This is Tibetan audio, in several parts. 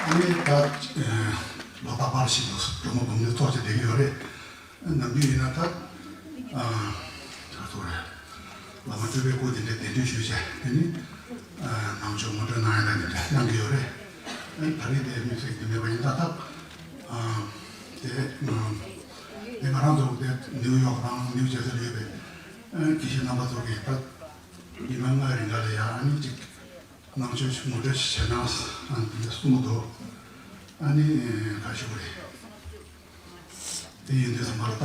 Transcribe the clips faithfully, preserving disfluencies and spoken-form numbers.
ནི་ད་ལོ་རྟག་པར་ཞིག་ཏུ་སྒྲོལ་མ་འབུམ་ནི་ཚོགས་ཀྱི་བསྡད་ཀྱི་ཡོད་རེད། ནམ་རྒྱུན་ཡིན་ན་ད་ག་ཚོད་རེད། བླ་མ་སྤྲུལ་པའི་སྐུ་དེ་འདྲའི་གདན་འདྲེན་ཞུས་བྱས་དེ་ནི་ནང་ཆོས་ངོ་སྤྲོད་གནང་ཡ་ད་དེ་འདྲ་གནང་གི་ཡོད་རེད། ད་རེས་དེ་དམིགས་བསལ་གྱི་མེད་པ་ཡིན་ད་ད་དེ་དེ་ང་རང་ཚོ་དེ་ནིའུ་ཡོག་དང་ནིའུ་ཇེ་སི་ལ་ཡོད་པའི་དགེ་བཤེས་རྣམ་པ་ཚོ་གིས་ད་ཉི་མ་ལྔའི་རིང་ག་ལ་ཡ་ཨ་ནི་ཅིག་ནང་ཆོས་ངོ་སྤྲོད་བྱེད་ན་འདི་གསུངས་འདུག་ཨ་ནི་ག་ཞུ་བ་རེད། དེ་ཡིན་དུས་ཙམ་པ་ལ་ད་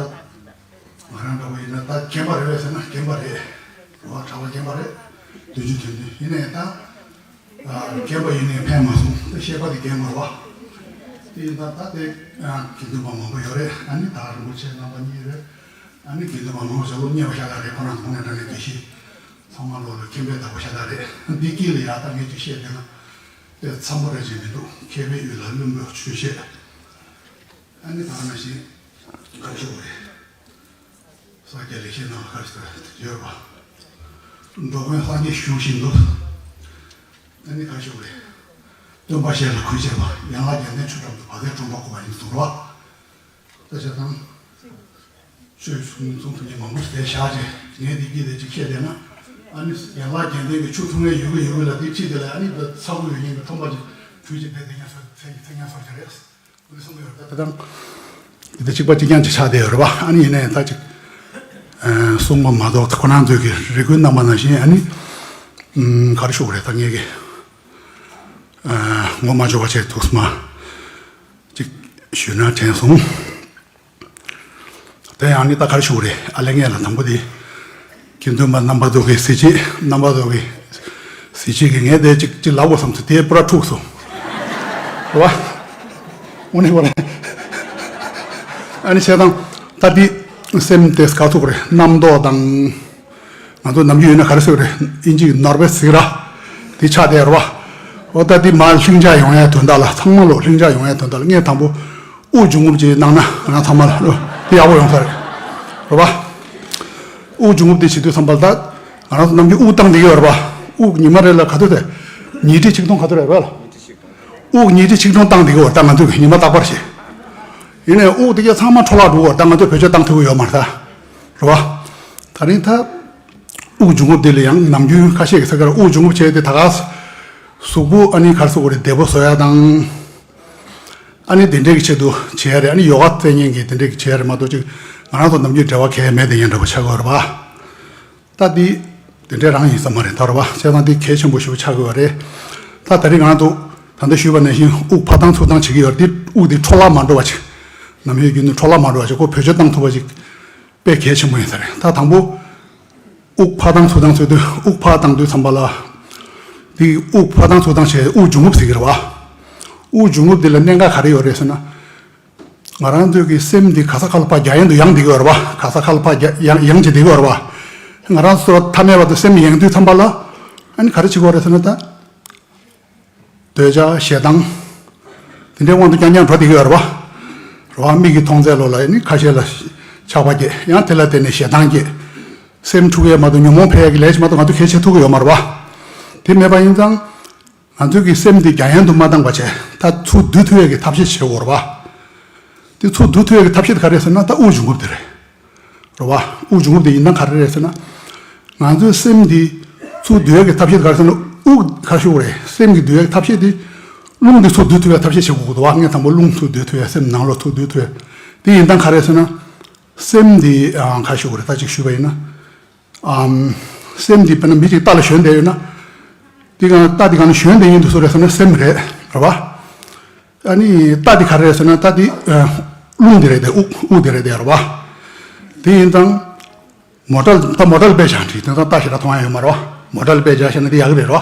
ང་རང་འདྲ་བོ་ཡིན་ན་ད་རྒན་པ་རེད་པས་ཟེར་ན་རྒན་པ་རེད། རོ་བ་གྲྭ་པ་རྒན་པ་རེད། བདུན་ཅུ་དོན་བདུན་ཡིན་ནའི་ད་རྒན་པ་ཡིན་ནའི་ཕན་མ་སོང་ད་བཤད་པ་དེ་རྒན་པ་རེད་བ། དེ་ཡིན་ད་ད་དེ་དགེ་འདུན་པ་མང་པོ་ཡོད་རེད། ཨ་ནི་ད་རིན་པོ་ཆེ་རྣམ་པ་གཉིས་རེད། ཨ་ནི་དགེ་འདུན་པ་མང་པོ་ཞིག་སློབ་གཉེར་བ་ཤ་སྟག་རེད། ཁོ་རང་གོང་ནས་འདྲ་ནས་དགེ་བཤེས། ཚང་མ་ལོ་ལ་མཁྱེན་པའི་བདག་པོ་ཤ་སྟག་རེད། འདི་དཀྱིལ་ལ་ཡག་ཐག་ངས་ཅིག་བཤད་བསྡད་ན་དེ་འཚམ་པོ་རེད་ཅེས་མི་འདུག་མཁས་པའི་ཡུལ་ལ་བླུན་པོའི་ཆོས་བཤད། ཨ་ནི་ད་ནང་བཞིན་ག་ཤོག་རེད། ས་སྐྱ་ལེགས་བཤད་ནང་ལ་ག་ཞིག་ཡོད་པ། འགྲོ་མགོན་སངས་རྒྱས་བཞུགས་བཞིན་དུ། ཨ་ནི་ག་ཤོག་རེད། སྟོན་པ་བཞད་ལ་གུས་བྱས་པ་ཡན་ལག་བརྒྱད་ལྡན་ཆོས་གྲོགས་ཀྱི་བ་དན་སྒྲོན་པ་བཀོད་པ་ཡིན་གསུངས་རོགས། ད་བྱས་ཙང་། ཆོས་གསུང་གསུང་ཐུབ་མཁན་མང་པོ་ཞིག་དེ་བཞག་རྗེས་ངས་འདི་གི་དེ་ཅིག་བཤད་བསྡད་ན། ཨ་ནི་ཡན་ལག་བརྒྱད་ལྡན་གྱི་ཆུ་འཐུང་བའི་ཡུལ་གི་ཡུལ་གི་ལ་དེ་ཁྲིད་དེ་ལ་ཨ་ནི་ད་ཚ་བོ་ཡོད་མཁན་གྱི་ཁྲོམ་པ་ཅིག་བྲུས་ཅིག་བསྡད་དེ་ཉན་སོ་དེ་ཉན་སོ་ཅི་རེད། འདི་གསུང་གི་ཡོད་རེད། ད་དང་། འདི་ད་གཅིག་པ་གཅིག་རྐྱང་ཅིག་ཆགས་བསྡད་ཡོད་རེད་བ། ཨ་ནི་ཡིན་ནའི་ད་ཅིག་གསུང་མ་མ་གཏོགས་ཁོ་རང་ཚོས་ཀྱི་རེ་སྐུལ་གནང་པ་ནང་བཞིན་ཨ་ནི། ག་རེ་ཞུ་དགོས་རེད་ད་ངས་ཀྱི། ངོ་མ་འཇོག་པ་བྱས་འདུག་སྨ། ཅིག་ཞུས་ན་དྲན་སོང་། དེ་ཡང་ནི་ད་ག་རེ་ཞུ་དགོས་རེད། ཨ་ལས་ངས་ལ་དང་པོ་དེ། དགེ་འདུན་པ་རྣམ་པ་ཚོ་གི་གཟི་བརྗིད་རྣམ་པ་ཚོ་གི་གཟི་བརྗིད་ཀྱི་ངས་དེ་ཅིག་ཅིག་ལབ་དགོས་བསམ་ཚུལ་དེ་པུ་ར་འཁྲུགས་སོང་། རེད་བ། དངོས་གནས་པ་རེད། ཨ་ནི་བྱས་ཙང་ད་འདི་སེམས་དེ་ག་ཚུགས་རེད་རྣམ་རྟོག་དང་། ང་ཚོ་ནམ་རྒྱུན་ཡོད་ན་ག་རེ་ཟེར་བ་རེད། ཨིན་ཇི་གི་ནོར་བེ་སིག་ར། དེ་ཆགས་བསྡད་རེད་བ། འོ་ད་འདི་མར་ལྷིང་འཇགས་ཡོང་ཡའི་དོན་དག་ལ་ཚང་མ་ལོ་ལྷིང་འཇགས་ཡོང་ཡའི་དོན་དག་ལ་ངས་དང་པོ། དབུགས་འབྱུང་རྔུབ་ཅིག་གནང་ན་ང་རང་ཚང་མ་ལ་དེ་ཡག་པོ་ཡོང་ས་རེད། རེད་པ། དབུགས་འབྱུང་རྔུབ་དེ་བྱེད་དུས་ཙམ་པ་ལ་ད་ང་རང་ཚོ་ནམ་རྒྱུན་དབུགས་བཏང་བསྡད་ཀྱི་ཡོད་རེད་པ། དབུགས་ཉི་མ་རེ་ལ་ག་ཚོད་དེ། ཉིས་ཁྲི་ཆིག་སྟོང་ག་ཚོད་རེད་རེད་ལ། དབུགས་ཉིས་ཁྲི་ཆིག་སྟོང་བཏང་བསྡད་ཀྱི་ཡོད་རེད་ད་ང་ཚོས་ཉི་མ་རྟག་པར་བྱེད། ཡིན་ནའི་དབུགས་དེ་གས་ཚང་མ་འཕྲོ་བརླག་འགྲོ་གི་ཡོད་རེད་ད་ང་ཚོས་བེད་སྤྱོད་བཏང་ཐུབ་ཀྱི་ཡོད་མ་རེད་ད། རེད་པ། ད་རིང་ད། དབུགས་འབྱུང་རྔུབ་དེ་ལ་ཡང་ནམ་རྒྱུན་ཁ་ཤས་ཀྱིས་ས་ཁར་དབུགས་འབྱུང་རྔུབ་བྱས་ཏེ་ད་ག་གཟུགས་པོ་ཨ་ནི་ག་རེ་ཟེར་དགོས་རེད་བདེ་པོ་བཟོ་ཡ་དང་། ཨ་ནི་དེ་འདྲའི་གི་ཆེད་དུ་བྱེད་ཡ་རེད། ཨ་ནི་ཡོ་ག་རྩེད་མཁན་གྱིས་དེ་འདྲའི་གི་བྱེད་ཡ་རེད་མ་གཏོགས་ཅིག་ང་རང་ཚོ་ནམ་རྒྱུན་འབྲེལ་བ་གལ་མེད་དེ་ཡིན་འདྲ་པོ་ཆགས་ཀྱི་ཡོད་རེད་པ། ད་འདི་དེ་འདྲའི་རང་ཡིན་ས་མ་རེད་ད་རེད་པ། བྱས་ཙང་འདི་གལ་ཆེན་པོ་ཞེ་པོ་ཆགས་ཀྱི་ཡོད་རེད། ད་ད་རིང་ང་རང་ཚོ་ད་ལྟ་ཞུས་པ་ནང་བཞིན་དབུགས་ཕར་བཏང་ཚུར་བཏང་བྱེད་ཀྱི་ཡོད་རེད། འདི་དབུགས་འདི་འཕྲོ་བརླག་མ་འགྲོ་བ་ཅིག་ནམ་ཡོད་རྒྱུན་དུ་འཕྲོ་བརླག་མ་འགྲོ་བ་ཅིག་ཁོ་བེད་སྤྱོད་བཏང་ཐུབ་པ་ཅིག་དཔེ་གལ་ཆེན་པོ་ཡིན་ས་རེད། ད་དང་པོ། དབུགས་ཕར་བཏང་ཚུར་བཏང་ཚུལ་དུ་དབུགས་ཕར་བཏང་དུས་ཙམ་པ་ལ། དེ་དབུགས་ཕར་བཏང་ཚུར་བཏང་བྱས་དབུགས་འབྱུང་རྔུབ་ཟེར་གྱི་རེད་བ། དབུགས་འབྱུང་རྔུབ་དེ་ལ་གནད་འགག་ག་རེ་ཡོད་རེད་ཟེར་ན། ང་རང་ཚོའི་གི་སེམས་འདི་ག་ས་ག་ལ་ཕར་རྒྱ་ཡན་དུ་ཡངས་བསྡད་ཀྱི་ཡོད་རེད་བ། ག་ས་ག་ལ་ཕར་རྒྱ་ཡངས་ཡངས་བྱས་བསྡད་ཀྱི་ཡོད་རེད་བ། ང་རང་ཚོ་ཐ་མལ་པ་དང་སེམས་ཡངས་དུས་ཙམ་པ་ལ། ཨ་ནི་ག་རེ་བྱེད་ཀྱི་ཡོད་རེད་ཟེར་ན་ད། འདོད་ཆགས་ཞེ་སྡང་། དེ་འདྲའི་དབང་དུ་རྐྱང་རྐྱང་འགྲོ་བསྡད་ཀྱི་ཡོད་རེད་བ། རེད་བ། མིག་གིས་མཐོང་ཚད་ལོ་ལ་ནི་ཁ་ཤས་ལ་ཆགས་པ་སྐྱེ། ཡང་དེ་ལ་བརྟེན་ནས་ཞེ་སྡང་སྐྱེ། སེམས་འཁྲུག་ཡས་མ་གཏོགས་ཉོན་མོངས་འཕེལ་ཡས་ཀྱི་ལས་ཅིག་མ་གཏོགས་ང་ཚོ་གལ་ཆེ་ཐུབ་ཀྱི་ཡོད་མ་རེད་བ། དེ་མེད་པ་ཡིན་ཙང་། ང་ཚོའི་གི་སེམས་འདི་རྒྱ་ཡན་དུ་མ་བཏང་བ་བྱས་ད་ཚུར་བསྡུ་ཐུབ་ཡས་ཀྱི་ཐབས་ཤེས་བྱེད་དགོས་རེད་བ། དེ་ཚུར་བསྡུ་ཐུབ་ཡས་ཀྱི་ཐབས་ཤེས་དེ་ག་རེ་ཟེར་ན་ད་དབུགས་འབྱུང་རྔུབ་དེ་རེད། རེད་བ། དབུགས་འབྱུང་རྔུབ་དེ་ཡིན་ན་ག་རེ་རེད་ཟེར་ན། ང་ཚོའི་སེམས་འདི་ཚུར་བསྡུ་ཡག་གི་ཐབས་ཤེས་ག་རེ་ཟེར་ན་དབུགས་ག་རེ་ཞུ་དགོས་རེད། སེམས་ཀྱི་བསྡུ་ཡག་གི་ཐབས་ཤེས་དེ་རླུང་འདི་ཚུར་བསྡུ་ཐུབ་ཡག་ཐབས་ཤེས་བྱེད་དགོས་ཀྱི་འདུག་བ། ངས་དང་པོ་རླུང་ཚུར་བསྡུ་ཐུབ་ཡག་སེམས་ནང་ལོགས་ཚུར་བསྡུ་ཐུབ་ཡག་དེ་ཡིན་སྟངས་ག་རེ་ཟེར་ན། སེམས་འདི་ཨ་ག་རེ་ཞུ་དགོས་རེད། ད་ཅིག་ཞུས་པ་ཡིན་ན། ཨམ། སེམས་འདི་དཔེར་ན་མི་གཅིག་རྟ་ལ་ཞོན་བསྡད་ཡོད་ན། དེ་གང་རྟ་དེ་གང་ལ་ཞོན་བསྡད་མཁན་དེ་སུ་རེད་ཟེར་ན་སེམས་རེད། རེད་བ། ཨ་ནི་རྟ་དེ་ག་རེ་རེད་ཟེར་ན་རྟ་དེ་ཨ་རླུང་དེ་རེད་དེ་དབུགས་དབུགས་དེ་རེད་དེ་རེད་བ། དེ་ཡིན་ཙང་། མོ་ཊ་ད་མོ་ཊ་ལ་དཔེ་བཞག་འགྲིག་དེང་སང་རྟ་ཞེ་དྲག་མཐོང་ཡ་ཡོད་མ་རེད་བ། མོ་ཊ་ལ་དཔེ་བཞག་བཤད་ན་དེ་ཡག་གི་རེད་རོ།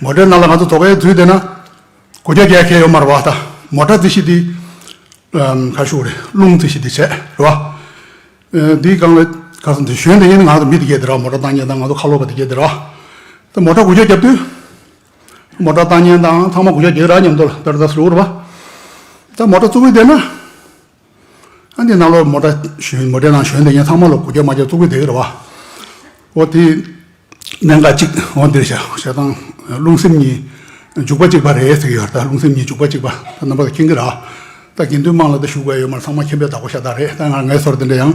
མོ་ཊའི་ནང་ལ་ང་ཚོ་རྫོགས་པའི་འཛུལ་བསྡད་ན། སྒོ་རྒྱག་རྒྱག་མཁན་ཡོད་མ་རེད་བ། ད་མོ་ཊ་རྩི་གཞི་དེ། ཨམ། ག་རེ་ཞུ་དགོས་རེད། རླུང་རྩི་གཞི་དེ་བྱས་རེད་བ། ཨ། དེའི་སྒང་ལ་ག་ས་འདི་ཞོན་བསྡད་མཁན་ནི་ང་ཚོ་མི་དེ་གས་དེ་རེད་བ། མོ་ཊ་བཏང་མཁན་དང་ང་ཚོ་ཁ་ལོ་པ་དེ་གས་དེ་རེད་བ། ད་མོ་ཊ་སྒོ་རྒྱག་རྒྱབ་དུས། མོ་ཊ་བཏང་མཁན་དང་ཚང་མ་སྒོ་རྒྱག་རྒྱག་ར་མཉམ་དུ་ལ་ཏར་ཏར་ཟེར་རེད་བ། ད་མོ་ཊ་བཙུགས་པའི་དེ་ན། ཨ་འདི་ནང་ལོགས་མོ་ཊ་ཞོན་མོ་ཊའི་ནང་ཞོན་བསྡད་མཁན་ཚང་མ་ལ་སྒོ་རྒྱག་མ་རྒྱག་བཙུགས་པའི་དེ་གས་རེད་བ། འོ་དེ། གནད་འགག་གཅིག་འོ་འདིར་བཞག་བྱས་ཙང་རླུང་སེམས་གཉིས། འཇུག་པ་གཅིག་པ་རེད་ཟེར་གྱི་ཡོད་རེད། ད་རླུང་སེམས་གཉིས་འཇུག་པ་གཅིག་པ། ད་རྣམ་པ་ལ་མཁྱེན་གྱི་རེད། ད་དགེ་འདུན་དམངས་ལ་ད་ཞུ་དགོས་ཡོད་མ་རེད། ཚང་མ་མཁྱེན་པའི་བདག་པོ་ཤ་སྟག་རེད། ད་ང་ངའི་ཚོར་དེ་འདྲ་ཡང་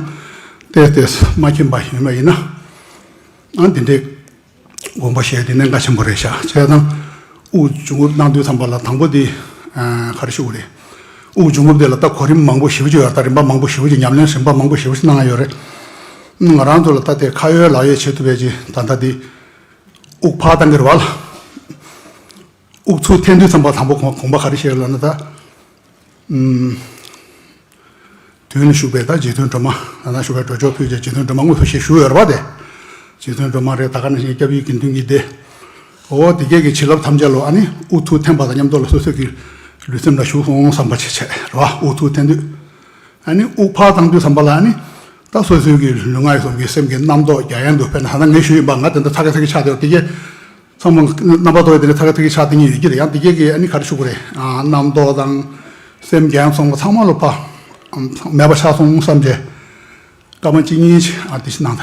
ཏོག་ཙམ་མ་མཁྱེན་པ་ཡིན་པ་ཡིན་ན། ཨ་འདི་འདྲའི་དགོངས་པ་བཞེས་དེ་གནད་འགག་ཆེན་པོ་རེད་ཤག་བྱས་ཙང་དབུགས་འབྱུང་རྔུབ་གནང་དུས་ཙམ་པ་ལ་དང་པོ་དེ་ཨ་ག་རེ་ཞུ་དགོས་རེད། དབུགས་འབྱུང་རྔུབ་དེ་ལ་ད་གོ་རིམ་མང་པོ་ཞེ་པོ་ཅིག་ཡོད་རེད། ད་རིམ་པ་མང་པོ་ཞེ་པོ་ཅིག་ཉམས་ལེན་རིམ་པ་མང་པོ་ཞེ་པོ་ཅིག་གནང་ཡ་ཡོད་རེད། ང་རང་ཚོ་ལ་ད་དེ་ཁ་ཡོད་ལག་ཡོད་བྱེད་ཐུབ་པའི་ཅིག་ད་ལྟ་དེ་དབུགས་ཕར་བཏང་གི་རེད་བ་ལ། དབུགས་ཚུར་འཐེན་དུས་ཙམ་པ་དང་པོ་དགོངས་དགོངས་པ་ག་རེ་བཞེས་ལབ་ན་ད། ཨུམ། མདུན་ལ་བཞུགས་པའི་ད་རྗེ་བཙུན་སྒྲོལ་མ། ན་ན་བཞུགས་པའི་སྒྲོལ་མཆོག་ཕུལ་བྱས་རྗེ་བཙུན་སྒྲོལ་མ་དངོས་སུ་ཞེས་བཞུགས་ཡོད་རེད་པ་དེ། རྗེ་བཙུན་སྒྲོལ་མ་རེད། ད་ག་ནང་བཞིན་སྐྱབས་ཡུལ་དགེ་འདུན་གྱི་སྡེ། འོ་དེ་གས་ཀྱི་བྱིན་རླབས་ཐམས་ཅད་ལོ་ཨ་ནི་དབུགས་ཚུར་འཐེན་པ་དང་མཉམ་དུ་ལ་སོ་སོའི་གི་ལུས་སེམས་ལ་ཞུགས་སོང་བསམ་པ་བྱེད་བྱས་རེད་བ། དབུགས་ཚུར་འཐེན་དུས། ཨ་ནི་དབུགས་ཕར་བཏང་དུས་ཙམ་པ་ལ་ཨ་ནི། ད་སོ་སོའི་གི་ལུས་ངག་ཡིད་གསུམ་གྱི་སེམས་ཀྱི་རྣམ་རྟོག་རྒྱ་ཡན་དུ་དཔེར་ན་ད་ལྟ་ངས་ཞུས་ཡིན་པ་ང་དེ་འདྲ་ཚ་གི་ཚ་གི་ཆགས་བསྡད་དེ་གས། ཚང་མ་རྣམ་པ་ཐོག་དེ་ནས་ཚ་ག་ཚ་གི་ཆགས་དེ་གཉིས་ཡོད་ཀྱི་རེད། ཡང་དེ་གས་ཀྱི་ཨ་ནི་ག་རེ་ཞུ་དགོས་རེད། ཨ་རྣམ་རྟོག་དང་སེམས་ཀྱང་ཚང་མ་ཚང་མ་ལོ་ཕ་མེད་པ་ཆགས་སོང་བསམ་བྱས་སྐར་མ་གཅིག་གཉིས་ཨ་དེ་ཞིག་གནང་ད་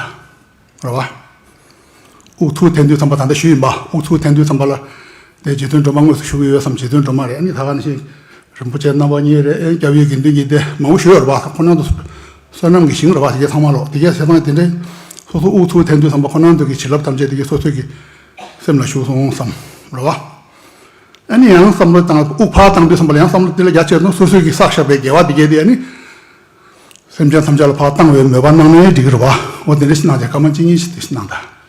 རེད་བ། དབུགས་ཚུར་འཐེན་དུས་ཙམ་པ་ད་ལྟ་ཞུས་ཡིན་པ། དབུགས་ཚུར་འཐེན་དུས་ཙམ་པ་ལ་དེ་རྗེ་བཙུན་སྒྲོལ་མ་དངོས་སུ་བཞུགས་ཀྱི་ཡོད་བསམ། རྗེ་བཙུན་སྒྲོལ་མ་རེད། ཨ་ནི་ད་ག་ནང་བཞིན་རིན་པོ་ཆེ་རྣམ་པ་གཉིས་རེད། ཨེ་སྐྱབས་ཡུལ་དགེ་འདུན་གྱི་སྡེ་མང་པོ་ཞུས་ཡོད་རེད་བ། ཁོ་རང་ཚོ་བསོད་ནམས་ཀྱི་ཞིང་རེད་བ། དེ་གས་ཚང་མ་ལོ་དེ་གས་བྱས་ཙང་དེ་འདྲའི་སོ་སོ་དབུགས་ཚུར་འཐེན་དུས་ཙམ་པ་ཁོ་རང་ཚོ་གི་བྱིན་རླབས་ཐམས་ཅད་དེ་གས་སོ་སོ་གི་སེམས་ལ་ཞུགས་སོང་བསམ་རེད་བ། ཨ་ནི་ཡང་བསམ་བློ་བཏང་དབུགས་ཕར་བཏང་དུས་ཙམ་པ་ལ་ཡང་བསམ་བློ་དེ་ལ་རྒྱ་ཆེར་ན་སོ་སོའི་གི་བསགས་བཞག་པའི་དགེ་བ་དེ་གས་དེ་ཨ་ནི་སེམས་ཅན་ཐམས་ཅད་ལ་ཕར་བཏང་བའི་མོས་པ་གནང་ནའི་འགྲིག་གི་རེད་བ། འོ་དེ་འདྲ་ཞིག་གནང་བྱས་སྐར་མ་གཅིག་གཉིས་ཤིག་དེ་ཞིག་གནང་ད།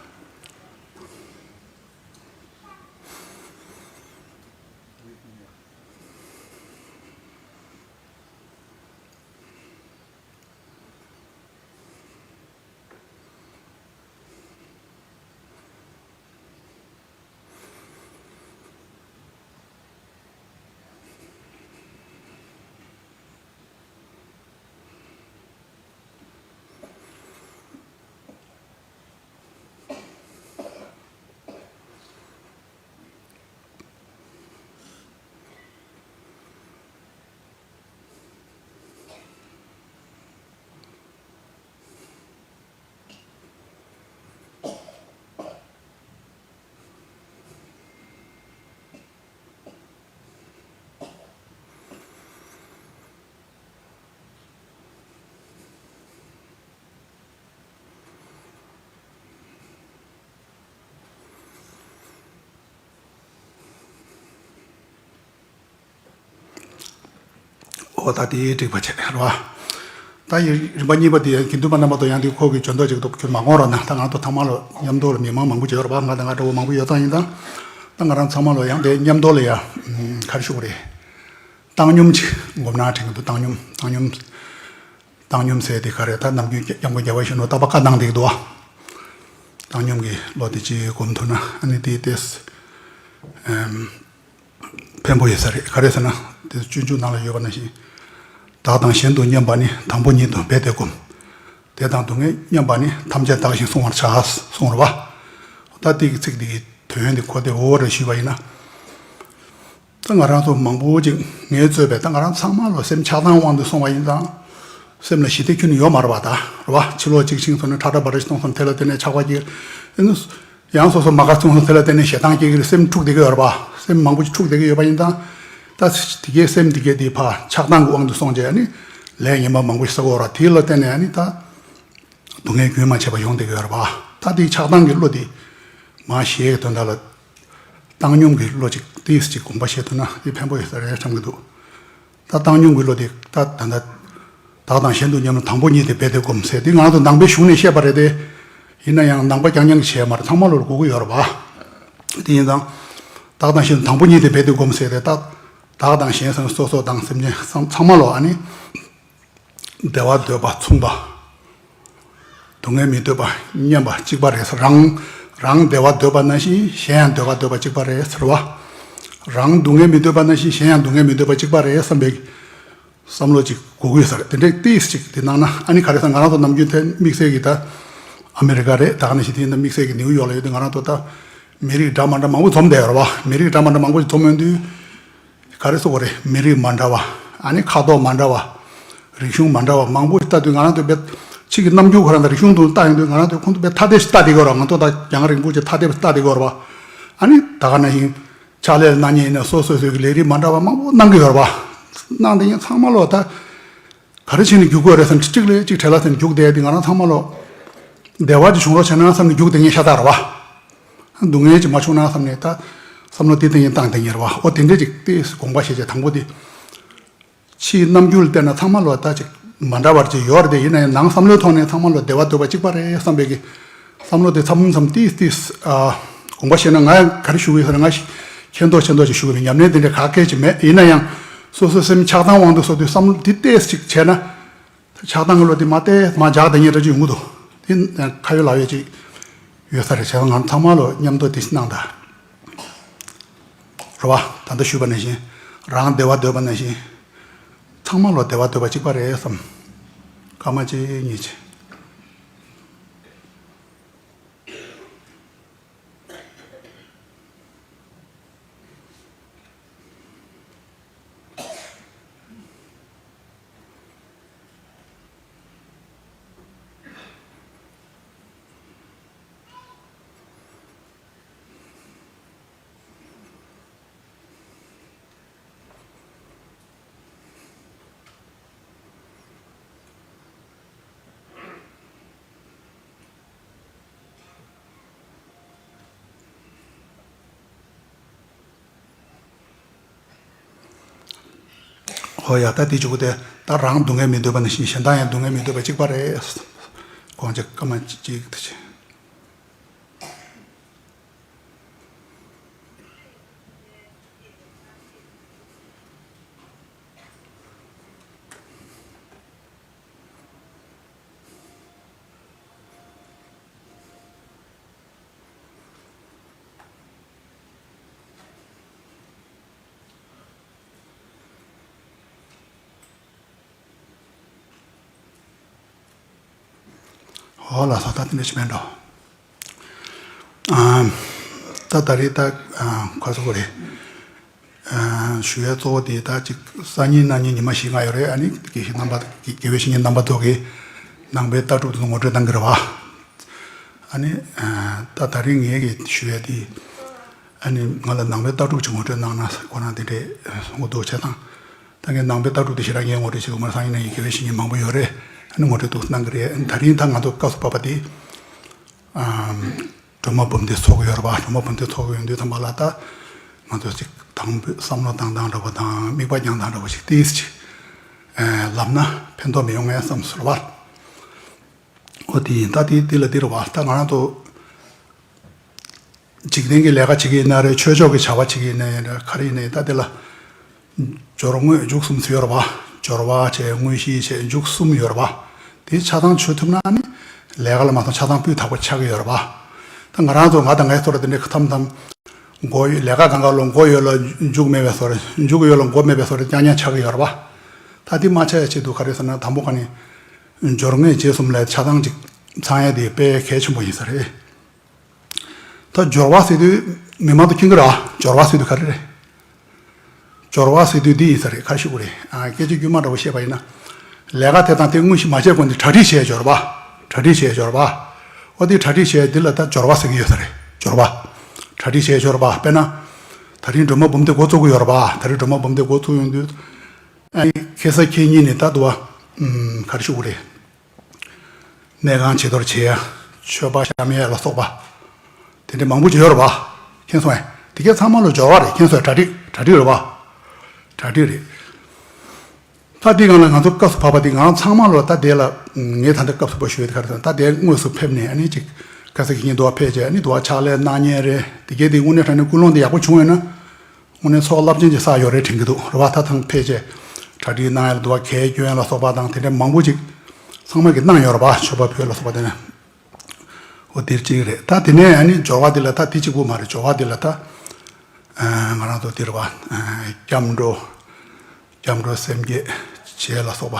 འོ་ད་དེ་འགྲིག་པ་བྱས་རེད་བ། ད་ཡི་རིམ་པ་གཉིས་པ་དེ་ཡང་དགེ་འདུན་པ་རྣམ་པ་དང་ཡང་དེ་ཁོ་གི་འཇོན་ཐོག་ཅིག་ཏུ་ཁྱོད་མ་དགོངས་རོགས་གནང་། ད་ང་ཚོ་ཚང་མ་ལོ་མཉམ་དུ་ལ་མི་མང་མང་པོ་ཅིག་ཡོད་རེད་བ། ང་དང་ང་འདྲ་བོ་མང་པོ་ཡོད་ཙང་ཡིན་ཙང་། ད་ང་རང་ཚང་མ་ལོ་ཡང་དེ་མཉམ་དུ་ལ་ཡ་ག་རེ་ཞུ་དགོས་རེད། བཏང་སྙོམས་ཅིག་སྒོམ་ན་དྲན་གྱི་འདུག་བཏང་སྙོམས་བཏང་སྙོམས། བཏང་སྙོམས་ཟེར་དེ་ག་རེ། ད་ནམ་རྒྱུན་སྐྱབས་མགོན་རྒྱལ་བ་ཡིད་བཞིན་ནོར་བུ་བརྟག་པ་བཀའ་གནང་བསྡད་ཀྱི་འདུག་བ། བཏང་སྙོམས་ཀྱི་བློ་དེ་ཅིག་སྒོམ་ཐུབ་ན་ཨ་ནི་དེ་ཏོག་ཙམ་ཕན་པོ་ཡོད་ས་རེད། ག་རེ་ཟེར་ན་དེ་སྤྱོད་འཇུག་ནང་ལ་ཡོད་པ་ནང་བཞིན། བདག་དང་གཞན་དུ་མཉམ་པ་ནི། དང་པོ་ཉིད་དུ་འབད་དེ་བསྒོམ། དེ་དང་སྡུག་བསྔལ་མཉམ་པ་ནི། ཐམས་ཅད་བདག་བཞིན་བསྲུང་བར་བྱ། གསུངས་རེད་བ། ད་དེ་གི་ཚིག་དེ་གི་དོན་དེ་གོ་བདེ་བོ་རེ་ཞུས་པ་ཡིན་ན། ད་ང་རང་ཚོ་མང་པོ་ཅིག་ངལ་རྩོལ་བས་ད་ང་རང་ཚང་མ་ལོ་སེམས་ཆགས་སྡང་དབང་དུ་སོང་བ་ཡིན་ཙང་། སེམས་ལ་ཞི་བདེ་ཁྱོན་ནས་ཡོད་མ་རེད་པ། ད་རེད་པ། ཕྱི་ལོགས་གཅིག་ཕྱིན་སོང་ན་ཁྲ་ཁྲ་འབར་འབར་ཞིག་གཏོང་སོང་། དེ་ལ་བརྟེན་ནས་ཆགས་པ་སྐྱེ། ཨ་ནི་ཡང་སོ་སོ་མ་དགའ་སོང་སོང་། དེ་ལ་བརྟེན་ནས་ཞེ་སྡང་སྐྱེ་གི་རེད། སེམས་འཁྲུག་བསྡད་ཀྱི་ཡོད་རེད་པ། སེམས་མང་པོ་ཅིག་འཁྲུག་བསྡད་ཀྱི་ཡོད་པ་ཡིན་ཙང་། ད་དེ་གའི་སེམས་དེ་གའི་དེ་ཕར་ཆགས་སྡང་གི་དབང་དུ་སོང་བྱས་ཨ་ནི་ལས་ངན་པ་མང་པོ་ཞིག་བསགས་ཀྱི་ཡོད་རེད་པ། དེ་ལ་བརྟེན་ནས་ཨ་ནི་ད། སྡུག་བསྔལ་རྒྱུན་མ་ཆད་པ་ཡོང་བསྡད་ཀྱི་ཡོད་རེད་པ། ད་དེའི་ཆགས་སྡང་གི་བློ་དེ་མར་ཞི་ཡས་ཀྱི་དོན་དག་ལ་བཏང་སྙོམས་ཀྱི་བློ་ཅིག་ཏོག་ཙམ་ཅིག་དགོངས་པ་བཞེས་ཐུབ་ན་དེ་ཕན་པོ་ཡོད་ས་རེད་བསམ་གྱི་འདུག་ད་བཏང་སྙོམས་ཀྱི་བློ་དེ་ད་ད་ལྟ་བདག་དང་གཞན་དུ་མཉམ་ན། དང་པོ་ཉིད་དུ་འབད་དེ་བསྒོམ་ཟེར་དེ་ང་ཚོ་ནང་པའི་གཞུང་ནས་བཤད་པ་རེད་དེ། ཡིན་ན་ཡང་ནང་པ་རྐྱང་རྐྱང་གིས་བྱས་མ་རེད། ཚང་མ་ལོ་ལ་དགོས་ཀྱི་ཡོད་རེད་པ། དེ་ཡིན་ཙང་། བདག་དང་གཞན་དང་པོ་ཉིད་དུ་འབད་དེ་བསྒོམ་ཟེར་དེ་ད་བདག་དང་གཞན་ཟེར་ན་སོ་སོ་དང་སེམས་ཅན་ཚང་ཚང་མ་ལོ་ཨ་ནི། བདེ་བ་འདོད་པ་མཚུངས་པ། སྡུག་བསྔལ་མི་འདོད་པ་མཉམ་པ་གཅིག་པ་རེད་ཟེར། རང་རང་བདེ་བ་འདོད་པ་ནང་བཞིན་གཞན་ཡང་བདེ་བ་འདོད་པ་གཅིག་པ་རེད་ཟེར་བ། རང་སྡུག་བསྔལ་མི་འདོད་པ་ནང་བཞིན་གཞན་ཡང་སྡུག་བསྔལ་མི་འདོད་པ་གཅིག་པ་རེད་བསམ་པའི་བསམ་བློ་ཅིག་དགོས་ཀྱི་ཡོད་ས་རེད། དེ་འདྲའི་ཏོག་ཙམ་ཅིག་དེ་གནང་ན་ཨ་ནི་ག་རེ་ཟེར། ང་རང་ཚོ་ནམ་རྒྱུན་དེ་དམིགས་བསལ་གྱི་ད་ཨ་མེ་རི་ཀ་རེད། ད་ག་ནང་བཞིན་དེ་ཡིན་ན་དམིགས་བསལ་གྱི་ནིའུ་ཡོག་ལ་ཡོད་དུས་ང་རང་ཚོ་ད་མི་རིགས་འདྲ་མ་འདྲ་མང་པོ་འཛོམས་བསྡད་ཡོད་རེད་བ། མི་རིགས་འདྲ་མ་འདྲ་མང་པོ་ཞིག་འཛོམས་ཡོང་དུས། ག་རེ་ཟེར་དགོས་རེད། མི་རིགས་མ་འདྲ་བ། ཨ་ནི་ཁ་དོག་མ་འདྲ་བ། རིག་གཞུང་མ་འདྲ་བ་མང་པོ་ཞིག་ལྟ་དུས་ང་རང་ཚོ་དཔེ་ཕྱི་གི་རྣམ་འགྱུར་ཁོ་རང་དང་རིག་གཞུང་དུ་ལྟ་ཡོང་དུས་ང་རང་ཚོ་ཁོང་ཚོ་དཔེ་ཐ་དད་ཞིག་ལྟ་བསྡད་ཀྱི་ཡོད་རེད་བ། ང་ཚོ་ད་རྒྱ་གར་རིང་པོ་ཅིག་ཐ་དད་ཞིག་ལྟ་བསྡད་ཀྱི་ཡོད་རེད་བ། ཨ་ནི་ད་ག་ནང་བཞིན་ ཕྱག་ལས་གནང་མཁན་ཡིན་ན་སོ་སོ་སོའི་གི་ལས་རིགས་མ་འདྲ་བ་མང་པོ་གནང་གི་ཡོད་རེད་བ། གནང་དེ་ཉིད་ཚང་མ་ལོ་ད། ག་རེ་བྱས་ནས་རྒྱུག་དགོས་རེད་ཟེར་ན་གཅིག་ལས་གཅིག་བྲེལ་ལ་ཟེར་ནས་རྒྱུག་བསྡད་དེ་ང་རང་ཚང་མ་ལོ། བདེ་བ་ཅིག་བྱུང་རོགས་བྱས་ན་བསམ་ནས་རྒྱུག་བསྡད་མཁན་ཤ་སྟག་རེད་བ། སྡུག་བསྔལ་ཅིག་མ་བྱུང་ན་བསམ་ནས་ད། བསམ་བློ་དེ་བཏང་ཡིན་བཏང་བསྡད་མཁན་རེད་བ། ཨོ་དེ་འདྲས་ཅིག་ཏོག་ཙམ་དགོངས་པ་བཞེས་བྱས་དང་པོ་དེ། ཕྱིའི་རྣམ་འགྱུར་བལྟས་ན་ཚང་མ་ལོ་ད་ཅིག་མ་འདྲ་བར་ཅིག་ཡོད་རེད་དེ། ཡིན་ན་ཡང་ནང་བསམ་བློའི་ཐོག་ནས་ཚང་མ་ལོ་བདེ་བ་འདོད་པ་གཅིག་པ་རེད་བསམ་པའི་གི་བསམ་བློ་དེ་མཚམས་མཚམས་ཏིས་ཏིས་ཨ། དགོངས་པ་བཞེས་ན་ང་ག་རེ་ཞུ་གི་ཡོད་ཟེར་ན། ང་མཁྱེན་མདོག་མཁྱེན་མདོག་ཅིག་ཞུ་གི་རེད། ཉམས་ལེན་དེ་འདྲ་ག་གེ་ཅིག་མེད། ཡིན་ན་ཡང་སོ་སོའི་སེམས་ཆགས་སྡང་དབང་དུ་སོང་དུས་བསམ་བློ་འདི་ཏོག་ཙམ་ཅིག་བྱས་ན། ཆགས་སྡང་གི་བློ་དེ་མར་ཏོག་ཙམ་མར་འཇགས་བསྡད་མཁན་འདྲ་ཅིག་ཡོང་གི་འདུག། དེ་ཁ་ཡོད་ལག་ཡོད་ཅིག་ཡོད་ས་རེད། བྱས་ཙང་ང་ཚང་མ་ལོ་མཉམ་དུ་དེ་གནང་དང་། རེད་བ། ད་ལྟ་ཞུས་པ་ནང་བཞིན། རང་བདེ་བ་འདོད་པ་ནང་བཞིན། ཚང་མ་ལོ་བདེ་བ་འདོད་པ་གཅིག་པ་རེད་བསམ། སྐར་མ་གཅིག་གཉིས་ཅིག། ཧོ་ཡ། ད་དེ་བྱུང་སྟེ་ད་རང་སྡུག་བསྔལ་མི་འདོད་པ་ནང་བཞིན་གཞན་དག་ཡང་སྡུག་བསྔལ་མི་འདོད་པ་གཅིག་པ་རེད། དགོངས་འཆར་སྐར་མ་གཅིག་དེ་བྱས། ཨོ་ལགས་སོ། ད་དེ་འདྲ་ཞིག་མེད་འགྲོ། ཨ། ད་ད་རེས་ད་ཨ་ཁ་སོ་གོ་རེད། ཨ། ཞུ་ཡ་གཙོ་བོ་དེ་ད་ཅིག་སང་ཉིན་གནངས་ཉིན་ཉི་མ་བཞི་ལྔ་ཡོད་རེད། ཨ་ནི་དགེ་བཤེས་རྣམ་པ་དགེ་བའི་བཤེས་གཉེན་རྣམ་པ་ཚོ་གིས་ནང་པའི་ལྟ་གྲུབ་དེ་ཚོ་ངོ་སྤྲོད་གནང་གི་རེད་བ། ཨ་ནི་ཨ། ད་ད་རེས་ངས་གི་ཞུ་ཡ་དེ། ཨ་ནི་ང་ལ་ནང་པའི་ལྟ་གྲུབ་ཅིག་ངོ་སྤྲོད་གནང་ན་ཁོ་རང་དེ་འདྲས་ངོ་སྤྲོད་བྱས་དང་། ད་ངས་ནང་པའི་ལྟ་གྲུབ་དེ་ཞེ་དྲག་ངས་ངོ་སྤྲོད་བྱེད་དགོས་མ་རེད། སང་ཉིན་གནངས་ཉིན་དགེ་བའི་བཤེས་གཉེན་མང་པོ་ཡོད་རེད། ཨ་ནི་ངོ་སྤྲོད་འདུག་གནང་གི་རེད། ཨ་ནི་ད་རིང་ད་ང་ཚོ་སྐབས་སུ་བབས་པ་དེ། ཨམ། སྒྲོལ་མ་འབུམ་སྡེ་ཚོགས་ཀྱི་ཡོད་རེད་པ། སྒྲོལ་མ་འབུམ་སྡེ་ཚོགས་ཀྱི་ཡོད་དུས་ཙམ་པ་ལ་ད་ང་ཚོ་ཅིག་དང་པོ་བསམ་བློ་བཏང་སྟངས་འདྲ་པོ་དང་དམིགས་པ་བརྒྱངས་སྟངས་འདྲ་པོ་ཞིག་ཏིས་ཅིག་ཨེ་ལབ་ན་ཕན་ཐོགས་མི་ཡོང་ངས་བསམ་སོང་བ། འོ་དེ་ཡིན། ད་དེ་དེ་ལ་འདི་རེད་བ། ད་ང་རང་ཚོ་འཇིག་རྟེན་གྱི་ལས་ཀ་བྱེད་ཀྱི་ཡིན་ན་རེད། ཆོས་ཕྱོགས་ཀྱི་བྱ་བ་བྱེད་ཀྱི་ཡིན་ན་ཡང་རེད། ག་རེ་ཡིན་ན་ཡང་ད་དེ་ལ། སྦྱོར་དངོས་མཇུག་གསུམ་ཚུད་ཡོད་རེད་བ། སྦྱོར་བ་བྱས་དངོས་གཞི་བྱས་མཇུག་གསུམ་ཡོད་རེད་བ། དེ་ཆ་ཚང་ཆོད་ཐུབ་ན་ནི་ལས་ཀ་ལ་མ་གཏོགས་ཆ་ཚང་སྤུས་དག་པོ་ཆགས་ཀྱི་ཡོད་རེད་བ། ད་ང་རང་ཚོ་ང་དང་ངའི་ཚོ་ར་དེ་འདྲའི་མཐའ་མ་མཐའ་མ་མགོ་ཡོད། ལས་ཀ་གང་ག་ལོ་མགོ་ཡོད་ལ་མཇུག་མེད་པའི་བཟོ་འདྲ། མཇུག་ཡོད་ལ་མགོ་མེད་པའི་བཟོ་འདྲ་རྐྱང་རྐྱང་ཆགས་ཀྱི་ཡོད་རེད་བ། ད་དེ་མ་ཆགས་ཡ་ཆེད་དུ་ག་རེ་ཟེར་ན། དང་པོ་ག་ནས་སྦྱོར་དངོས་རྗེས་གསུམ་ལ་ཆ་ཚང་ཅིག་ཚང་ཡ་དེ་དཔེ་གལ་ཆེན་པོ་ཡིན་ས་རེད། ད་སྦྱོར་བ་ཟེར་དུས་མི་མང་དུ་མཁྱེན་གྱི་རེད། སྦྱོར་བ་ཟེར་དུས་ག་རེ་རེད། སྦྱོར་བ་ཟེར་དུས་འདི་ཡིན་ས་རེད། ག་རེ་ཞུ་དགོས་རེད། ཨ། སྐད་ཆ་དཀྱུས་མ་འདྲ་པོ་བཤད་པ་ཡིན་ན། ལས་ཀ་དེ་དང་དེ་དངོས་གཞི་མ་བྱས་གོང་དུ་གྲ་སྒྲིག་བྱས་སྦྱོར་བ། གྲ་སྒྲིག་བྱས་སྦྱོར་བ། འོ་དེ་གྲ་སྒྲིག་བྱས་འདི་ལ་ད་སྦྱོར་བ་ཟེར་གྱི་ཡོད་ས་རེད། སྦྱོར་བ། གྲ་སྒྲིག་བྱས་སྦྱོར་བ། དཔེར་ན། ད་རིང་སྒྲོལ་མ་འབུམ་སྡེ་འགོ་བཙུགས་ཀྱི་ཡོད་རེད་པ། ད་རིང་སྒྲོལ་མ་འབུམ་སྡེ་འགོ་བཙུགས་ཡོང་དུས། ཨ་ནི་ཁ་སང་ཁ་ཉིན་ནས་ད་དུ་བ། ཨུམ། ག་རེ་ཞུ་དགོས་རེད། གནས་ཁང་བྱི་དོར་བྱེད་ཡ། མཆོད་པ་བཤམས་ཡ་ལ་སོགས་པ། དེ་འདྲ་མང་པོ་ཅིག་ཡོད་རེད་པ། མཁྱེན་སོང་ངས། དེ་གས་ཚང་མ་ལ་སྦྱོར་བ་རེད། མཁྱེན་སོང་ངས། གྲ་སྒྲིག་གྲ་སྒྲིག་རེད་པ། གྲ་སྒྲིག་རེད། ད་དེའི་སྒང་ལ་ང་ཚོ་སྐབས་སུ་བབས་པ་དེ་ང་ཚང་མ་ལ་ད་དེ་ལ་ངས་ད་ལྟ་སྐབས་སུ་བབས་ཞུ་ཡ་དེ་ག་རེ་ཟེར་ན། ད་དེ་དངོས་སུ་ཕེབས་ནས་ཨ་ནི་ཅིག་ཁ་སང་ཁ་ཉིན་དུ་བ་ཕེབས་བྱས། ཨ་ནི་དུ་བ་ཕྱག་ལས་གནང་མཁན་རེད། དེ་གས་དེ་དངོས་གནས་དྲང་གནས་ཀུན་སློང་དེ་ཡག་པོ་བྱུང་ཡོད་ན། དངོས་གནས་ཚོགས་རླབས་ཆེན་ཅིག་བསགས་ཡོད་རེད་དྲན་གྱི་འདུག་རེད་པ། ད་ཐེངས་ཕེབས་བྱས་གྲ་སྒྲིག་གནང་ཡ་ལ་དུ་བ་གད་སྐྱོན་ལ་སོགས་པ་དང་དེ་འདྲ་མང་པོ་ཅིག་ཚང་མ་གིས་གནང་ཡོད་རེད་པ། མཆོད་པ་ཕུལ་ལ་སོགས་པ་དེ་ནས། འོ་དེ་གཅིག་རེད། ད་དེ་ནས་ཨ་ནི་སྦྱོར་བ་དེ་ལ་ད་དེ་གཅིག་པུ་མ་རེད། སྦྱོར་བ་དེ་ལ་ད་ང་རང་ཚོ་དེ་རེད་པ། སྐྱབས་འགྲོ། སྐྱབས་འགྲོ་སེམས་བསྐྱེད་བྱེད་ལ་སོགས་པ།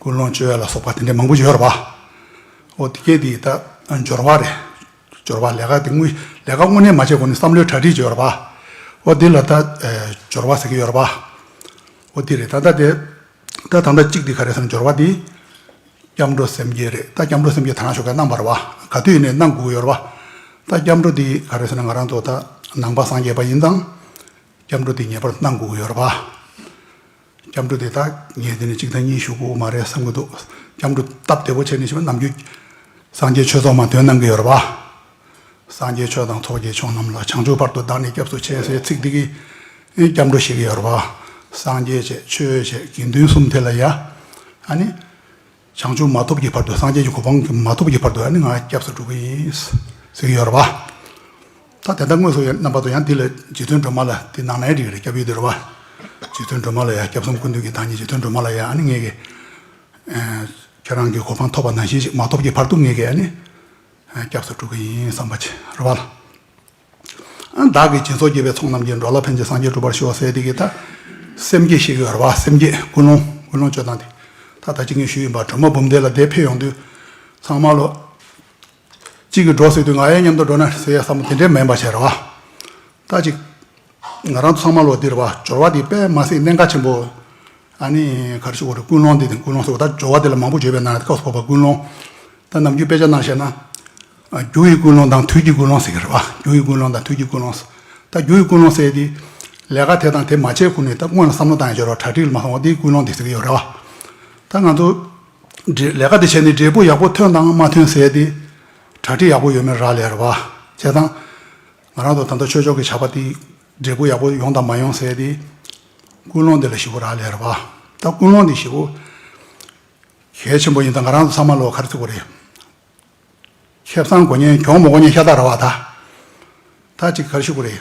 ཀུན་སློང་བཅོས་ལ་སོགས་པ་དེ་འདྲ་མང་པོ་ཅིག་ཡོད་རེད་པ། འོ་དེ་གས་དེ་ད་སྦྱོར་བ་རེད། སྦྱོར་བ། ལས་ཀ་དེ་དངོས་ལས་ཀ་དངོས་གནས་མ་བྱས་གོང་ནས་བསམ་བློའི་གྲ་སྒྲིག་བྱེད་ཡོད་རེད་པ། འོ་དེ་ལ་ད་ཨེ་སྦྱོར་བ་ཟེར་གྱི་ཡོད་རེད་པ། འོ་དེ་རེད། ད་ལྟ་དེ་ད་ད་ལྟ་གཅིག་དེ་ག་རེ་ཟེར་ན། སྦྱོར་བ་དེ་སྐྱབས་འགྲོ་སེམས་བསྐྱེད་རེད། ད་སྐྱབས་འགྲོ་སེམས་བསྐྱེད་ད་ནང་ཞོགས་ཀ་གནང་བ་རེད་པ། ག་དུས་ཡིན་ནའི་གནང་དགོས་ཀྱི་ཡོད་རེད་པ། ད་སྐྱབས་འགྲོ་དེ་ག་རེ་ཟེར་ན། ང་རང་ཚོ་ད་ནང་པ་སངས་རྒྱས་པ་ཡིན་ཙང་། སྐྱབས་འགྲོ་དེ་ངེས་པར་གནང་དགོས་ཀྱི་ཡོད་རེད་པ། སྐྱབས་འགྲོ་དེ་དག་ངས་དེ་ནས་གཅིག་དང་གཉིས་ཞུ་དགོས་མ་རེད་བསམ་གྱི་འདུག་སྐྱབས་འགྲོ་སྟབས་བདེ་པོ་བྱས་ནས་ཞུས་པ་ནམ་རྒྱུན་སངས་རྒྱས་ཆོས་ཚོགས་མ་འདོན་གནང་གི་ཡོད་རེད་པ། སངས་རྒྱས་ཆོས་དང་ཚོགས་ཀྱི་མཆོག་རྣམས་ལ། བྱང་ཆུབ་བར་དུ་བདག་ནི་སྐྱབས་སུ་མཆི་ཟེར་ཚིག་འདི་གིས་སྐྱབས་འགྲོ་ཞུ་གི་ཡོད་རེད་པ། སངས་རྒྱས་བྱས་ཆོས་བྱས་དགེ་འདུན་གསུམ་དེ་ལ་ཡ། ཨ་ནི། བྱང་ཆུབ་མ་ཐོབ་ཀྱི་བར་དུ། སངས་རྒྱས་ཀྱི་གོ་འཕང་མ་ཐོབ་ཀྱི་བར་དུ་ཨ་ནི་ང་སྐྱབས་སུ་འགྲོ་གི་ཡིན་ཟེར་གྱི་ཡོད་རེད་པ། ད་དེ་ལྟར་དངོས་སུ་ཡང་རྣམ་པ་ཚོ་ཡང་འདི་ལ་རྗེ་བཙུན་སྒྲོལ་མ་ལ་དེ་གནང་ན་ཡང་འགྲིག་གི་རེད། སྐྱབས་ཡུལ་དེ་རེད་པ། རྗེ་བཙུན་སྒྲོལ་མ་ལ་ཡང་སྐྱབས་གསུམ་ཀུན་འདུས་ཀྱི་བདག་ཉིད་རྗེ་བཙུན་སྒྲོལ་མ་ལ་ཡང་ཨ་ནི་ངེད་ཀྱི་ཁྱེད་རང་གི་གོ་འཕང་ཐོབ་པ་ནང་བཞིན་ཞིག་མ་ཐོབ་ཀྱི་བར་དུ་ངེད་ཀྱི་ཨ་ནི་སྐྱབས་སུ་འགྲོ་གི་ཡིན་བསམ་པ་ཅིག་རེད་པ་ལ། བདག་གིས་སྦྱིན་སོགས་བགྱིས་པའི་ཚོགས་རྣམས་ཀྱིས། འགྲོ་ལ་ཕན་ཕྱིར་སངས་རྒྱས་འགྲུབ་པར་ཤོག་ཟེར་དེ་གི་ད་སེམས་བསྐྱེད་ཤིག་ཡོད་རེད་པ། སེམས་བསྐྱེད་ཀུན་སློང་ཀུན་སློང་བཅོས་སྟངས་དེ། ད་ད་ཅི་ངས་ཞུས་ཡིན་པ་སྒྲོལ་མ་འབུམ་སྡེ་ལ་དེ་ཕེབས་ཡོང་དུས་ཚང་མ་ལོ། གཅིག་གིས་འགྲོ་ཟེར་དུས་ང་ཡང་མཉམ་དུ་འགྲོ་ན་ཟེར་ཡ་བསམ་བློ་དེ་འདྲས་མེད་པ་བྱས་རེད་པ། ད་ཅིག་ང་རང་ཚོ་ཚང་མ་ལོ་འདིར་བ་སྦྱོར་བ་འདི་དཔེ་མ་སྲིད་གནད་འགག་ཆེན་པོ། ཨ་ནི་ག་རེ་ཞུ་དགོས་རེད། ཀུན་སློང་འདི་དང་ཀུན་སློང་ཟེར་བ་ད་སྦྱོར་བ་འདི་ལ་མང་པོ་བརྗོད་པའི་ནང་ནས་སྐབས་སུ་བབ་པ་ཀུན་སློང་། ད་ནམ་རྒྱུན་དཔེ་ཆ་ནང་བཤད་ན། རྒྱུ་ཡི་ཀུན་སློང་དང་དུས་ཀྱི་ཀུན་སློང་ཟེར་གྱི་རེད་པ། རྒྱུ་ཡི་ཀུན་སློང་དང་དུས་ཀྱི་ཀུན་སློང་། ད་རྒྱུ་ཡི་ཀུན་སློང་ཟེར་དེ། ལས་ཀ་དེ་དང་དེ་མ་བྱས་གོང་ནས་ད་སྔོན་ལ་བསམ་བློ་བཏང་ཡ་སྦྱོར་བ་གྲ་སྒྲིག་ལ་མ་སོང་བ་དེའི་ཀུན་སློང་དེ་ཟེར་གྱི་ཡོད་རེད་པ། ད་ང་ཚོ། འབྲས་ལས་ཀ་དེ་བྱས་ནས་འབྲས་བུ་ཡག་པོ་ཐོན་དང་མ་ཐོན་ཟེར་དེ། གྲ་སྒྲིག་ཡག་པོ་ཡོད་མེད་རག་ལས་རེད་པ། བྱས་ཙང་། ང་རང་ཚོ་ད་ལྟ་ཆོས་ཕྱོགས་ཀྱི་བྱ་བ་དེ་འབྲས་བུ་ཡག་པོ་ཡོང་དང་མ་ཡོང་ཟེར་དེ། ཀུན་སློང་དེ་ལ་ཞེ་པོ་རག་ལས་རེད་པ། ད་ཀུན་སློང་དེ་ཞེ་པོ་གལ་ཆེན་པོ་ཡིན་ཙང་ང་རང་ཚོ་ཚང་མ་ལོ་ག་རེ་ཟེར་དགོས་རེད། ཁེ་བཟང་དགོས་མཁན་གྱོང་མི་དགོས་མཁན་ཤ་སྟག་རེད་པ་ད། ད་ཅིག་ག་རེ་ཞུ་དགོས་རེད།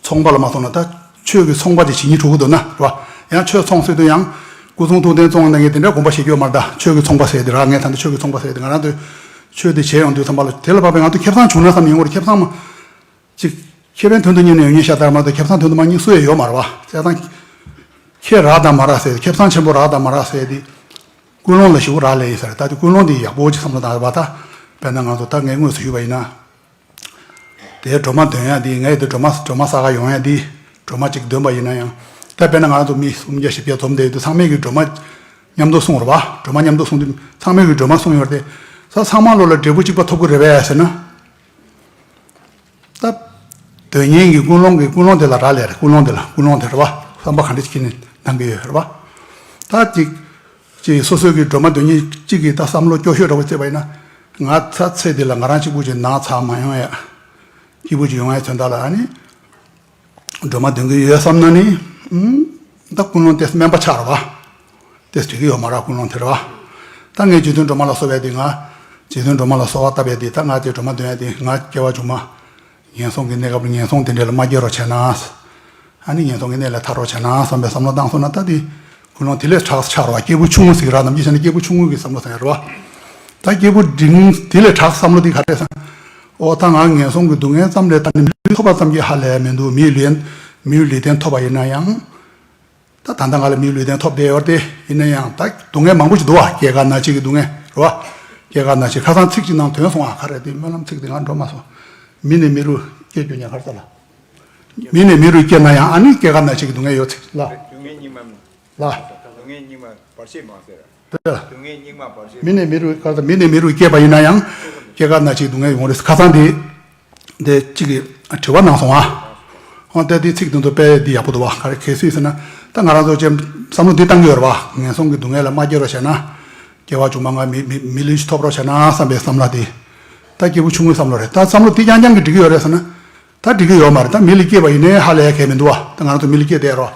ཚོང་པ་ལ་མ་སོང་ན་ད་ཆོས་ཀྱི་ཚོང་པ་དེ་བྱེད་སྙིང་བྲོ་གི་འདུག་ན་རེད་པ། ཡང་ཆོས་ཚོང་ཟེར་དུས་ཡང་སྐུ་གསུང་ཐུགས་རྟེན་བཙོང་ཡོང་མཁན་དེ་འདྲ་དགོངས་པ་བཞེས་རྒྱུ་ཡོད་མ་རེད། ད་ཆོས་ཀྱི་ཚོང་པ་ཟེར་དེ་ར་ངས་ད་ལྟ་ཆོས་ཀྱི་ཚོང་པ་ཟེར་དེ་ང་རང་ཚོས་ཆོས་དེ་བྱེད་ཡོང་དུས་ཙམ་པ་ལ་དེ་ལ་བབ་པའི་ང་ཚོ་ཁེ་བཟང་བྱུང་ན་བསམ་ཡོང་གི་རེད། ཁེ་བཟང་མ། ཅིག་ཁེ་ཕན་དོན་དུ་གཉེར་ནས་ཡོང་མཁན་ཤ་སྟག་མ་གཏོགས་ཁེ་བཟང་དོན་དུ་མ་གཉེར་སུ་ཡང་ཡོད་མ་རེད་པ། བྱས་ཙང་། ཁེ་རག་དང་མ་རག་ཟེར་ཁེ་བཟང་ཆེན་པོ་རག་དང་མ་རག་ཟེར་དེ། ཀུན་སློང་ལ་ཞེ་པོ་རག་ལས་ཡིན་ས་རེད། ད་དེ་ཀུན་སློང་དེ་ཡག་པོ་ཅིག་བསམ་བློ་བཏང་བ་ད། དཔེར་ན་ང་ཚོ་ད་ངས་དངོས་སུ་ཞུས་པ་ཡིན་ན། དེའི་སྒྲོལ་མ་འདོན་ཡ་དེ་ངས་དེ་སྒྲོལ་མ་སྒྲོལ་མ་ས་ག་ཡོང་ཡ་དེ། སྒྲོལ་མ་ཅིག་འདོན་པ་ཡིན་ན་ཡང་། ད་དཔེར་ན་ང་ཚོ་མི་སུམ་བརྒྱ་བཞི་བརྒྱ་འཛོམས་བསྡད་ཡོད་དུས་ཚང་མས་ཀྱི་སྒྲོལ་མ་མཉམ་དུ་གསུང་རེད་པ། སྒྲོལ་མ་མཉམ་དུ་གསུང་དུས་ཚང་མས་ཀྱི་སྒྲོལ་མ་གསུང་ཡོད་རེད་དེ། ས་ཚང་མ་ལོ་ལ་འབྲས་བུ་གཅིག་པ་ཐོབ་ཀྱི་རེད་པས་ཟེར་ན། ད། དོན་གཉེར་གྱི་ཀུན་སློང་གི་ཀུན་སློང་དེ་ལ་རག་ལས་རེད། ཀུན་སློང་དེ་ལ་ཀུན་སློང་དེ་རེད་པ། བསམ་པ་ག་འདྲ་ཞིག་གིས་ནི་གནང་གི་ཡོད་རེད་པ། ད་ཅིག་ཅིག་སོ་སོའི་གི་སྒྲོལ་མ་འདོན་མཁན་གཅིག་གིས་ད་བསམ་བློ་སྐྱོ་ཤོས་འདྲ་བོ་བརྩིས་པ་ཡིན་ན། ང་ཚ་ཚེ་འདི་ལ་ང་རང་གཅིག་པུ་ཅིག་ན་ཚ་མ་ཡོང་ཡ། སྐྱིད་པོ་ཅིག་ཡོང་ཡ་དོན་དག་ལ་ཨ་ནི། སྒྲོལ་མ་འདོན་གི་ཡོད་བསམ་ན་ནི། ཨུམ། ད་ཀུན་སློང་དེ་དམན་པ་ཆགས་རེད་པ། དེ་འགྲིག་གི་ཡོད་མ་རེད། ཀུན་སློང་དེ་རེད་པ། ད་ངས་རྗེ་བཙུན་སྒྲོལ་མ་ལ་གསོལ་བ་འདེབས་དེ་ང་། རྗེ་བཙུན་སྒྲོལ་མ་ལ་གསོལ་བ་བཏབ་པ་དེ་ད་ང་དེ་སྒྲོལ་མ་འདོན་ཡ་དེ་ང་སྐྱེ་བ་མཇུག་མ། ངན་སོང་གི་གནས་སྐབས་ངན་སོང་དེ་འདྲ་ལ་མ་སྐྱེ་རོགས་བྱས་ན། ཨ་ནི་ངན་སོང་གི་གནས་ལས་ཐར་རོགས་བྱས་ན་བསམ་པའི་བསམ་བློ་བཏང་སོང་ན་ད་དེ། ཀུན་སློང་དེ་ལས་དྲག་ཆགས་རེད་པ། སྐྱེས་བུ་ཆུང་ངུ་ཟེར་གྱི་རེད་པ། ནམ་རྒྱུན་བྱས་ན་སྐྱེས་བུ་ཆུང་ངུ་གི་བསམ་བློ་བཏང་ཡ་རེད་པ། ད་སྐྱེས་བུ་འབྲིང་དེ་ལས་དྲག་བསམ་བློ་དེ་ག་རེ་རེད་ཟེར་ན། ཨོ་ད་ང་ངན་སོང་གི་སྡུག་བསྔལ་ཙམ་ལས་ད་ནི་མི་ལུས་ཐོབ་པ་ཙམ་གྱིས་ཧ་ལས་མི་འདུག་མིའི་ལུས་མིའི་ལུས་རྟེན་ཐོབ་པ་ཡིན་ན་ཡང་། ད་ད་ལྟ་ང་ལ་མིའི་ལུས་རྟེན་ཐོབ་བསྡད་ཡོད་རེད་དེ། ཡིན་ན་ཡང་ད་སྡུག་བསྔལ་མང་པོ་ཞིག་འདུག་པ། སྐྱེ་རྒ་ན་འཆི་གི་སྡུག་བསྔལ་རེད་པ། སྐྱེ་རྒ་ན་འཆི་ཁ་སང་ཚིག་ཅིག་ནང་ཐོན་སོང་ཨ། ག་རེ་དེ་སྨོན་ལམ་ཚིག་དེ་ང་འགྲོ་མ་སོང་། མི་ནས་མི་རུ་སྐྱེ་རྒྱུ་ཉག་ག་རེ་ཟེར་ལ། མི་ནས་མི་རུ་སྐྱེ་ན་ཡང་ཨ་ནི་སྐྱེ་རྒ་ན་འཆི་གི་སྡུག་བསྔལ་ཡོད་ཚིག་ལ། སྡུག་བསྔལ་སྙིགས་མ། ལ། སྡུག་བསྔལ་སྙིགས་མ་བར་ཆད་མང་ཟེར། སྡུག་བསྔལ་སྙིགས་མ་བར་ཆད། མི་ནས་མི་རུ་ག་རེ་ཟེར། མི་ནས་མི་རུ་སྐྱེས་པ་ཡིན་ན་ཡང་སྐྱེ་རྒ་ན་འཆིའི་སྡུག་བསྔལ་ཡོང་གི་རེད། ཁ་སང་དེ། དེ་གཅིག་གིས་དྲི་བ་གནང་སོང་ཨ། ཧོ་དེ་དེ་ཚིག་དེ་ཚོ་དཔེ་འདི་ཡག་པོ་འདུག་པ། ག་རེ་གལ་སྲིད་ཟེར་ན། ད་ང་རང་ཚོ་ཅེ་བསམ་བློ་འདི་བཏང་གི་ཡོད་རེད་པ། ངན་སོང་གི་སྡུག་བསྔལ་ལ་མ་སྐྱེ་རོགས་བྱས་ན། སྐྱེ་བ་མཇུག་མ་ང་མི་མི་མི་ལུས་ཤིག་ཐོབ་རོགས་བྱས་ན་བསམ་པའི་བསམ་བློ་དེ། ད་སྐྱེས་བུ་ཆུང་ངུའི་བསམ་བློ་རེད། ད་བསམ་བློ་འདི་རྐྱང་རྐྱང་གིས་འགྲིག་གི་ཡོད་རེད་ཟེར་ན། ད་འགྲིག་གི་ཡོད་མ་རེད། ད་མི་ལ་སྐྱེས་པ་ཡིན་ནའི་ཧ་ལས་ཡ་གལ་མི་འདུག་པ། ད་ང་རང་ཚོ་མི་ལ་སྐྱེས་བསྡད་རོགས།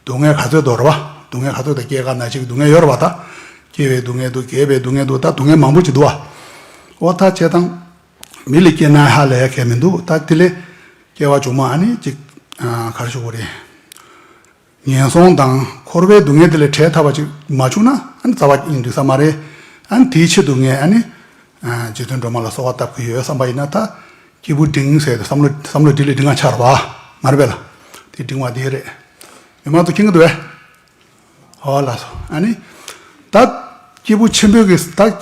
སྡུག་བསྔལ་ག་ཚོད་འདུག་རེད་པ། སྡུག་བསྔལ་ག་ཚོད་དང་སྐྱེ་རྒ་ན་འཆི་གི་སྡུག་བསྔལ་ཡོད་རེད་པ་ད། སྐྱེ་བའི་སྡུག་བསྔལ་འདུག་རྒས་པའི་སྡུག་བསྔལ་འདུག་ད་སྡུག་བསྔལ་མང་པོ་ཅིག་འདུག་པ། འོ་ད་བྱས་ཙང་། མི་ལ་སྐྱེས་ན་ཧ་ལས་ཡ་གལ་མི་འདུག་ད་དེ་ལས་སྐྱེ་བ་མཇུག་མ་ཨ་ནི་ཅིག་ཨ་ག་རེ་ཞུ་དགོས་རེད། ངན་སོང་དང་འཁོར་བའི་སྡུག་བསྔལ་དེ་ལས་བྲལ་ཐུབ་པ་ཅིག་མ་བྱུང་ན་ཨ་ནི་རྩ་བ་ཉིད་འགྲིག་ས་མ་རེད། ཨ་ནི་དེའི་ཆེད་དུ་ངས་ཨ་ནི། ཨ་རྗེ་བཙུན་སྒྲོལ་མ་ལ་གསོལ་བ་བཏབ་ཀྱི་ཡོད་བསམ་པ་ཡིན་ན་ད། སྐྱེས་བུ་འབྲིང་ཟེར་ཏེ་བསམ་བློ་བསམ་བློ་འདི་ལས་འབྲིང་ང་ཆགས་རེད་པ། མ་རེད་པས་ལ། དེ་འབྲིང་བ་དེ་རེད། མི་མང་ཚོ་མཁྱེན་གྱི་འདུག་པས། ཧོ་ལགས་སོ། ཨ་ནི། ད། སྐྱེས་བུ་ཆེན་པོའི་གི་ད།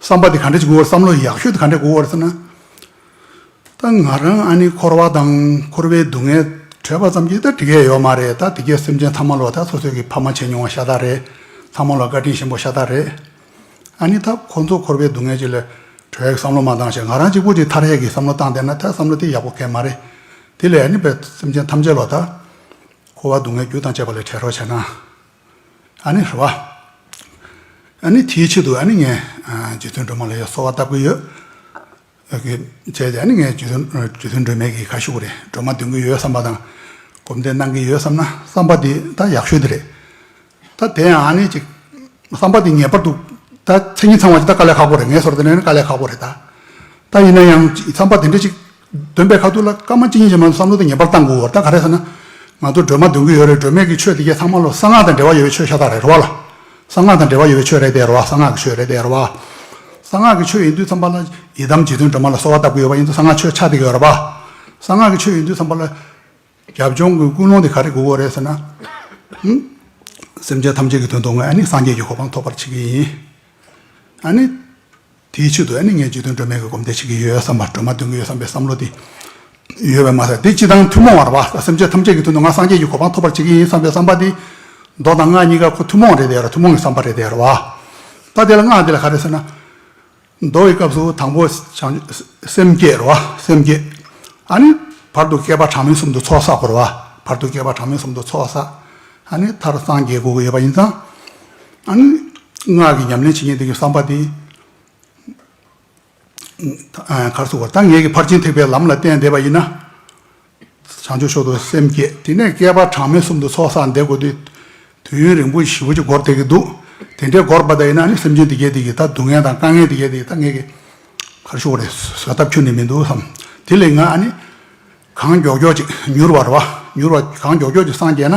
བསམ་པ་དེ་ག་འདྲ་ཅིག་དགོས་རེད། བསམ་བློ་ཡག་ཤོས་དེ་ག་འདྲ་དགོས་རེད་ཟེར་ན། ད་ང་རང་ཨ་ནི་འཁོར་བ་དང་འཁོར་བའི་སྡུག་བསྔལ་བྲལ་བ་ཙམ་གྱིས་ད་འགྲིག་གི་ཡོད་མ་རེད། ད་དེ་གའི་སེམས་ཅན་ཚང་མ་ལོ་ད་སོ་སོའི་གི་ཕ་མ་བྱས་མྱོང་བ་ཤ་སྟག་རེད། ཚང་མ་ལོ་བཀའ་དྲིན་ཆེན་པོ་ཤ་སྟག་རེད། ཨ་ནི་ད་ཁོང་ཚོ་འཁོར་བའི་སྡུག་བསྔལ་ཅིག་ལས་གྲོལ་ཡག་བསམ་བློ་མ་བཏང་བྱས་ང་རང་གཅིག་པུ་ཅིག་ཐར་ཡག་གི་བསམ་བློ་བཏང་བསྡད་ན་ད་བསམ་བློ་དེ་ཡག་པོ་གང་ཡང་མ་རེད། དེ་ལས་ཨ་ནི་བས་སེམས་ཅན་ཐམས་ཅད་ལོ་ད། འཁོར་བ་སྡུག་བསྔལ་རྒྱུ་དང་བཅས་པ་ལས་བྲལ་རོགས་བྱས་ན། ཨ་ནི་རེད་བ། ཨ་ནི་དེའི་ཆེད་དུ་ཨ་ནི་ངས་རྗེ་བཙུན་སྒྲོལ་མ་ལ་ཡ་གསོལ་བ་བཏབ་ཀྱི་ཡོད། ཨ་ཀི་བྱས་ཏེ་ཨ་ནི་ངས་རྗེ་བཙུན་རྗེ་བཙུན་སྒྲོལ་མའི་གི་ཁ་ཤུ་རེད། སྒྲོལ་མ་འདོན་གྱི་ཡོད་བསམ་པ་དང་། སྒོམ་བཟླས་གནང་གི་ཡོད་བསམ་ན་བསམ་པ་དེ་ད་ཡག་ཤོས་དེ་རེད། ད་དེ་ཡང་ཨ་ནི་ཅིག་བསམ་པ་དེ་ངེས་པར་དུ་ད་མཚན་ཉིད་ཚང་བ་ཅིག་ད་དཀའ་ལས་ཁག་པོ་རེད། ངས་ཟེར་བ་དེ་ནས་ནི་དཀའ་ལས་ཁག་པོ་རེད་ད། ད་ཡིན་ན་ཡང་བསམ་པ་དེ་འདྲ་ཅིག་འདོན་པའི་ཁ་ཐུག་ལ་སྐར་མ་གཅིག་གཉིས་ཅིག་མ་གཏོགས་བསམ་བློ་དེ་ངེས་པར་བཏང་དགོས་པ་རེད། ད་ག་རེ་ཟེར་ན། ང་ཚོ་སྒྲོལ་མ་འདོན་གྱི་ཡོད་རེད། སྒྲོལ་མའི་གི་ཆོས་དེ་གའི་ཚང་མ་ལོ་གསང་སྔགས་དང་འབྲེལ་བ་ཡོད་པའི་ཆོས་ཤ་སྟག་རེད་རོ་བ་ལ། གསང་སྔགས་དང་འབྲེལ་བ་ཡོད་པའི་ཆོས་རེད་དེ་རོ་བ། གསང་སྔགས་ཀྱི་ཆོས་ཡིན་དུས་ཙམ་པ་ལ་ཡི་དམ་རྗེ་བཙུན་སྒྲོལ་མ་ལ་གསོལ་བ་བཏབ་ཀྱི་ཡོད་པ་ཡིན་དུས་གསང་སྔགས་ཆོས་ཆགས་བསྡད་ཀྱི་ཡོད་རེད་པ། གསང་སྔགས་ཀྱི་ཆོས་ཡིན་དུས་ཙམ་པ་ལ། རྒྱབ་ལྗོངས་ཀྱི་ཀུན་སློང་དེ་ག་རེ་དགོས་ཀྱི་རེད་ཟེར་ན། ཧུམ། སེམས་ཅན་ཐམས་ཅད་ཀྱི་དོན་དུ་ངས་ཨ་ནི་སངས་རྒྱས་ཀྱི་གོ་འཕང་ཐོབ་པར་བྱེད་ཀྱི་ཡིན། ཨ་ནི། དེའི་ཆེད་དུ་ཨ་ནི་ངས་རྗེ་བཙུན་སྒྲོལ་མའི་གི་སྒོམ་བཟླས་བྱེད་ཀྱི་ཡོད་བསམ་པ། སྒྲོལ་མ་འདོན་གྱི་ཡོད་བསམ་པའི་བསམ་བློ་དེ་ཡོད་པས་མ་ཟད། དེ་སྤྱི་དང་ཐུན་མོང་བ་རེད་བ། སེམས་ཅན་ཐམས་ཅད་ཀྱི་དོན་དུ་ང་སངས་རྒྱས་ཀྱི་གོ་འཕང་ཐོབ་པར་བྱེད་ཀྱི་ཡིན་བསམ་པའི་བསམ་པ་དེ། མདོ་དང་སྔགས་གཉིས་ཀ་ཁོ་ཐུན་མོང་རེད་དེ་ར། ཐུན་མོང་གི་བསམ་པ་རེད་དེ་ར་བ། ད་དེ་ལ་སྔགས་དེ་ལ་ག་རེ་ཟེར་ན། མདོ་ཡི་སྐབས་སུ་དང་པོ་བྱང་སེམས་བསྐྱེད་རེད་བ། སེམས་བསྐྱེད། ཨ་ནི་བར་དུ་བསྐལ་པ་གྲངས་མེད་གསུམ་དུ་ཚོགས་བསགས་པ་རེད་བ། བར་དུ་བསྐལ་པ་གྲངས་མེད་གསུམ་དུ་ཚོགས་བསགས། ཨ་ནི་མཐར་སངས་རྒྱས་དགོས་ཀྱི་ཡོད་པ་ཡིན་ཙང་། ཨ་ནི་སྔགས་ཀྱི་ཉམས་ལེན་བྱེད་མཁན་དེ་གི་བསམ་པ་དེ། ཨ་ག་རེ་ཟེར་དགོས། ད་ངེད་ཀྱི་ཕར་ཕྱིན་ཐེག་པའི་ལམ་ལ་བརྟེན་བསྡད་པ་ཡིན་ན། བྱང་ཆུབ་མཆོག་ཏུ་སེམས་བསྐྱེད། དེ་ནས་བསྐལ་པ་གྲངས་མེད་གསུམ་དུ་ཚོགས་བསགས་བསྡད་དགོས་དུས། དུས་ཡུན་རིང་པོ་ཞེ་པོ་ཅིག་འགོར་བསྡད་ཀྱི་འདུག་དེ་འདྲའི་འགོར་བ་དང་ཡིན་ན་ནི་སེམས་ཅན་དེ་གས་དེ་གི་ད་སྡུག་བསྔལ་དང་དཀའ་ངལ་དེ་གས་དེ་ད་ངེད་ཀྱི་ག་རེ་ཞུ་དགོས་རེད། བཟོད་ཐབས་ཁྱོན་ནས་མི་འདུག་བསམ། དེ་ལས་ང་ཨ་ནི་གང་མགྱོགས་མགྱོགས་ཅིག་མྱུར་བ་རེད་བ། མྱུར་བ་གང་མགྱོགས་མགྱོགས་ཅིག་སངས་རྒྱས་ན་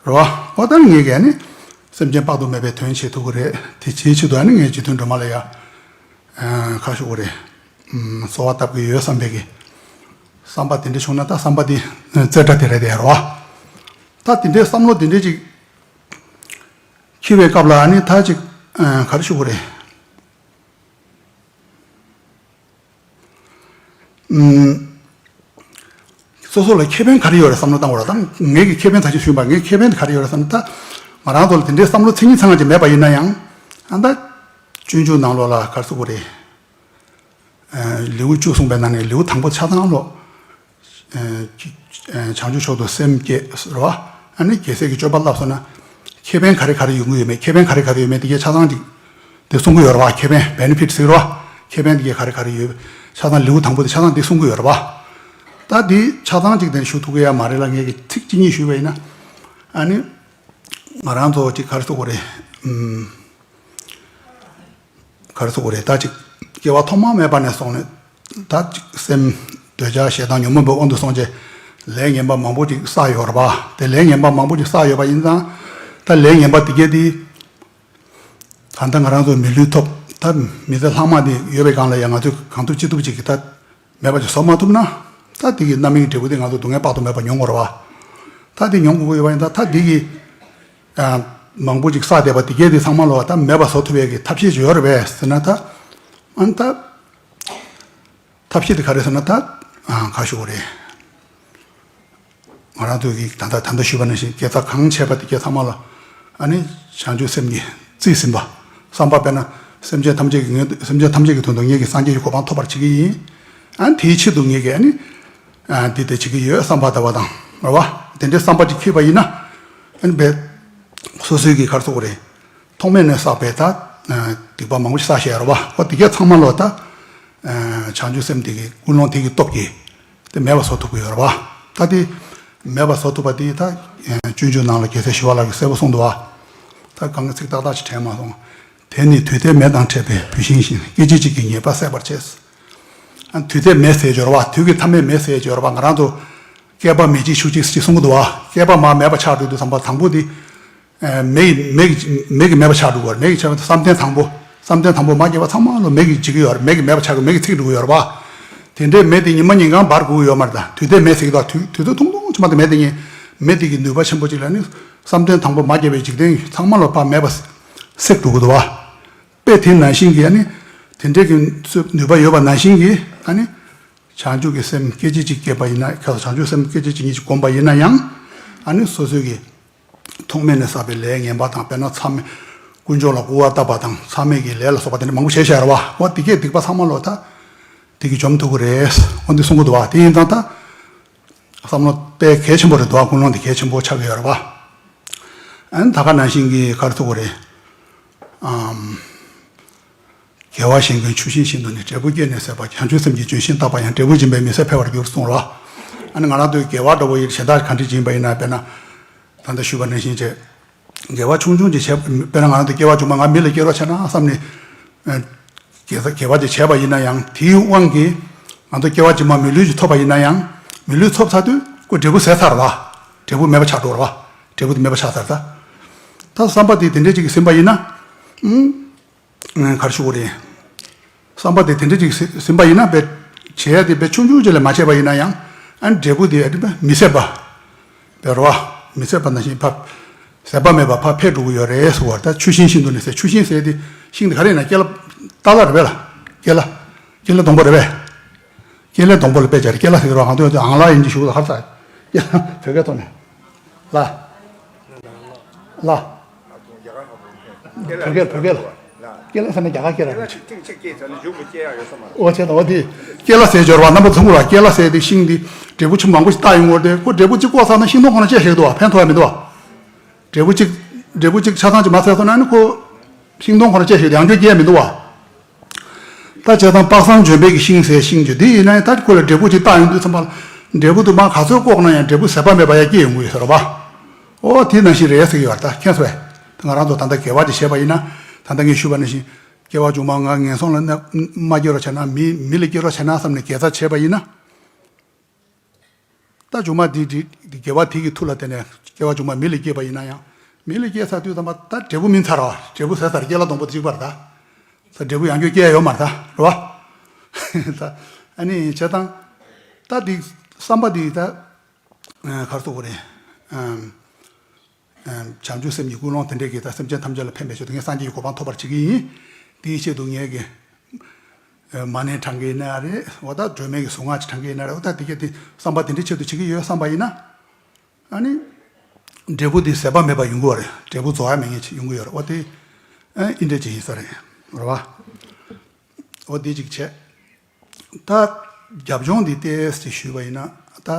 རེད་བ། འོ་ད་ངེད་ཀྱིས་ཨ་ནི་སེམས་ཅན་དཔག་ཏུ་མེད་པའི་དོན་བྱེད་ཐུབ་ཀྱི་རེད། དེ་བྱེད་ཆེད་དུ་ཨ་ནི་ངས་རྗེ་བཙུན་སྒྲོལ་མ་ལ་ཡ། ཨ་ཁ་ཤོ་གོ་རེད། ཨམ་གསོལ་བ་བཏབ་ཀྱི་ཡོད་བསམ་པའི་གི་བསམ་པ་དེ་འདྲ་བྱུང་ན་ད་བསམ་པ་དེ་རྩེ་གྲ་དེ་རེད་དེ་རོ། ད་དེ་འདྲའི་བསམ་བློ་དེ་འདྲ་ཅིག་འཁྱེར་བའི་སྐབས་ལ་ཨ་ནི་ད་ཅིག་ཨ་ག་རེ་ཞུ་དགོས་རེད། ཨམ། སོ་སོ་ལ་ཁེ་ཕན་ག་རེ་ཡོད་རེད་བསམ་བློ་བཏང་བ་རེད། ད་ངེད་ཀྱི་ཁེ་ཕན་ད་ཅིག་ཞུས་པ། ངའི་ཁེ་ཕན་དེ་ག་རེ་ཡོད་རེད་བསམ་ན། ད་ང་རང་ཚོ་ལ་དེ་འདྲའི་བསམ་བློ་མཚན་ཉིད་ཚང་བ་ཅིག་མེད་པ་ཡིན་ན་ཡང་། ཨ་ད་སྤྱོད་འཇུག་ནང་ལོགས་ལ་ག་རེ་ཟེར་དགོས་རེད། ཨ་ལེའུ་བཅུ་གསུངས་པའི་ནང་ནས་ལེའུ་དང་པོ་ཆ་ཚང་ལོ། ཨ་བྱང་ཆུབ་མཆོག་ཏུ་སེམས་བསྐྱེད་ཟེར་བ། ཨ་ནི་རྒྱལ་སྲས་ཀྱི་སྤྱོད་པ་བསླབས་སོང་ན། ཁེ་ཕན་ག་རེ་ག་རེ་ཡོང་གི་ཡོད་མེད། ཁེ་ཕན་ག་རེ་ག་རེ་ཡོད་མེད་དེ་གའི་ཆ་ཚང་ཅིག་དེ་གསུང་གི་ཡོད་རེད་བ། ཁེ་ཕན་བེ་ནེ་ཕིཊ་ཟེར་རེད་བ། ཁེ་ཕན་དེ་གའི་ག་རེ་ག་རེ་ཡོད། ཆ་ཚང་ལེའུ་དང་པོ་དེ་ཆ་ཚང་དེ་གསུང་གི་ཡོད་རེད་བ། ད་དེ་ཆ་ཚང་ཅིག་དེ་ཞུ་ཐུབ་ཀྱི་ཡ་མ་རེད་ལ། ངས་ཀྱི་ཚིག་གཅིག་གཉིས་ཞུས་པ་ཡིན་ན། ཨ་ནི་ང་རང་ཚོ་ཅིག་ག་རེ་ཟེར་དགོས་རེད། ཨམ། ག་རེ་ཟེར་དགོས་རེད། ད་ཅིག་སྐྱེ་བ་ཐོག་མ་མེད་པ་ནས་བཟུང་ནས། ད་ཅིག་སེམས་འདོད་ཆགས་ཞེ་སྡང་ཉོན་མོངས་པའི་དབང་དུ་སོང་བྱས་ལས་ངན་པ་མང་པོ་ཅིག་བསགས་ཡོད་རེད་པ། དེ་ལས་ངན་པ་མང་པོ་ཅིག་བསགས་ཡོད་པ་ཡིན་ཙང་། ད་ལས་ངན་པ་དེ་གས་དེ། ད་ལྟ་ང་རང་ཚོ་མི་ལུས་ཐོབ། ད་མི་ཚེ་ལྷག་མ་དེ་ཡོད་པའི་སྒང་ལ་ཡང་ང་ཚོས་གང་ཐུབ་ཅི་ཐུབ་ཅིག་གིས་ད་མེད་པ་ཅིག་བཟོ་མ་ཐུབ་ན། ད་དེ་གི་རྣམ་སྨིན་འབྲས་བུ་དེ་ང་ཚོ་སྡུག་བསྔལ་དཔག་ཏུ་མེད་པ་མྱོང་དགོས་རེད་བ། ད་དེ་མྱོང་དགོས་ཀྱི་ཡོད་པ་ཡིན་ཙང་། ད་དེ་གི་ཨ་མང་པོ་ཅིག་བསགས་བསྡད་པ་དེ་གས་དེ་ཚང་མ་ལོ་ད་མེད་པ་བཟོ་ཐུབ་པའི་གི་ཐབས་ཤེས་ཅིག་ཡོད་རེད་པས་ཟེར་ན། ད་ཨ་ནི་ད་ཐབས་ཤེས་དེ་ག་རེ་ཟེར་ན། ད་ཨ་ག་ཞུ་དགོས་རེད། ང་རང་ཚོ་གིས་ད་ལྟ་ད་ལྟ་ཞུས་པ་ནང་བཞིན་དགེ་རྩ་གང་བྱས་པ་དེ་གས་ཚང་མ་ལ་ཨ་ནི་བྱང་ཆུབ་སེམས་ཀྱིས་རྩིས་ཟིན་པ། བསམ་པ་དཔེར་ན་སེམས་ཅན་ཐམས་ཅད་ཀྱི་ངོས། སེམས་ཅན་ཐམས་ཅད་ཀྱི་དོན་དུ་ངེད་ཀྱིས་སངས་རྒྱས་ཀྱི་གོ་འཕང་ཐོབ་པར་བྱེད་ཀྱི་ཡིན། ཨ་ནི་དེའི་ཆེད་དུ་ངེད་ཀྱིས་ཨ་ནི་ཨ་འདི་དེ་བྱེད་ཀྱི་ཡོད་བསམ་པ་འདྲ་བ་དང་རེད་བ། དེ་འདྲའི་བསམ་པ་ཅིག་འཁྱེར་བ་ཡིན་ན། ཨ་ནི་བས་སོ་སོའི་གི་ག་རེ་ཟེར་དགོས་རེད། ཐོག་མེད་ནས་བསགས་པའི་ད་ཨ་སྡིག་པ་མང་པོ་ཞིག་བསགས་བཞག་ཡོད་རེད་བ། འོ་དེ་གས་ཚང་མ་ལོ་ད་ཨ་བྱང་ཆུབ་སེམས་དེ་གི་ཀུན་སློང་དེ་གི་སྟོབས་ཀྱིས་དེ་མེད་པ་བཟོ་ཐུབ་ཀྱི་ཡོད་རེད་བ། ད་དེ་མེད་པ་བཟོ་ཐུབ་པ་དེ་ད་ཨ་སྤྱོད་འཇུག་ནང་ལ་རྒྱལ་སྲས་ཞི་བ་ལྷ་གིས་གསལ་པོ་གསུངས་འདུག་བ། ད་གང་གི་ཚིག་ཏག་ཏག་ཅིག་དྲན་མ་སོང་། དེ་ནི་དུས་མཐའི་མེ་དང་འཕྲད་པའི་བུད་ཤིང་བཞིན། སྐད་ཅིག་གཅིག་གིས་ཉེས་པ་སེལ་བར་བྱེད། ཨ་དུས་མཐའི་མེ་ཟེར་ཡོད་རེད་བ། དུས་ཀྱི་མཐའ་མའི་མེ་ཟེར་ཡོད་རེད་བ། ང་རང་ཚོ་བསྐལ་པ་མེ་གཅིག་ཆུ་གཅིག་ཅེས་གསུང་གི་འདུག་བ། བསྐལ་པ་མར་མེད་པ་ཆགས་འགྲོ་དུས་ཙམ་པ་དང་པོ་དེ། ཨ་མེ་ཡི་མེ་གི་མེ་གི་མེད་པ་ཆགས་འགྲོ་གི་ཡོད་རེད། མེ་གི་ཆགས་པ་དེ་བསམ་གཏན་དང་པོ། བསམ་གཏན་དང་པོ་མ་སྐྱེས་པ་ཚང་མ་ལོ་མེ་གིས་འཇིག་གི་ཡོད་རེད། མེ་གི་མེད་པ་ཆགས་གི་མེ་གིས་ཚིག་འགྲོ་གི་ཡོད་རེད་བ། དེ་འདྲའི་མེ་དེ་ཉི་མ་ཉིན་གང་འབར་དགོས་ཀྱི་ཡོད་མ་རེད། ད་དུས་མཐའི་མེ་ཟེར་གི་འདུག་དུས་དུས་ཚོད་ཐུང་ཐུང་ཅིག་མ་གཏོགས་མེ་དེ་ཉིད་མེ་དེ་གི་ནུས་པ་ཆེན་པོ་ཅིག་ལ་ནི་བསམ་གཏན་དང་པོ་མ་སྐྱེས་པའི་འཇིག་རྟེན་ཚང་མ་ལོ་ཕར་མེད་པ་སེལ་འགྲོ་གི་འདུག་བ། དཔེ་དེ་ནང་བཞིན་གྱི་ཨ་ནི། དེ་འདྲའི་གི་ཚུལ་ནུས་པ་ཡོད་པ་ནང་བཞིན་གྱི་ཨ་ནི། བྱང་ཆུབ་ཀྱི་སེམས་སྐད་ཅིག་གཅིག་སྐྱེས་པ་ཡིན་ན། ཁ་བྱང་ཆུབ་སེམས་སྐད་ཅིག་གཅིག་གཉིས་ཅིག་བསྒོམས་པ་ཡིན་ན་ཡང་། ཨ་ནི་སོ་སོའི་གི་ཐོག་མེད་ནས་བསགས་པའི་ལས་ངན་པ་དང་། དཔེར་ན་མཚམས་མེད་དཀོན་མཆོག་ལ་སྐུར་བ་བཏབ་པ་དང་། མཚམས་མེད་ཀྱི་ལས་ལ་སོགས་པ་དེ་འདྲ་མང་པོ་བྱས་བཞག་རེད་བ། འོ་དེ་གས་སྡིག་པ་ཚང་མ་ལོ་ད་དེ་གིས་འཇོམས་ཐུབ་ཀྱི་རེད། འོ་འདི་གསུང་གི་འདུག་བ། དེ་ཡིན་ཙང་ད། བསམ་བློ་དཔེ་གལ་ཆེན་པོ་རེད་འདུག་ཀུན་སློང་དེ་གལ་ཆེན་པོ་ཆགས་ཀྱི་ཡོད་རེད་པ། ཨ་ནི་ད་ག་ནང་བཞིན་གྱི་ག་རེ་ཐུག་གི་རེད། ཨམ། དགེ་བ་གཞན་ཀུན་ཆུ་ཤིང་བཞིན་དུ་ནི། འབྲས་བུ་བསྐྱེད་ནས་ཟད་པ་བྱང་ཆུབ་སེམས་ཀྱི་ལྗོན་ཤིང་བཏབ་པ་ཡང་། འབྲས་བུ་སྦྱིན་པས་མི་ཟད་འཕེལ་བར་འགྱུར་གསུངས་རོ། ཨ་ནི་ང་རང་ཚོའི་དགེ་བ་འདྲ་བོ་ཡིན་གཞན་དག་ག་འདྲ་ཅིག་ཡིན་པ་ཡིན་ན། དཔེར་ན་ད་ལྟ་ཞུས་པ་ནང་བཞིན་བྱས། དགེ་བ་ཆུང་ཆུང་ཅིག་བྱས། དཔེར་ན་ང་རང་ཚོ་སྐྱེ་བ་བཅོ་ལྔ་ང་མི་ལ་སྐྱེ་རོགས་བྱས་ན་བསམ་ནས། ཨ། དགེ་རྩ་དགེ་བ་ཅིག་བྱས་པ་ཡིན་ན་ཡང་། དེའི་དབང་གིས་ང་ཚོ་སྐྱེ་བ་ཕྱི་མ་མི་ལུས་ཅིག་ཐོབ་པ་ཡིན་ན་ཡང་། མི་ལུས་ཐོབ་ཚར་དུས་ཁོ་འབྲས་བུ་ཟད་ཚར་བ། འབྲས་བུ་མེད་པ་ཆགས་འགྲོ་བ། འབྲས་བུ་དེ་མེད་པ་ཆགས་ཚར་ད། ད་བསམ་པ་དེ་དེ་འདྲས་ཅིག་གིས་ཟིན་པ་ཡིན་ན། ཨུམ། ག་རེ་ཞུ་དགོས་རེད། བསམ་པ་དེ་དེ་འདྲ་ཅིག་ཟིན་པ་ཡིན་ན། བྱས་ཏེ་བྱས་ཆུང་ཆུང་ཅིག་ལས་མ་བྱས་པ་ཡིན་ན་ཡང་། ཨ་ནི་འབྲས་བུ་དེ་མི་ཟད་པ། བེ་རོ་བ། མི་ཟད་པ་ནང་བཞིན་ཕར། ཟད་པ་མེད་པ་ཕར་འཕེལ་འགྲོ་གི་ཡོད་རེད་ཟེར་བ། ད་ཆུ་ཤིང་བཞིན་དུ་ནི་ཟེར། ཆུ་ཤིང་ཟེར་དེ་ཤིང་དེ་ག་རེ་ཡིན་ན། ཀེ་ལ་ཏ་ལ་རེད་པས་ལ། ཀེ་ལ། ཀེ་ལ་སྡོང་པོ་རེད་པས། ཀེ་ལ་སྡོང་པོ་ལ་དཔེ་སྦྱར། ཀེ་ལ་ཟེར་གི་རེད་པ། ང་ཚོ་ཨང་ལ་ཡིན་གྱི་ཞུ་ལ་ཧར་ས། ཀེ་ལ་བོད་སྐད་ཐོག་ནས། ལ། ལ། བོད་སྐད་བོད་སྐད་ལ། ཀེ་ལ་ཟེར་ན་རྒྱ་གར་སྐད་རེད། ཨོ་ཆེ་ད། འོ་དེ། ཀེ་ལ་ཟེར་སྦྱོར་བ་རྣམ་པ་ཚང་གུ་ལ། ཀེ་ལ་ཟེར་དེ་ཤིང་དེ་འབྲས་བུ་ཆུང་མང་པོ་ཞིག་བཏགས་ཡོང་གི་རེད་དེ། ཁོ་འབྲས་བུ་གཅིག་བཀོག་ཚར་ན་ཤིང་སྡོང་ཁོ་ན་བཅད་ཤེས་ཀྱི་འདུག་བ། ཕན་ཐོགས་ཡ་མི་འདུག་བ། འབྲས་བུ་གཅིག་འབྲས་བུ་གཅིག་ཆ་ཚང་ཅིག་མ་ཟད་སོང་ན་ནི་ཁོ་ཤིང་སྡོང་ཁོ་ན་བཅད་ཤེས་ཀྱི་འདུག་ཡང་བསྐྱར་སྐྱེ་ཡ་མི་འདུག་བ། ད་བྱས་ཙང་དཔག་བསམ་ལྗོན་པའི་གི་ཤིང་ཟེར་ཤིང་ཅིག་འདི་ཡིན་ན་ཡང་། ད་ཁོ་ལ་འབྲས་བུ་ཅིག་བཏགས་ཡོང་དུས་ཙམ་པ་ལ། འབྲས་བུ་དུ་མ་ག་ཚོད་བཀོག་ན་ཡང་འབྲས་བུ་ཟད་པ་མེད་པ་ཡང་སྐྱེ་ཡོང་གི་ཡོད་ས་རེད་པ། ཨོ་དེ་ནང་བཞིན་རེད་ཟེར་གྱི་ཡོད་རེད། ད་མཁྱེན་སོང་ངས། ད་ང་རང་ཚོ་ད་ལྟ་དགེ་བ་ཅིག་བྱས་པ་ཡིན་ན། ད་ལྟ་ངས་ཞུས་པ་ནང་བཞིན། སྐྱེ་བ་བཅོ་ལྔ་ང་ངན་སོང་ལ་གནས་མ་སྐྱེ་རོགས་བྱས་ན། མི་མི་ལ་སྐྱེ་རོགས་བྱས་ན་བསམ་ནས་དགེ་རྩ་བྱས་པ་ཡིན་ན། ད་བཅོ་ལྔ་འདི་འདི་འདི་དགེ་བ་དེ་གི་མཐུ་ལ་བརྟེན་ནས་སྐྱེ་བ་བཅོ་ལྔ་མི་ལ་སྐྱེས་པ་ཡིན་ན་ཡང་། མི་ལ་སྐྱེས་ཚར་དུས་ཙམ་པ་ད་འབྲས་བུ་སྨིན་ཚར་བ། འབྲས་བུ་ཟད་ཚར། ཀེ་ལ་སྡོང་པོ་དེ་གཅིག་པ་རེད་ད། ད་འབྲས་བུ་ཡང་བསྐྱར་སྐྱེ་ཡ་ཡོད་མ་རེད་ད། རེད་བ། ད་ཨ་ནི་བྱས་ཙང་། ད་འདི་བསམ་པ་འདི་ད་ག་རེ་ཟེར་དགོས་རེད། བྱང་ཆུབ་སེམས་ཀྱི་ཀུན་སློང་དེ་འདྲས་ཀྱིས་ད་སེམས་ཅན་ཐམས་ཅད་ལ་ཕན་པའི་ཆེད་དུ་ངས་སངས་རྒྱས་ཀྱི་གོ་འཕང་ཐོབ་པར་བྱེད་ཀྱི་ཡིན། དེའི་ཆེད་དུ་ངས་ཀྱི་མ་ཎི་བགྲང་གི་ཡིན་ན་རེད། འོ་ད་སྒྲོལ་མའི་གི་གཟུངས་སྔགས་ཅིག་བགྲང་གི་ཡིན་ན་རེད། འོ་ད་དེ་གས་དེ་བསམ་པ་དེ་འདྲའི་ཆེད་དུ་བྱེད་ཀྱི་ཡོད་བསམ་པ་ཡིན་ན། ཨ་ནི། འབྲས་བུ་དེ་ཟད་པ་མེད་པ་ཡོང་གི་ཡོད་རེད། འབྲས་བུ་རྫོགས་ཡ་མེད་མཁན་ཅིག་ཡོང་གི་ཡོད་རེད། འོ་དེ། ཨ་ཨི་འདྲ་ཅིག་ཡིན་ས་རེད། རེད་བ། འོ་དེ་ཅིག་བྱས། ད། རྒྱབ་ལྗོངས་འདི་ཏོག་ཙམ་ཞུས་པ་ཡིན་ན། ད།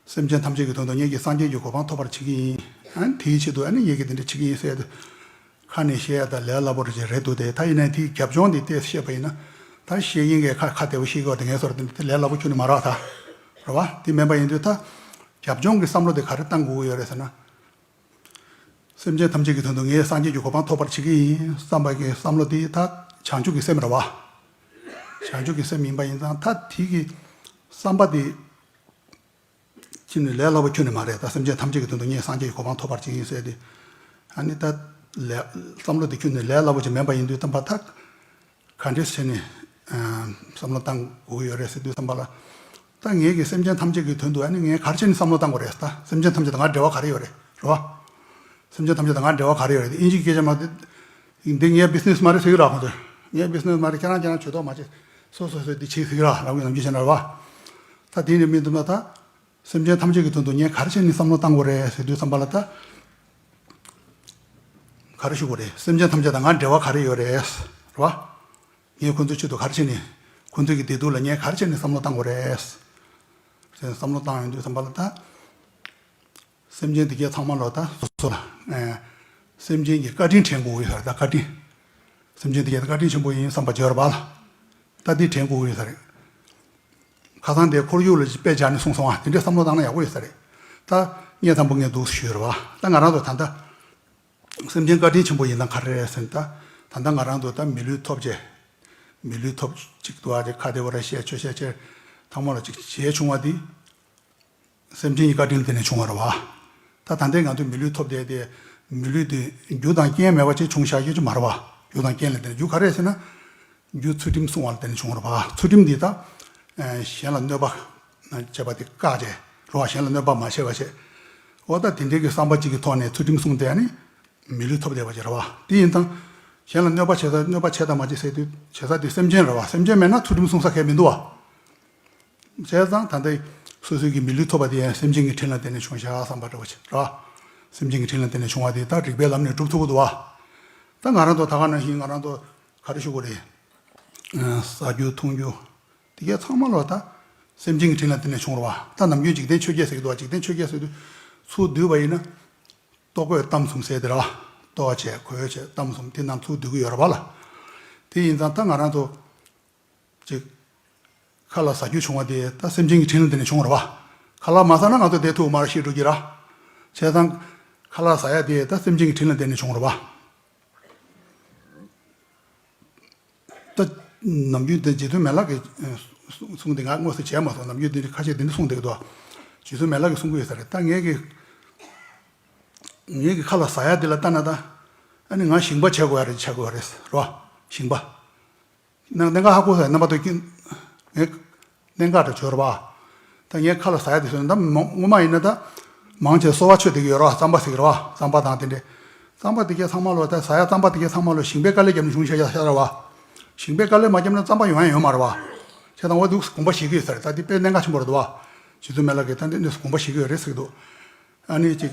སེམས་ཅན་ཐམས་ཅད་ཀྱི་དོན་དུ་ངེད་ཀྱིས་སངས་རྒྱས་ཀྱི་གོ་འཕང་ཐོབ་པར་བྱེད་ཀྱི་ཡིན། ཨ་ནི་དེའི་ཆེད་དུ་ཨ་ནི་ངེད་ཀྱིས་དེ་འདྲ་བྱེད་ཀྱི་ཡིན་ཟེར་ཏེ། ཁ་ནས་བཤད་ཡ་ད་ལས་སླ་པོ་རེད་ཅེས་རེད་འདུག་སྟེ། ད་ཡིན་ནའི་དེའི་རྒྱབ་ལྗོངས་འདི་ཏོག་ཙམ་བཤད་པ་ཡིན་ན། ད་བཤད་ཡིན་གྱི་ཁ་ཁ་བདེ་པོ་བཤད་ཀྱི་ཡོད་དེ། ངས་ཟེར་དེ་འདི་ལས་སླ་པོ་ཁྱོན་ནས་མ་རེད་ད། རེད་བ། དེ་མིན་པ་ཡིན་དུས་ད། རྒྱབ་ལྗོངས་ཀྱི་བསམ་བློ་དེ་ག་རེ་བཏང་དགོས་ཀྱི་ཡོད་རེད་ཟེར་ན། སེམས་ཅན་ཐམས་ཅད་ཀྱི་དོན་དུ་ངས་སངས་རྒྱས་ཀྱི་གོ་འཕང་ཐོབ་པར་བྱེད་ཀྱི་ཡིན་བསམ་པ་གི་བསམ་བློ་དེ་ད་བྱང་ཆུབ་ཀྱི་སེམས་རེད་བ། བྱང་ཆུབ་ཀྱི་སེམས་ཡིན་པ་ཡིན་ཙང་། ད་དེ་གི་བསམ་པ་དེ་ཁྱོན་ནས་ལས་སླ་པོ་ཁྱོན་ནས་མ་རེད། ད་སེམས་ཅན་ཐམས་ཅད་ཀྱི་དོན་དུ་ངས་སངས་རྒྱས་ཀྱི་གོ་འཕང་ཐོབ་པར་བྱེད་ཀྱི་ཡིན་ཟེར་ཏེ། ཨ་ནི་ད་ལས་བསམ་བློ་དེ་ཁྱོན་ནས་ལས་སླ་པོ་ཅིག་མིན་པ་ཡིན་དུས་ཙམ་པ། ད་ག་འདྲས་བྱས་ནས་བསམ་བློ་བཏང་དགོས་ཀྱི་ཡོད་རེད་ཟེར་དུས་ཙམ་པ་ལ། ད་ངེད་ཀྱིས་སེམས་ཅན་ཐམས་ཅད་ཀྱི་དོན་དུ་ཨ་ནི་ངས་ག་རེ་བྱས་ནས་བསམ་བློ་བཏང་དགོས་རེད། ད་སེམས་ཅན་ཐམས་ཅད་དང་ང་འབྲེལ་བ་ག་རེ་ཡོད་རེད། རེད་བ། སེམས་ཅན་ཐམས་ཅད་དང་ང་འབྲེལ་བ་ག་རེ་ཡོད་རེད། དབྱིན་ཇིའི་སྐད་ཆ་མ་དེ། འདི་ངའི་བི་ཛི་ནེ་སི་མ་རེད་ཟེར་གྱི་རེད། ཁོང་ཚོས་ངའི་བི་ཛི་ནེ་སི་མ་རེད། ཁྱེད་རང་ཁྱེད་རང་ཇུས་གཏོགས་མ་བྱེད། སོ་སོ་སོས་འདི་བྱེད་ཟེར་གྱི་རེད། རང་གི་ནམ་རྒྱུན་བྱས་ན་རེད་བ། ད་དེ་ནས་མི་འདུག་ན་ད། སེམས་ཅན་ཐམས་ཅད་ཀྱི་དོན་དུ་ངས་ག་རེ་བྱས་ནས་བསམ་བློ་བཏང་དགོས་རེད་ཟེར་དུས་ཙམ་པ་ལ་ད། ག་རེ་ཞུ་དགོས་རེད། སེམས་ཅན་ཐམས་ཅད་དང་ང་འབྲེལ་བ་ག་རེ་ཡོད་རེད། རེད་བ། ངས་ཁོ་ཚོའི་ཆེད་དུ་ག་རེ་བྱས་ནས། ཁོ་ཚོའི་གི་བདེ་སྡུག་ལ་ངས་ག་རེ་བྱས་ནས་བསམ་བློ་བཏང་དགོས་རེད། ཟེར་ནས་བསམ་བློ་བཏང་ཡོང་དུས་ཙམ་པ་ལ་ད། སེམས་ཅན་འདི་གས་ཚང་མ་ལོ་ད་སོ་སོ་ལ། ཨེ། སེམས་ཅན་གྱི་བཀའ་དྲིན་དྲན་དགོས་ཡོད་ས་རེད། ད་བཀའ་དྲིན། སེམས་ཅན་འདི་གས་ད་བཀའ་དྲིན་ཆེན་པོ་ཡིན་བསམ་པ་བརྗོད་ར་བ་ལ། ད་འདི་དྲན་དགོས་ཡོད་ས་རེད། ཁ་སང་དེ་ཁོར་ཡུག་ལ་དཔེ་སྦྱར་ནས་གསུངས་སོང་ཨ། དེ་འདྲའི་བསམ་བློ་བཏང་ན་ཡག་པོ་ཡོད་ས་རེད། ད་ངས་དང་པོ་ངས་འདུག་ཞུས་ར་བ། ད་ང་རང་ཚོ་ད་ལྟ། སེམས་ཅན་བཀའ་དྲིན་ཆེན་པོ་ཡིན་ན་ག་རེ་རེད་ཟེར་ན། ད་ད་ལྟ་ང་རང་ཚོ་ད་མི་ལུས་ཐོབ་བྱས། མི་ལུས་ཐོབ་ཅིག་ཏུ་ཨ་ཅེ་ཁ་བདེ་བོ་ར་བཤད་ཆོས་བཤད་ཆེ། ཐང་མོ་ལ་ཅིག་བྱས་བྱུང་བ་དེ། སེམས་ཅན་གྱི་བཀའ་དྲིན་ལ་བརྟེན་ནས་བྱུང་བ་རེད་བ། ད་ད་ལྟའི་ང་ཚོ་མི་ལུས་ཐོབ་བསྡད་དེ། མི་ལུས་དེ་རྒྱུ་དང་རྐྱེན་མེད་པ་ཅིག་བྱུང་བཞག་རྒྱུ་ཅིག་མ་རེད་བ། རྒྱུ་དང་རྐྱེན་ལ་བརྟེན་ནས། རྒྱུ་ག་རེ་རེད་ཟེར་ན། རྒྱུ་ཚུལ་ཁྲིམས་བསྲུང་བ་ལ་བརྟེན་ནས་བྱུང་བ་རེད་བ། ཚུལ་ཁྲིམས་འདི་ད། གཞན་ལ་གནོད་པ་བྱས་པ་དེ་བཀག་བྱས་རེད་བ། གཞན་ལ་གནོད་པ་མ་བྱས་པ་བྱས། འོ་ད་དེ་འདྲའི་གི་བསམ་པ་གཅིག་གི་ཐོག་ནས་ཚུལ་ཁྲིམས་བསྲུངས་བསྡད་ནི། མི་ལུས་ཐོབ་བསྡད་པ་ཅིག་རེད་བ། དེ་ཡིན་ཙང་། གཞན་ལ་གནོད་པ་བྱེད་ས། གནོད་པ་བྱེད་དང་མ་བྱེད་ཟེར་དུས་བྱེད་ས་དེ་སེམས་ཅན་རེད་བ། སེམས་ཅན་མེད་ན་ཚུལ་ཁྲིམས་བསྲུང་ས་གང་ཡང་མི་འདུག་བ། བྱས་ཙང་ད་ལྟ་སོ་སོའི་གི་མི་ལུས་ཐོབ་པ་དེ་ཡང་སེམས་ཅན་གྱི་དྲིན་ལ་བརྟེན་ནས་བྱུང་བཞག་བསམ་པ་འདྲ་བོ་ཅིག་རེད་བ། སེམས་ཅན་གྱི་དྲིན་ལ་བརྟེན་ནས་བྱུང་བ་དེ་ད་རིགས་པའི་ལམ་ནས་སྒྲུབ་ཐུབ་ཀྱི་འདུག་བ། ད་ང་རང་ཚོ་ད་ག་ནང་བཞིན་ང་རང་ཚོ་ག་རེ་ཞུ་དགོས་རེད། ཟ་རྒྱུ་འཐུང་རྒྱུ། དེ་གས་ཚང་མ་ལོ་ད། སེམས་ཅན་གྱི་དྲིན་ལ་བརྟེན་ནས་བྱུང་རེད་བ། ད་ནམ་རྒྱུན་འཇིག་རྟེན་ཆོས་བརྒྱད་ཟེར་གྱི་འདུག་བ། འཇིག་རྟེན་ཆོས་བརྒྱད་ཟེར་དུས་ཚུར་བསྡུས་པ་ཡིན་ན། ལྟོ་གོས་གཏམ་གསུམ་ཟེར་དེ་རེད་བ། ལྟོ་བ་བྱས་གོས་བྱས་གཏམ་གསུམ་དེ་རྣམས་ཚུར་བསྡུས་ཀྱི་ཡོད་རེད་བ་ལ། དེ་ཡིན་ཙང་ད་ང་རང་ཚོ། ཅིག་ཁ་ལག་ཟ་རྒྱུ་བྱུང་བ་དེ་ད་སེམས་ཅན་གྱི་དྲིན་ལ་བརྟེན་ནས་བྱུང་བ་རེད་བ། ཁ་ལག་མ་ཟ་ན་ང་ཚོ་བསྡད་ཐུབ་མ་རེད། ཤི་འགྲོ་གི་ར། བྱས་ཙང་། ཁ་ལག་ཟ་ཡ་དེ་ད་སེམས་ཅན་གྱི་དྲིན་ལ་བརྟེན་ནས་བྱུང་བ་རེད་བ། ད། ནམ་རྒྱུན་དེ་རྗེ་བཙུན་མི་ལ་གི་གསུང་དེ་ང་དངོས་སུ་བྱས་མ་སོང་། ནམ་རྒྱུན་དེ་འདྲ་ཁ་ཤས་དེ་འདྲ་གསུང་བསྡད་ཀྱི་འདུག་རྗེ་བཙུན་མི་ལ་གི་གསུང་གི་ཡོད་ས་རེད། ད་ངས་གི་ངས་གི་ཁ་ལག་ཟ་ཡ་དེ་ལ་ལྟ་ན་ད། ཨ་ནི་ང་ཞིང་པ་བྱེད་དགོས་ཡ་རེད། ཆགས་དགོས་ཡ་རེད་རོ། ཞིང་པ། ནང་གནད་འགག་ཧ་གོ་ས་རྣམ་པ་ཐོས་ཀྱིན། ངས་གནད་འགག་དེ་བྱོས་ར་བ། ད་ངས་ཁ་ལག་ཟ་ཡ་དེ་བཟོས་ན་ད་མ་སྔོན་མ་ཡིན་ན་ད། མང་ཆེ་གསོ་བ་མཆོད་བསྡད་ཀྱི་ཡོད་ར་བ། རྩམ་པ་ཟེར་གྱི་ར་བ། རྩམ་པ་དང་དེ་འདྲས། རྩམ་པ་དེ་གས་ཚང་མ་ལོ་ད་ཟ་ཡ་རྩམ་པ་དེ་གས་ཚང་མ་ལོ་ཞིང་པས་དཀའ་ལས་བརྒྱབ་ནས་བྱུང་ཤག་ཤག་ར་བ། ཞིང་པས་དཀའ་ལས་མ་བརྒྱབ་ན་རྩམ་པ་ཡོང་ཡ་ཡོད་མ་རེད་བ། བྱས་ཙང་འོ་འདུག་དགོངས་པ་བཞེས་ཀྱི་ཡོད་ས་རེད། ད་དེ་དཔེ་གནད་འགག་ཆེན་པོ་རེད་འདུག་བ། རྗེ་བཙུན་མི་ལ་གིས་ད་འདི་འདུག་དགོངས་པ་བཞེས་ཀྱི་ཡོད་རེད་ཟེར་གྱི་འདུག་ཨ་ནི་ཅིག་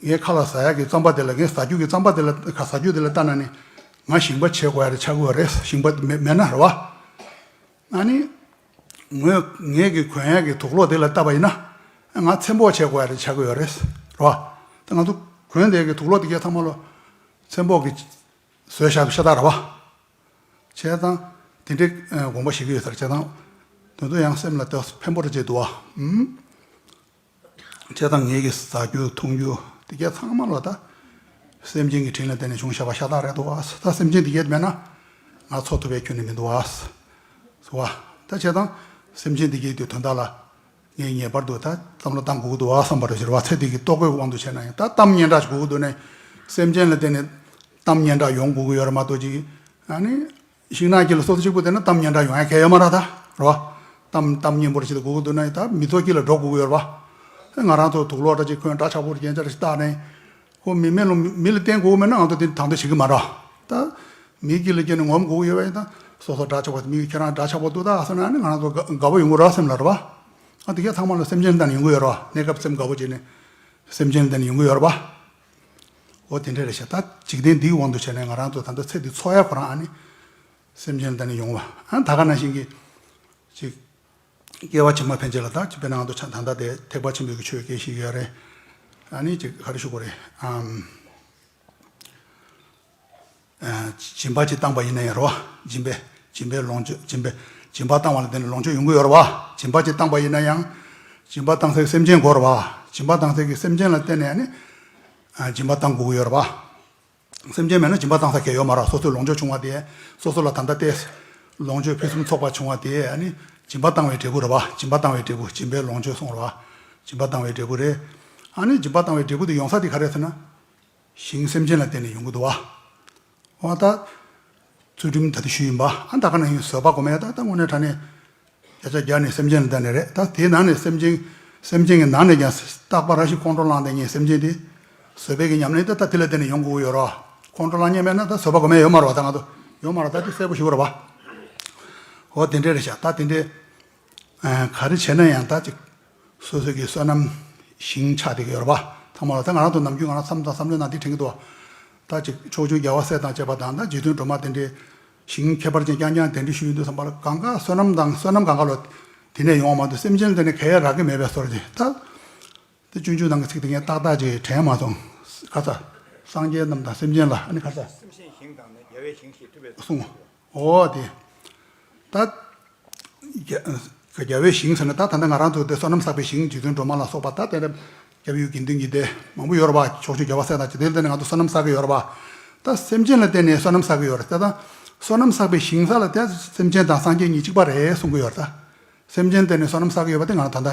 ངས་ཁ་ལག་ཟ་ཡག་གི་རྩམ་པ་དེ་ལ། ངས་ཟ་རྒྱུ་གི་རྩམ་པ་དེ་ལ། ཁ་ཟ་རྒྱུ་དེ་ལ་ལྟ་ན་ནི། ང་ཞིང་པ་བྱེད་དགོས་ཡ་རེད་ཆགས་ཀྱི་ཡོད་རེད། ཞིང་པ་མེད་མེད་ན་རེད་བ། ཨ་ནི། ངོས་ངས་གི་གོན་ཡག་གི་དུག་སློག་དེ་ལ་ལྟ་བ་ཡིན་ན། ང་ཚེམ་པོ་བྱེད་དགོས་ཡ་རེད་ཆགས་ཀྱི་ཡོད་རེད། རེད་བ། ད་ང་ཚོ་གོན་དེ་གི་དུག་སློག་དེ་གའི་ཚང་མ་ལོ། ཚེམ་པོ་གི་བཟོས་བཞག་ཤ་སྟག་རེད་བ། བྱས་ཙང་། དེ་འདྲའི་དགོངས་པ་བཞེས་ཀྱི་ཡོད་ས་རེད། བྱས་ཙང་། དོན་དུ་ཡང་སེམས་ལ་ཏོག་ཙམ་ཕན་པོ་རེ་བྱེད་འདུག་བ། ཨུམ། བྱས་ཙང་ངེད་ཀྱི་ཟ་རྒྱུ་འཐུང་རྒྱུ་དེ་གས་ཚང་མ་ལོ་ད། སེམས་ཅན་གྱི་དྲིན་ལ་བརྟེན་ནས་བྱུང་བཞག་པ་ཤ་སྟག་རེད་འདུག་བ། ད་སེམས་ཅན་དེ་གས་མེད་ན། ང་འཚོ་ཐུབ་པའི་ཁྱོན་ནས་མི་འདུག་བ། སོ་བ། ད་བྱས་ཙང་། སེམས་ཅན་དེ་གས་དེ་དོན་དག་ལ། ངས་ངེས་པར་དུ་ད་བསམ་བློ་བཏང་དགོས་ཀྱི་འདུག་བ་བསམ་པ་རེ་བཞིན་བ། ཚེ་འདི་གི་ལྟོ་གོས་དབང་དུ་བྱས་ན་ཡང་ད་གཏམ་སྙན་གྲགས་ཅིག་དགོས་ཀྱི་འདུག་ནས། སེམས་ཅན་ལ་བརྟེན་ནས་གཏམ་སྙན་གྲགས་ཡོང་དགོས་ཀྱི་ཡོད་རེད་མ་གཏོགས་ཅིག་ཨ་ནི། ཤིང་ནགས་དཀྱིལ་ལ་སོ་སོ་གཅིག་པུ་བསྡད་ན་གཏམ་སྙན་གྲགས་ཡོང་ཡ་གལ་ཡོད་མ་རེད་ད། རེད་བ། གཏམ་གཏམ་སྙན་པོ་རེ་ཞིག་དགོས་ཀྱི་འདུག་ན་ད་མི་ཚོགས་དཀྱིལ་ལ་འགྲོ་དགོས་ཀྱི་ཡོད་རེད་བ། ང་རང་ཚོ་དུག་སློག་འདྲ་ཅིག་གོན། འདྲ་ཆགས་པོ་རྒྱན་ཆ་རེ་ཞིག་བཏགས་ནས། ཁོ་མི་མི་ལ་མི་ལ་བརྟེན་དགོས་མེད་ན་ང་ཚོ་དེ་དང་དོད་བྱེད་ཀྱི་མ་རེད་བ། ད། མིའི་དཀྱིལ་ལ་སྐྱེས་ནས་ངོམ་དགོས་ཀྱི་ཡོད་པ་ཡིན་ད། སོ་སོ་འདྲ་ཆགས་པོ། མི་ཁྱེད་རང་འདྲ་ཆགས་པོ་འདུག་ད་ཟེར་ན་ནི་ང་རང་ཚོ་དགའ་དགའ་པོ་ཡོང་གི་རེད་བ་སེམས་ལ། རེད་བ། ཨ་དེ་གས་ཚང་མ་ལ་སེམས་ཅན་ལ་བརྟེན་ནས་ཡོང་གི་ཡོད་རེད་བ། གནས་སྐབས་སེམས་དགའ་པོ་བྱས་ནས། སེམས་ཅན་ལ་བརྟེན་ནས་ཡོང་གི་ཡོད་རེད་བ། འོ་དེ་འདྲ་རེད་ཤག་ད་འཇིག་རྟེན་འདིའི་དབང་དུ་བྱས་ནས་ང་རང་ཚོ་ད་ལྟ་ཚེ་འདི་འཚོ་ཡ་ཁོ་རང་ཨ་ནི། སེམས་ཅན་ལ་བརྟེན་ནས་ཡོང་བ། ཨ་ད་ག་ནང་བཞིན་གྱི། ཅིག་སྐྱེ་བ་ཕྱི་མ་ཕན་ཆད་ལ་ད་ཅིག་དཔེར་ན་ང་ཚོ་ཆ་ད་ལྟ་དེ་ཐེག་པ་ཆེན་པོའི་གི་ཆོས་སྐད་ཤེས་ཀྱི་ཡོད་རེད། ཨ་ནི་ཅིག་ག་རེ་ཞུ་དགོས་རེད་ཨམ། ཨ་སྦྱིན་པ་ཅིག་བཏང་པ་ཡིན་ན་ཡང་རེད་བ། སྦྱིན་པའི་སྦྱིན་པའི་ལོངས་སྤྱོད། སྦྱིན་པའི་སྦྱིན་པ་བཏང་བ་ལ་བརྟེན་ནས་ལོངས་སྤྱོད་ཡོང་གི་ཡོད་རེད་བ། སྦྱིན་པ་ཅིག་བཏང་པ་ཡིན་ན་ཡང་། སྦྱིན་པ་བཏང་སའི་སེམས་ཅན་དགོས་རེད་བ། སྦྱིན་པ་བཏང་སའི་གི་སེམས་ཅན་ལ་བརྟེན་ནས་ཨ་ནི། ཨ་སྦྱིན་པ་བཏང་དགོས་ཀྱི་ཡོད་རེད་བ། སེམས་ཅན་མེད་ན་སྦྱིན་པ་བཏང་ས་གང་ཡང་ཡོད་མ་རེད། སོ་སོའི་ལོངས་སྤྱོད་བྱུང་བ་དེ། སོ་སོ་ལ་ད་ལྟ་སྟེ། ལོངས་སྤྱོད་ཕུན་སུམ་ཚོགས་པ་བྱུང་བ་དེ་ཨ་ནི། སྦྱིན་པ་བཏང་བའི་འབྲས་བུ་རེད་བ། སྦྱིན་པ་བཏང་བའི་འབྲས་བུ། སྦྱིན་པའི་ལོངས་སྤྱོད་གསུངས་རེད་བ། སྦྱིན་པ་བཏང་བའི་འབྲས་བུ་རེད། ཨ་ནི་སྦྱིན་པ་བཏང་བའི་འབྲས་བུ་དེ་ཡོང་ས་དེ་ག་རེ་རེད་ཟེར་ན། ཞིང་སེམས་ཅན་ལ་བརྟེན་ནས་ཡོང་གི་འདུག་བ། འོ་ད། ཚུལ་ཁྲིམས་ད་དུ་ཞུས་ཡིན་པ། ཨ་ད་ག་ནང་བཞིན་བཟོད་པ་སྒོམ་ཡ་ད་ད་དངོས་གནས་དྲང་གནས། བརྒྱ་ཆ་བརྒྱ་ནས་སེམས་ཅན་ལ་བརྟེན་ནས་རེད། ད་དེའི་ནང་ནས་སེམས་ཅན། སེམས་ཅན་གྱི་ནང་ནས་ཀྱང་རྟག་པར་རང་བཞིན་ཁོང་ཁྲོ་ལངས་བསྡད་མཁན་སེམས་ཅན་དེ། བཟོད་པའི་གི་ཉམས་ལེན་ད་ད་དེ་ལ་བརྟེན་ནས་ཡོང་དགོས་ཀྱི་ཡོད་རེད་བ། ཁོང་ཁྲོ་ལངས་མཁན་མེད་ན་ད་བཟོད་པ་སྒོམ་ཡ་ཡོད་མ་རེད་བ། ད་ང་ཚོ་ཡོད་མ་རེད། ད་དེ་གསལ་པོ་ཞུ་དགོས་རེད་བ། འོ་དེ་འདྲས་རེད་ཤག་ད་དེ་འདྲས། ཨ་ག་རེ་བྱས་ན་ཡང་ད་ཅིག་སོ་སོ་གི་བསོད་ནམས་ཞིང་ཆགས་བསྡད་ཀྱི་ཡོད་རེད་པ། ཐ་མ་ལ་ད་ང་རང་ཚོ་ནམ་རྒྱུན་ང་རང་བསམ་དང་བསམ་བློའི་ནང་དེ་དྲན་གྱི་འདུག་ད་ཅིག་ཕྱོགས་བཅུའི་རྒྱལ་བ་སྲས་དང་བཅས་པ་དང་། ད་རྗེ་བཙུན་སྒྲོལ་མ་དེ་འདྲའི་ཞིང་ཁྱད་པར་ཅན་རྐྱང་རྐྱང་གདན་འདྲེན་ཞུས་ཡོང་དུས་ཙམ་པ་ལ། གང་ག་བསོད་ནམས་དང་བསོད་ནམས་གང་ག་ལོ་དེ་ནས་ཡོང་བ་མ་གཏོགས་སེམས་ཅན་དེ་ནས་ག་ཡ་རག་གི་མེད་པའི་བཟོ་འདྲ་ཅིག་ད་དེ་སྤྱོད་འཇུག་ནང་གི་ཚིག་དེ་ངས་ཏག་ཏག་ཅིག་དྲན་མ་སོང་། ཁ་ས། སངས་རྒྱས་རྣམས་དང་སེམས་ཅན་ལ། ཨ་ནི་ཁ་ས། སེམས་ཅན་ཞིང་དང་ནི་རྒྱལ་བའི་ཞིང་ཞེས་བསྒྲུབ་པའི་གསུངས། འོ་དེ། ད། རྒྱ་རྒྱལ་བའི་ཞིང་ཟེར་ན་ད་ད་ལྟ་ང་རང་ཚོ་དེ་བསོད་ནམས་བསགས་པའི་ཞིང་། རྗེ་བཙུན་སྒྲོལ་མ་ལ་སོགས་པ་ད་དེ་འདྲ་སྐྱབས་ཡུལ་དགེ་འདུན་གྱི་སྡེ་མང་པོ་ཡོད་རེད་པ། ཕྱོགས་བཅུའི་རྒྱལ་བ་སྲས་དང་བཅས་པ་དེ་ལ་བརྟེན་ནས་ང་ཚོ་བསོད་ནམས་བསགས་ཀྱི་ཡོད་རེད་པ། ད་སེམས་ཅན་ལ་བརྟེན་ནས་བསོད་ནམས་བསགས་ཀྱི་ཡོད་རེད། ད་ད་བསོད་ནམས་བསགས་པའི་ཞིང་ས་ལ་དེ་སེམས་ཅན་དང་སངས་རྒྱས་གཉིས་གཅིག་པ་རེད་གསུང་གི་ཡོད་རེད། ད་སེམས་ཅན་བརྟེན་ནས་བསོད་ནམས་བསགས་ཀྱི་ཡོད་པ་དེ་ང་རང་ད་ལྟ།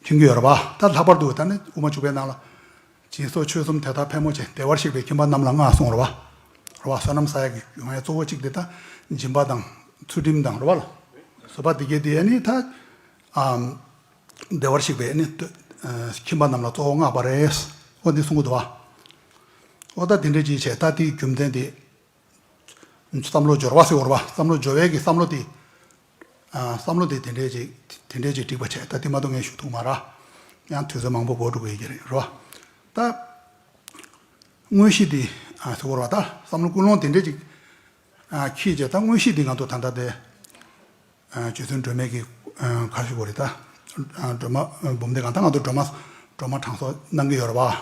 མཁྱེན་གྱི་ཡོད་རེད་པ། ད་ལྷག་པར་དུ་ད་ནི་དབུ་མ་འཇུག་པའི་ནང་ལ། སྦྱིན་སོགས་ཆོས་གསུམ་དེ་དག་ཕལ་མོ་ཆེ། བདེ་བར་གཤེགས་པའི་ཁྱིམ་པ་རྣམས་ལ་མངའ་གསུངས་རེད་པ། རེད་པ། བསོད་ནམས་བསགས་ཡག་གི་ཡོང་ཡ་གཙོ་བོ་གཅིག་དེ་ད་སྦྱིན་པ་དང་ཚུལ་ཁྲིམས་དང་རེད་པ་ལ། བཟོད་པ་དེ་གས་དེ་ཨ་ནི་ད། ཨམ། བདེ་བར་གཤེགས་པའི་ཨ་ནི། ཨ། ཁྱིམ་པ་རྣམས་ལ་གཙོ་བོ་མངའ་བ་རེད། འོ་འདི་གསུང་གི་འདུག་པ། འོ་ད་དེ་འདྲ་ཅིག་བྱས། ད་དེའི་རྒྱུ་མཚན་དེ། བསམ་བློ་སྦྱོར་བ་ཟེར་བ་རེད་པ། བསམ་བློ་སྦྱོར་བའི་གི་བསམ་བློ་དེ། ཨ། བསམ་བློ་དེ་དེ་འདྲས་ཅིག་དེ་འདྲས་ཅིག་འགྲིག་པ་བྱས། ད་དེ་མ་གཏོགས་ངས་ཞུ་ཐུབ་མ་རེད། ཡང་དུས་ཚོད་མང་པོ་འགོར་འགྲོ་གི་ཡོད་ཀྱི་རེད། རེད་པ། ད་དངོས་གཞི་དེ། ཨ། ཟེར་བ་རེད་པ། ད་བསམ་བློ་ཀུན་སློང་དེ་འདྲས་ཅིག་ཨ། འཁྱེར་བྱས། ད་དངོས་གཞི་དེ་ང་ཚོ་ད་ལྟ་དེ། ཨ། རྗེ་བཙུན་སྒྲོལ་མའི་གི་ ག་ཞུ་དགོས་རེད་ད། སྒྲོལ་མ་འབུམ་སྡེ་སྒང་ད་ང་ཚོ་སྒྲོལ་མ་སྒྲོལ་མ་དྲངས་གསོ་གནང་གི་ཡོད་རེད་བ།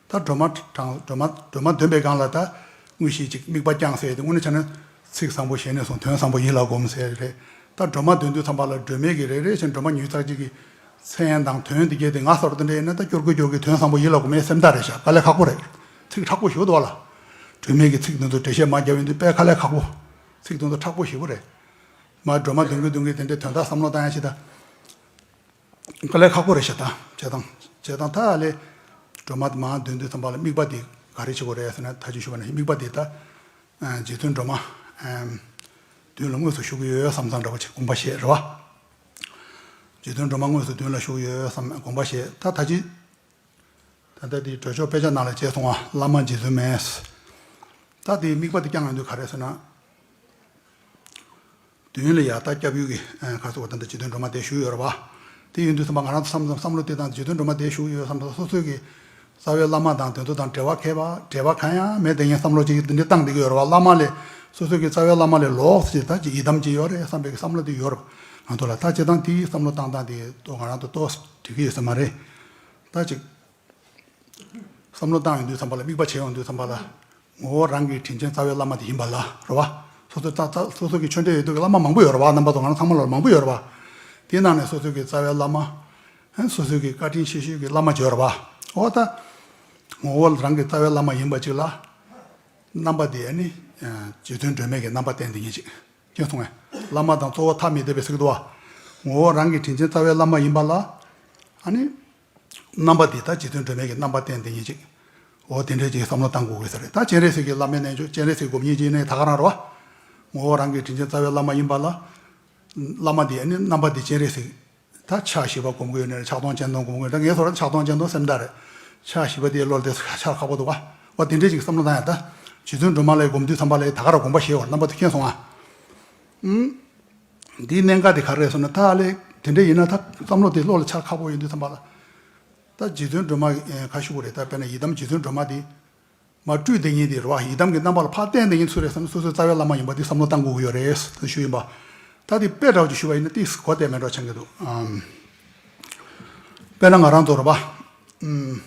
ད་སྒྲོལ་མ་དྲངས་སྒྲོལ་མ་སྒྲོལ་མ་འདོན་པའི་སྒང་ལ་ད་དངོས་གཞི་ཅིག་དམིགས་པ་བསྐྱང་ཟེར་དེ་དངོས་གནས་བྱས་ན་ཚིག་བཟང་པོ་ཞལ་ནས་གསུངས། དོན་བཟང་པོ་ཡིད་ལ་སྒོམ་ཟེར་རེད། ད་སྒྲོལ་མ་འདོན་དུས་ཙམ་པ་ལ་སྒྲོལ་མའི་གི་རེ་རེ་བཞིན་སྒྲོལ་མ་ཉུང་ཙག་ཅིག་གི་མཚན་དང་དོན་དེ་གྱད་དེ་ང་ཚོར་དེ་འདྲ་ཡིན་ན་ད་སྐྱོར་དགོས་སྐྱོར་གི་དོན་བཟང་པོ་ཡིད་ལ་སྒོམ་མེད་སེམས་ཐག་རེད་ཤག་དཀའ་ལས་ཁག་པོ་རེད། ཚིག་མཁྲེགས་པོ་ཞིག་འདུག་བ་ལ། སྒྲོལ་མའི་གི་ཚིག་འདི་ཚོ་འགྲེལ་བཤད་མ་རྒྱབ་ཡོང་དུས་དཔེ་དཀའ་ལས་ཁག་པོ། ཚིག་འདི་ཚོ་མཁྲེགས་པོ་ཞེ་པོ་རེད། མ་སྒྲོལ་མ་འདོན་གི་འདོན་གི་དེ་འདྲའི་དོན་དག་བསམ་བློ་བཏང་ཡ་ཞིག་ད། དཀའ་ལས་ཁག་པོ་རེད་ཤག་ད་བྱེད་སྟངས་བྱེད་སྟངས་ད་ལས། སྒྲོལ་མ་དེ་མ་འདོན་དུས་ཙམ་པ་ལ་དམིགས་པ་དེ་ག་རེ་བྱེད་དགོས་རེད་ཟེར་ན་ད་ཅི་ཞུ་བ་ནི་དམིགས་པ་དེ་ད། རྗེ་བཙུན་སྒྲོལ་མ། མདུན་ལ་དངོས་སུ་བཞུགས་ཀྱི་ཡོད་བསམ་བསམ་འདྲ་བ་ཅིག་དགོངས་པ་བཞེས་རེད་བ། རྗེ་བཙུན་སྒྲོལ་མ་དངོས་སུ་མདུན་ལ་བཞུགས་ཡོད་བསམ་དགོངས་པ་བཞེས་ད་ད་ཅི། ད་ལྟ་དེ་གྲོས་ཆོད་དཔེ་ཆ་ནང་ལ་བྱས་སོང་བ་བླ་མ་རྗེ་བཙུན་མས། ད་དེའི་དམིགས་པ་དེ་བསྐྱངས་ཡོང་དུས་ག་རེ་ཟེར་ན། མདུན་ལ་ཡ་ད་སྐྱབས་ཡུལ་གྱི་ག་སོགས་ད་ལྟ་རྗེ་བཙུན་སྒྲོལ་མ་དེ་བཞུགས་ཡོད་རེད་བ། དེ་ཡིན་དུས་ཙམ་པ་ང་རང་ཚོ་བསམ་བསམ་བསམ་བློ་དེ་དང་རྗེ་བཙུན་སྒྲོལ་མ་དེ་བཞུགས་ཡོད་བསམ་ད་སོ་སོའི་གི་རྩ་བའི་བླ་མ་དང་དོན་དུ་དང་འབྲེལ་བ་མཁས་པ་འབྲེལ་བ་གང་ཡང་མེད་དེ་ངས་བསམ་བློ་ཅིག་འདི་འདྲ་བཏང་བསྡད་ཀྱི་ཡོད་རེད་བ། བླ་མ་ལས་སོ་སོའི་གི་རྩ་བའི་བླ་མ་ལས་ལོགས་ཅིག་ད་ཅིག་ཡི་དམ་ཅིག་ཡོད་རེད་བསམ་པའི་གི་བསམ་བློ་དེ་ཡོད་རེད། ང་ཚོ་ལ་ད་སྤྱིར་བཏང་དེའི་བསམ་བློ་བཏང་སྟངས་དེ་ཏོ་ང་རང་ཚོ་ཏོག་འགྲིག་གི་ཡོད་ས་མ་རེད། ད་ཅིག་བསམ་བློ་བཏང་ཡོང་དུས་ཙམ་པ་ལ་དམིགས་པ་བྱེད་ཡོང་དུས་ཙམ་པ་ལ་ངོ་བོ་རང་གི་དྲིན་ཅན་རྩ་བའི་བླ་མ་དེ་ཡིན་པ་ལ་རེད་བ། སོ་སོ་རྩ་རྩ་སོ་སོ་གི་ཆོས་འབྲེལ་ཡོད་དུས་ཀྱི་བླ་མ་མང་པོ་ཡོད་རེད་བ། རྣམ་པ་ཚོ་ང་རང་ཚང་མ་ལ་མང་པོ་ཡོད་རེད་བ། དེའི་ནང་ནས་སོ་སོ་གི་རྩ་བའི་བླ་མ། སོ་སོ་གི་བཀའ་དྲིན་ཆེ་ཤོས་ཀྱི་བླ་མ་ཅིག་ཡོད་རེད་བ། འོ་ད། ངོ་བོ་རང་གི་རྩ་བའི་བླ་མ་ཡིན་པ་ཅིག་ལ། རྣམ་པ་དེ་ནི། རྗེ་བཙུན་སྒྲོལ་མའི་གི་རྣམ་པ་བསྟན་དེ་ཉིད་ཅིག་མཁྱེན་སོང་ངས། བླ་མ་དང་གཙོ་བོ་ཐ་མི་དད་པའི་ཟེར་གི་འདུག་བ། ངོ་བོ་རང་གི་དྲིན་ཅན་རྩ་བའི་བླ་མ་ཡིན་པ་ལ། ཨ་ནི། རྣམ་པ་འདི་ལྟར་རྗེ་བཙུན་སྒྲོལ་མའི་གི་རྣམ་པ་བསྟན་དེ་ཉིད་ཅིག་འོ་དེ་འདྲའི་ཅིག་བསམ་བློ་བཏང་དགོས་དགོས་ས་རེད། ད་སྤྱན་རས་གཟིགས་ཀྱི་བླ་མའི་རྣལ་འབྱོར་སྤྱན་རས་གཟིགས་སྒོམ་ཉིད་ཅིག་ནས་ད་ག་རང་རེད་བ། ངོ་བོ་རང་གི་དྲིན་ཅན་རྩ་བའི་བླ་མ་ཡིན་པ་ལ། བླ་མ་འདི་ཨ་ནི་རྣམ་པ་འདི་སྤྱན་རས་གཟིགས། ད་ཕྱག་བཞི་པ་སྒོམ་གྱི་ཡོད་ནའི་ཕྱག་སྟོང་སྤྱན་སྟོང་སྒོམ་གྱི་ཡོད་ད་ངས་སོ་ར་ཕྱག་སྟོང་སྤྱན་སྟོང་སེམས་ཐག་རེད། ཕྱག་བཞི་པ་དེའི་བློ་ལ་དེ་ཕྱག་ཁག་པོ་འདུག་བ། འོ་དེ་འདྲའི་ཅིག་བསམ་བློ་བཏང་ཡ་ད། རྗེ་བཙུན་སྒྲོལ་མ་ལ་སྒོམ་དུས་ཙམ་པ་ལ་ད་ག་རང་དགོངས་པ་བཞེས་བར་རྣམ་པ་དེ་མཁྱེན་སོང་ཨ། འདིའི་གནད་འགག་དེ་ག་རེ་རེད་ཟེར་ན་ད་ཨ་ལས་དེ་འདྲ་ཡིན་ན་ད་བསམ་བློ་དེ་བློ་ལ་འཆར་ཁག་པོ་ཡོང་དུས་ཙམ་པ་ལ། ད་རྗེ་བཙུན་སྒྲོལ་མ་ག་ཞུ་དགོས་རེད་ད་དཔེར་ན་ཡི་དམ་རྗེ་བཙུན་སྒྲོལ་མ་དེ། མ་སྤྲུལ་དེ་ཉིད་དེ་རེད་བ་ཡི་དམ་གྱི་རྣམ་པ་ལ་ཕར་བསྟན་དེ་ཉིད་སུ་རེད་ཟེར་ན་སོ་སོའི་རྩ་བའི་བླ་མ་ཡིན་པ་དེ་བསམ་བློ་བཏང་དགོས་ཀྱི་ཡོད་རེད་ཞུ་ཡིན་པ། ད་དེ་དཔེ་འདྲ་བོ་ཅིག་ཞུ་བ་ཡིན་ན་ཏིས་གོ་བདེ་མེད་འགྲོ་ཆགས་ཀྱི་འདུག་ཨམ། དཔེར་ན་ང་རང་ཚོ་རེད་བ། ཨམ།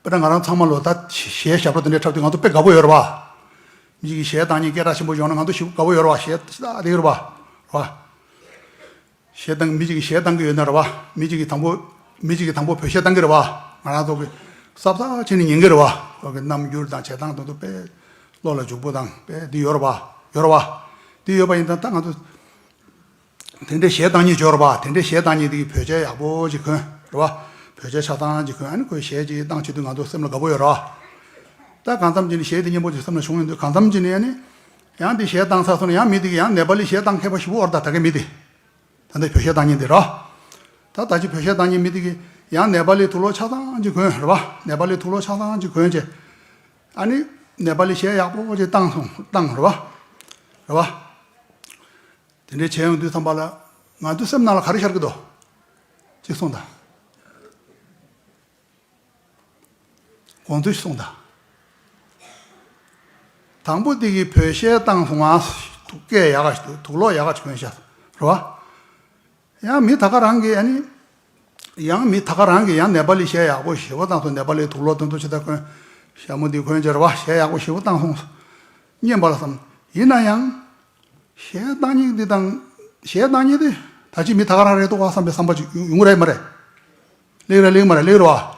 དཔེར་ན་ང་རང་ཚང་མ་ལོ་ད་གཞས་ཞབས་བྲོ་དེ་འདྲའི་འཁྲབ་དུས་ང་ཚོ་དཔེ་དགའ་པོ་ཡོད་རེད་བ། མི་གཅིག་གིས་གཞས་བཏང་མཁན་སྐད་གྲགས་ཆེན་པོ་ཡོང་ན་ང་ཚོ་ཞེ་པོ་དགའ་པོ་ཡོད་རེད་བ་གཞས་ད་དེ་ཡོད་རེད་བ། རེད་བ། གཞས་བཏང་མི་གཅིག་གིས་གཞས་བཏང་གི་ཡོད་ན་རེད་བ། མི་གཅིག་གིས་དང་པོ། མི་གཅིག་གིས་དང་པོ་བོད་གཞས་བཏང་གི་རེད་བ། ང་རང་ཚོ་གི་ཟབ་ཟབ་བྱས་ནས་ཉན་གི་རེད་བ། ཁོ་གི་རྣམ་འགྱུར་དང་བྱེད་སྟངས་དེ་ཚོ་དཔེ་བློ་ལ་འཇུག་པོ་དང་དཔེ་འདི་ཡོད་རེད་བ། ཡོད་རེད་བ། འདི་ཡོད་པ་ཡིན་ཙང་ད་ང་ཚོ། དེ་འདྲའི་གཞས་བཏང་མཁན་ཡོད་རེད་བ། དེ་འདྲའི་གཞས་བཏང་མཁན་དེ་གིས་བོད་ཆས་ཡག་པོ་ཅིག་གོན་རེད་བ། བོད་ཆས་ཆ་ཚང་ཅིག་གོན་ཨ་ནི་ཁོས་གཞས་ཅིག་བཏང་བྱེད་དུས་ང་ཚོ་སེམས་ལ་དགའ་པོ་ཡོད་རེད་བ། ད་གང་འཚམ་ཅིག་ནས་གཞས་དེ་སྙན་པོ་ཅིག་སེམས་ལ་བྱུང་ཡོང་དུས་གང་འཚམ་ཅིག་ནས་ཨ་ནི། ཡང་དེ་གཞས་བཏང་ཚར་སོང་ན་ཡང་མི་དེ་གིས་ཡང་ནེ་པ་ལི་གཞས་བཏང་མཁས་པ་ཞིག་པོ་འོར་ད་ད་གའི་མི་དེ། ད་ལྟ་བོད་གཞས་བཏང་མཁན་དེ་ར། ད་ད་ཅི་བོད་གཞས་བཏང་མཁན་མི་དེ་གིས་ཡང་ནེ་པ་ལིའི་དུག་ལོག་ཆ་ཚང་ཅིག་གོན་རེད་བ། ནེ་པ་ལིའི་དུག་ལོག་ཆ་ཚང་ཅིག་གོན་བྱས། ཨ་ནི། ནེ་པ་ལིའི་གཞས་ཡག་པོ་ཅིག་བཏང་སོང་བཏང་རེད་བ། རེད་བ། དེ་འདྲའི་བྱས་ཡོང་དུས་ཙམ་པ་ལ། ང་ཚོའི་སེམས་ནང་ལ་ག་རེ་ཤར་གི་འདུག་ཅིག་གསུངས་དང་། དགོངས་ཚུལ་གསུངས་དང་། དང་པོ་དེ་གིས་བོད་གཞས་བཏང་སོང་ང་། དུག་སྐད་ཡག་ག་ཞིག་འདུག་དུག་ལོག་ཡག་ག་ཞིག་གོན་ཤག་རེད་བ། ཡང་མི་ད་ག་རང་གིས་ཨ་ནི། ཡང་མི་ད་ག་རང་གིས་ཡང་ནེ་པ་ལི་གཞས་ཡག་པོ་ཞེ་པོ་བཏང་སོང་ནེ་པ་ལིའི་དུག་ལོག་དོན་དུ་ཆེ་ད་གོན། ཞྭ་མོ་འདི་གོན་ཅེར་བ་གཞས་ཡག་པོ་ཞེ་པོ་བཏང་སོང་། སྙན་པ་ལ་བསམ། ཡིན་ན་ཡང་། གཞས་བཏང་མཁན་འདི་དང་། གཞས་བཏང་མཁན་འདི། ད་ཅི་མི་ད་ག་རང་རེད་འདུག་ག་བསམ་པའི་བསམ་པ་ཅིག་ཡོང་གི་རེད་མ་རེད། ལེགས་རེད་ལེགས་མ་རེད་ལེགས་རེད་བ།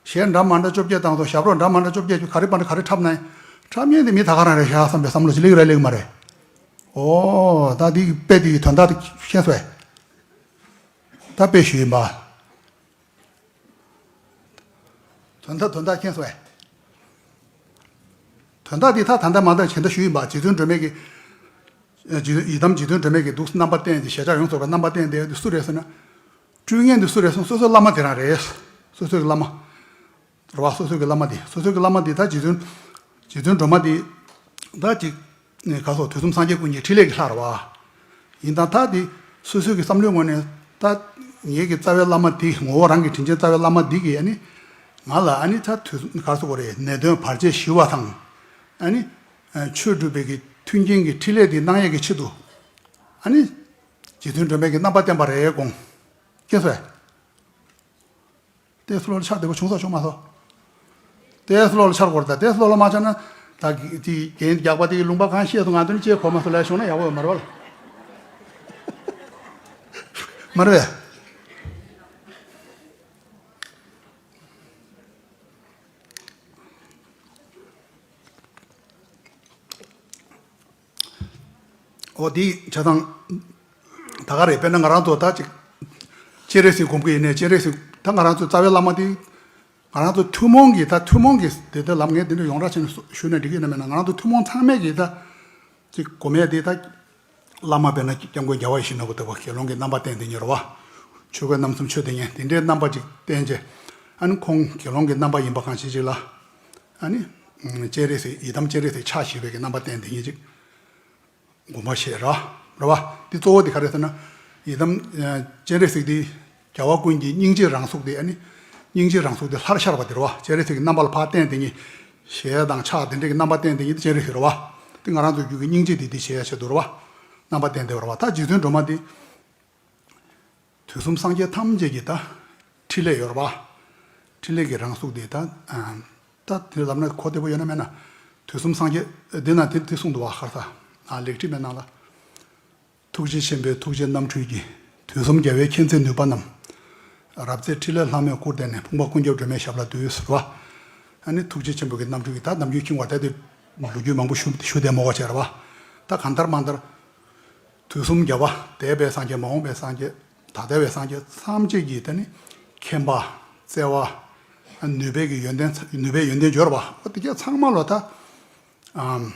གཞས་འདྲ་མ་འདྲ་བཅོ་བརྒྱད་བཏང་སོང་ཞབས་བྲོ་འདྲ་མ་འདྲ་བཅོ་བརྒྱད་བཅུ་ག་རེ་པ་འདྲ་ག་རེ་འཁྲབ་ན། འཁྲབ་མཁན་འདི་མི་ད་ག་རང་རེད་ཤག་བསམ་པའི་བསམ་བློ་ཅིག་ལེགས་རེད་ལེགས་མ་རེད། ཨོ། ད་འདི་དཔེ་འདི་གི་དོན་དག་འདི་ཤེས་སོང་ངས། ད་དཔེ་ཞུས་ཡིན་པ། དོན་དག་དོན་དག་མཁྱེན་སོང་ངས། དོན་དག་འདི་ད་ད་ལྟ་མ་ད་གཞན་དག་ཞུས་ཡིན་པ་རྗེ་བཙུན་སྒྲོལ་མའི་གི། ཨ། རྗེ་ཡི་དམ་རྗེ་བཙུན་སྒྲོལ་མའི་གི་འདུག་རྣམ་པ་བསྟན་ཏེ་ཞེ་དྲག་ཡོངས་རྫོགས་པའི་རྣམ་པ་བསྟན་ཏེ་སུ་རེད་ཟེར་ན། སྤྲུལ་མཁན་འདི་སུ་རེད་ཟེར་ན་སོ་སོའི་བླ་མ་དེ་རང་རེད། སོ་སོའི་གི་བླ་མ། རེད་བ། སོ་སོའི་གི་བླ་མ་འདི་སོ་སོའི་གི་བླ་མ་འདི་ད་རྗེ་བཙུན། རྗེ་བཙུན་སྒྲོལ་མ་འདི། ད་ཅིག་ནས་ག་སོགས་དུས་གསུམ་སངས་རྒྱས་ཀུན་གྱི་ཕྲིན་ལས་ཀྱི་ལྷ་རེད་བ། ཡིན་ད་ད་འདི་སོ་སོའི་གི་བསམ་བློའི་ངོས་ནས་ད་ངེད་ཀྱི་རྩ་བའི་བླ་མ་འདི་ངོ་བོ་རང་གི་དྲིན་ཅན་རྩ་བའི་བླ་མ་འདི་གིས་ཨ་ནི། ང་ལ་ཨ་ནི་ད་དུས་ག་སོགས་རེད་ནད་གདོན་བར་ཆད་ཞི་བ་དང་། ཨ་ནི། ཆོས་སྒྲུབ་པའི་གི་མཐུན་རྐྱེན་གྱི་ཕྲིན་ལས་འདི་གནང་ཡས་ཀྱི་ཆེད་དུ། ཨ་ནི། རྗེ་བཙུན་སྒྲོལ་མས་ཀྱི་རྣམ་པ་བསྟན་པ་རེད་དགོངས། ཀྱེ་སོ། ཏེ་སི་ལོ་ལ་ཆགས་བདེ་པོ་བྱུང་ས་བྱུང་མ་སོང་། ཏེ་སི་ལོ་ལ་ཆགས་དགོས་རེད་ད། ཏེ་སི་ལོ་ལ་མ་ཆགས་ན། ད་གི་དེ་རྒན་རྒྱགས་པ་དེ་གི་ལུང་པ་གང་ཤེས་སོང་། ང་དོན་ཅེས་གོ་མ་སོང་ལ་བྱུང་ན་ཡག་པོ་ཡོད་མ་རེད་བ་ལ། མ་རེད་བས། འོ་དེ་བྱས་ཙང་། ད་ག་རེད། དཔེར་ན་ང་རང་ཚོ་ད་ཅིག་སྤྱན་རས་གཟིགས་སྒོམ་གྱི་ཡིན་ནའི། སྤྱན་རས་གཟིགས་ད་ང་རང་ཚོ་རྩ་བའི་བླ་མ་དེ། ང་རང་ཚོ་ཐུན་མོང་གི་ད་ཐུན་མོང་གི་དེ་ལྟར་ལམ་ངན་དེ་འདྲ་ཡོངས་གྲགས་བྱས་ནས་ཞུ་ན་འགྲིག་གི་ཡིན་ན་མེད་ན། ང་རང་ཚོ་ཐུན་མོང་ཚང་མས་ཀྱི་ད་ཅིག་སྒོམ་ཡས་དེ་ད། བླ་མ་དཔེར་ན་སྐྱབས་མགོན་རྒྱལ་བ་ཡིད་བཞིན་ནོར་བུ་ལྟ་བུ་དགེ་སློང་གི་རྣམ་པ་བསྟན་དེ་ཉིད་རེད་བ། ཆོས་གོས་རྣམ་གསུམ་མཆོད་དེ་ཉིད་དེ་འདྲའི་རྣམ་པ་ཅིག་བསྟན་བྱས། ཨ་ནི་ཁོང་དགེ་སློང་གི་རྣམ་པ་ཡིན་པ་གང་ཞིག་ཅིག་ལ། ཨ་ནི། སྤྱན་རས་གཟིགས་ཡི་དམ་སྤྱན་རས་གཟིགས་ཕྱག་བཞི་པའི་གི་རྣམ་པ་བསྟན་དེ་ཉིད་ཅིག་དགོངས་པ་བཞེས་ར། རེད་བ། འདི་གཙོ་བོ་དེ་ག་རེ་ཟེར་ན། ཡི་དམ། སྤྱན་རས་གཟིགས་དེ། རྒྱལ་བ་ཀུན་གྱི་སྙིང་རྗེའི་རང་གཟུགས་དེ། ཨ་ནི། སྙིང་རྗེའི་རང་གཟུགས་དེ་ལྷར་ཤར་བ་དེ་རེད་བ། སྤྱན་རས་གཟིགས་ཀྱི་རྣམ་པ་ལ་ཕར་བསྟན་དེ་ཉིད། ཞལ་དང་ཕྱག་དེ་འདྲའི་གི་རྣམ་པ་བསྟན་དེ་ཉིད་དེ་སྤྱན་རས་གཟིགས་རེད་བ། དེ་ང་རང་ཚོ་རྒྱུད་ཀྱི་སྙིང་རྗེ་དེ་དེ་བྱེད་ཡ་ཆེད་དུ་རེད་བ། རྣམ་པ་བསྟན་དེ་རེད་བ། ད་རྗེ་བཙུན་སྒྲོལ་མ་དེ། དུས་གསུམ་སངས་རྒྱས་ཐམས་ཅད་ཀྱི་ད། ཕྲིན་ལས་ཡོད་རེད་བ། ཕྲིན་ལས་ཀྱི་རང་གཟུགས་དེ་ད། ད་དེ་ལབ་ན་གོ་བདེ་པོ་ཡོད་ན་མེད་ན། དུས་གསུམ་སངས་རྒྱས། འདི་ན་དེ་དེ་གསུངས་འདུག་བ། ཁར་ས། ཨ་ལེགས་བྲིས་མེད་ནང་ལ། ཐུགས་རྗེ་ཆེན་པོའི་ཐུགས་རྗེའི་རྣམ་འཕྲུལ་གྱིས། དུས་གསུམ་རྒྱལ་བའི་མཁྱེན་བརྩེ་ནུས་པ་རྣམས། རབ་མཛེས་ཕྲིན་ལས་ལྷ་མོས་བསྐུར་ཏེ་ནི། ཕུང་པོ་ཀུན་ཁྱབ་སྒྲོན་མེའི་ཞབས་ལ་འདུད་ཟེར་བ། ཨ་ནི་ཐུགས་རྗེ་ཆེན་པོ་གི་རྣམ་འཕྲུལ་གྱིས་ད་ནམ་རྒྱུན་ཁྱིམ་བར་དེ་ལོ་རྒྱུས་མང་པོ་ཞུ་ཞུ་བསྡད་མོ་བ་བྱས་ར་བ། ད་གང་ལྟར་མང་ལྟར། དུས་གསུམ་རྒྱལ་བ་འདས་པའི་སངས་རྒྱས་མ་འོངས་པའི་སངས་རྒྱས་ད་ལྟ་བའི་སངས་རྒྱས་ཐམས་ཅད་ཀྱི་དེ་ནི་མཁྱེན་པ། བརྩེ་བ། ནུས་པའི་གི་ཡོན་ཏན་ནུས་པའི་ཡོན་ཏན་སྦྱོར་བ་འོ་དེ་ག་ཚང་མ་ལོ་ད། ཨམ།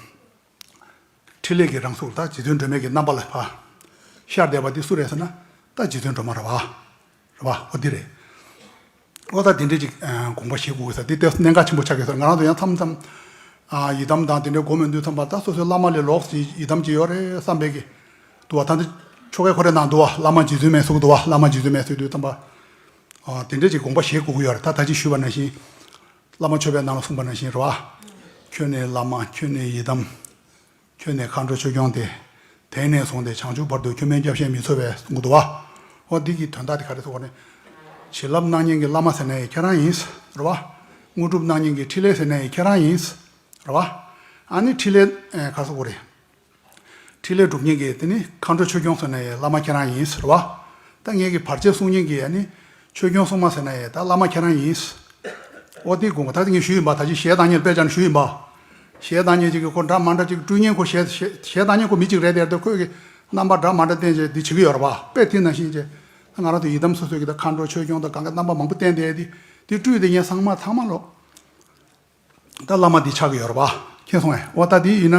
ཕྲིན་ལས་ཀྱི་རང་གཟུགས་ད་རྗེ་བཙུན་སྒྲོལ་མའི་གི་རྣམ་པ་ལ་ཕར་ཤར་བསྡད་པ་འདི་སུ་རེད་ཟེར་ན་ད་རྗེ་བཙུན་སྒྲོལ་མ་རེད་བ། རེད་བ། འོ་འདི་རེད། འོ་ད་འདི་འདྲས་ཅིག་དགོངས་པ་བཞེས་དགོས་ཀྱི་ས་འདི་ལྟས་གནད་འགག་ཆེན་པོ་ཆགས་ཀྱི་ས། ང་རང་ཚོ་ཡང་མཚམས་མཚམས་ཡི་དམ་དང་དེ་འདྲའི་སྒོམ་ཡོང་དུས་ཙམ་པ་ད་སོ་སོའི་བླ་མ་ལས་ལོགས་ཀྱི་ཡི་དམ་ཅིག་ཡོད་རེད་བསམ་པའི་གི་འདུག་བ། ད་འདི་ཆོ་གའི་ཁོ་རེ་ནང་འདུག་བ། བླ་མ་རྗེ་བཙུན་མའི་གཟུགས་འདུག་བ། བླ་མ་རྗེ་བཙུན་མའི་གཟུགས་འདུག་ཙམ་པ། དེ་འདྲས་ཅིག་དགོངས་པ་བཞེས་དགོས་ཀྱི་ཡོད་རེད། ད་ད་ཅི་ཞུས་པ་ནང་བཞིན། བླ་མ་མཆོད་པའི་ནང་ལ་གསུངས་པ་ནང་བཞིན་རེད་བ། ཁྱོད་ནི་བླ་མ་ཁྱོད་ནི་ཡི་དམ། ཁྱོད་ནི་མཁའ་འགྲོ་ཆོས་སྐྱོང་སྟེ། དེང་ནས་བཟུང་སྟེ་བྱང་ཆུབ་བར་དུ་ཁྱོད་མིན་སྐྱབས་གཞན་མི་འཚོལ་བའི་གསུང་གི་འདུག་བ། འོ་འདི་གི་དོན་དག་དེ་ག་རེ་ཟེར་བ་ནི། བྱིན་རླབས་གནང་མཁན་གྱི་བླ་མ་ཟེར་ན་ཡང་ཁྱེད་རང་ཡིན། རེད་བ། དངོས་གྲུབ་གནང་མཁན་གྱི་ཕྲིན་ལས་ཟེར་ན་ཡང་ཁྱེད་རང་ཡིན། རེད་བ། ཨ་ནི་ཕྲིན་ལས་ག་རེ་ཟེར་དགོས་རེད། ཕྲིན་ལས་སྒྲུབ་མཁན་གྱི་དེ་ནི་མཁའ་འགྲོ་ཆོས་སྐྱོང་ཟེར་ན་ཡང་བླ་མ་ཁྱེད་རང་ཡིན་ཟེར་བ། ད་ངེད་ཀྱི་བར་ཆད་སྲུང་མཁན་གྱི་ཨ་ནི་ཆོས་སྐྱོང་སྲུང་མ་ཟེར་ན་ཡང་ད་བླ་མ་ཁྱེད་རང་ཡིན། འོ་དེ་དགོངས་པ་ད་དེ་ངས་ཞུས་ཡིན་པ། ད་ཅི་ཞལ་གདངས་སྙན་དཔེ་ཆ་ནས་ཞུས་ཡིན་པ། ཞལ་གདངས་སྙན་ཅིག་གི་ཁོ་འདྲ་མ་འདྲ་ཅིག་སྤྲུལ་མཁན་ཁོ་ཞལ་ཞལ་ཞལ་གདངས་སྙན་ཁོ་མི་གཅིག་རེད་དེ། ཁོས་ཀྱི་རྣམ་པ་འདྲ་མ་འདྲ་བསྟན་བྱས་འདི་བྱེད་ཀྱི་ཡོད་རེད་བ། དཔེ་དེ་ནང་བཞིན་བྱས་ང་རང་ཚོ་ཡི་དམ་སོ་སོའི་གི་ད་མཁའ་འགྲོ་ཆོས་སྐྱོང་དང་གང་ག་རྣམ་པ་མང་པོ་བསྟན་བསྡད་དེ་དེ་སྤྲུལ་དེ་ངས་ཚང་མ་ཚང་མ་ལོ། ད་བླ་མ་འདི་ཆགས་ཀྱི་ཡོད་རེད་བ། མཁྱེན་སོང་ངས། འོ་ད་འདི་ཡིན་ན་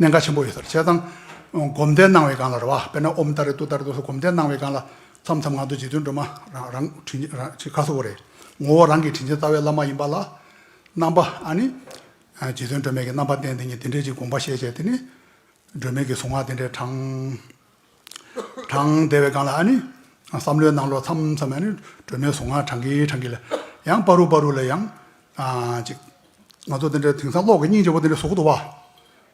གནད་འགག་ཆེན་པོ་ཡོད་ས་རེད། བྱས་ཙང་སྒོམ་བཟླས་གནང་བའི་སྒང་ལ་རེད་བ། དཔེར་ན་ཨོཾ་ཏཱ་རེ་ཏུཏྟཱ་རེ་ཏུ་སོགས་སྒོམ་བཟླས་གནང་བའི་སྒང་ལ་མཚམས་མཚམས་ང་ཚོ་རྗེ་བཙུན་སྒྲོལ་མ་རང་རང་དྲིན་རང་ཅིག་ག་རེ་ཟེར་དགོས་རེད། ངོ་བོ་རང་གི་དྲིན་ཅན་རྩ་བའི་བླ་མ་ཡིན་པ་ལ་རྣམ་པ་ཨ་ནི་རྗེ་བཙུན་སྒྲོལ་མའི་གི་རྣམ་པ་བསྟན་དེ་ཉིད་དེ་འདྲས་ཅིག་དགོངས་པ་བཞེས་བྱས་དེ་ནི། སྒྲོལ་མའི་གི་གཟུངས་སྔགས་དེ་འདྲའི་བགྲང་བགྲང་བསྡད་པའི་སྒང་ལ་ཨ་ནི། བསམ་བློའི་ནང་ལོགས་མཚམས་མཚམས་ཨ་ནི་སྒྲོལ་མའི་གཟུངས་སྔགས་བགྲང་གིན་བགྲང་གིན་ལ། ཡང་བར་དུ་བར་དུ་ལ་ཡང་། ཨ་ཅིག་ང་ཚོ་དེ་འདྲའི་དེང་སང་གློག་གི་སྙིང་རྗེ་པོ་དེ་འདྲ་བཟོ་གི་འདུག་བ།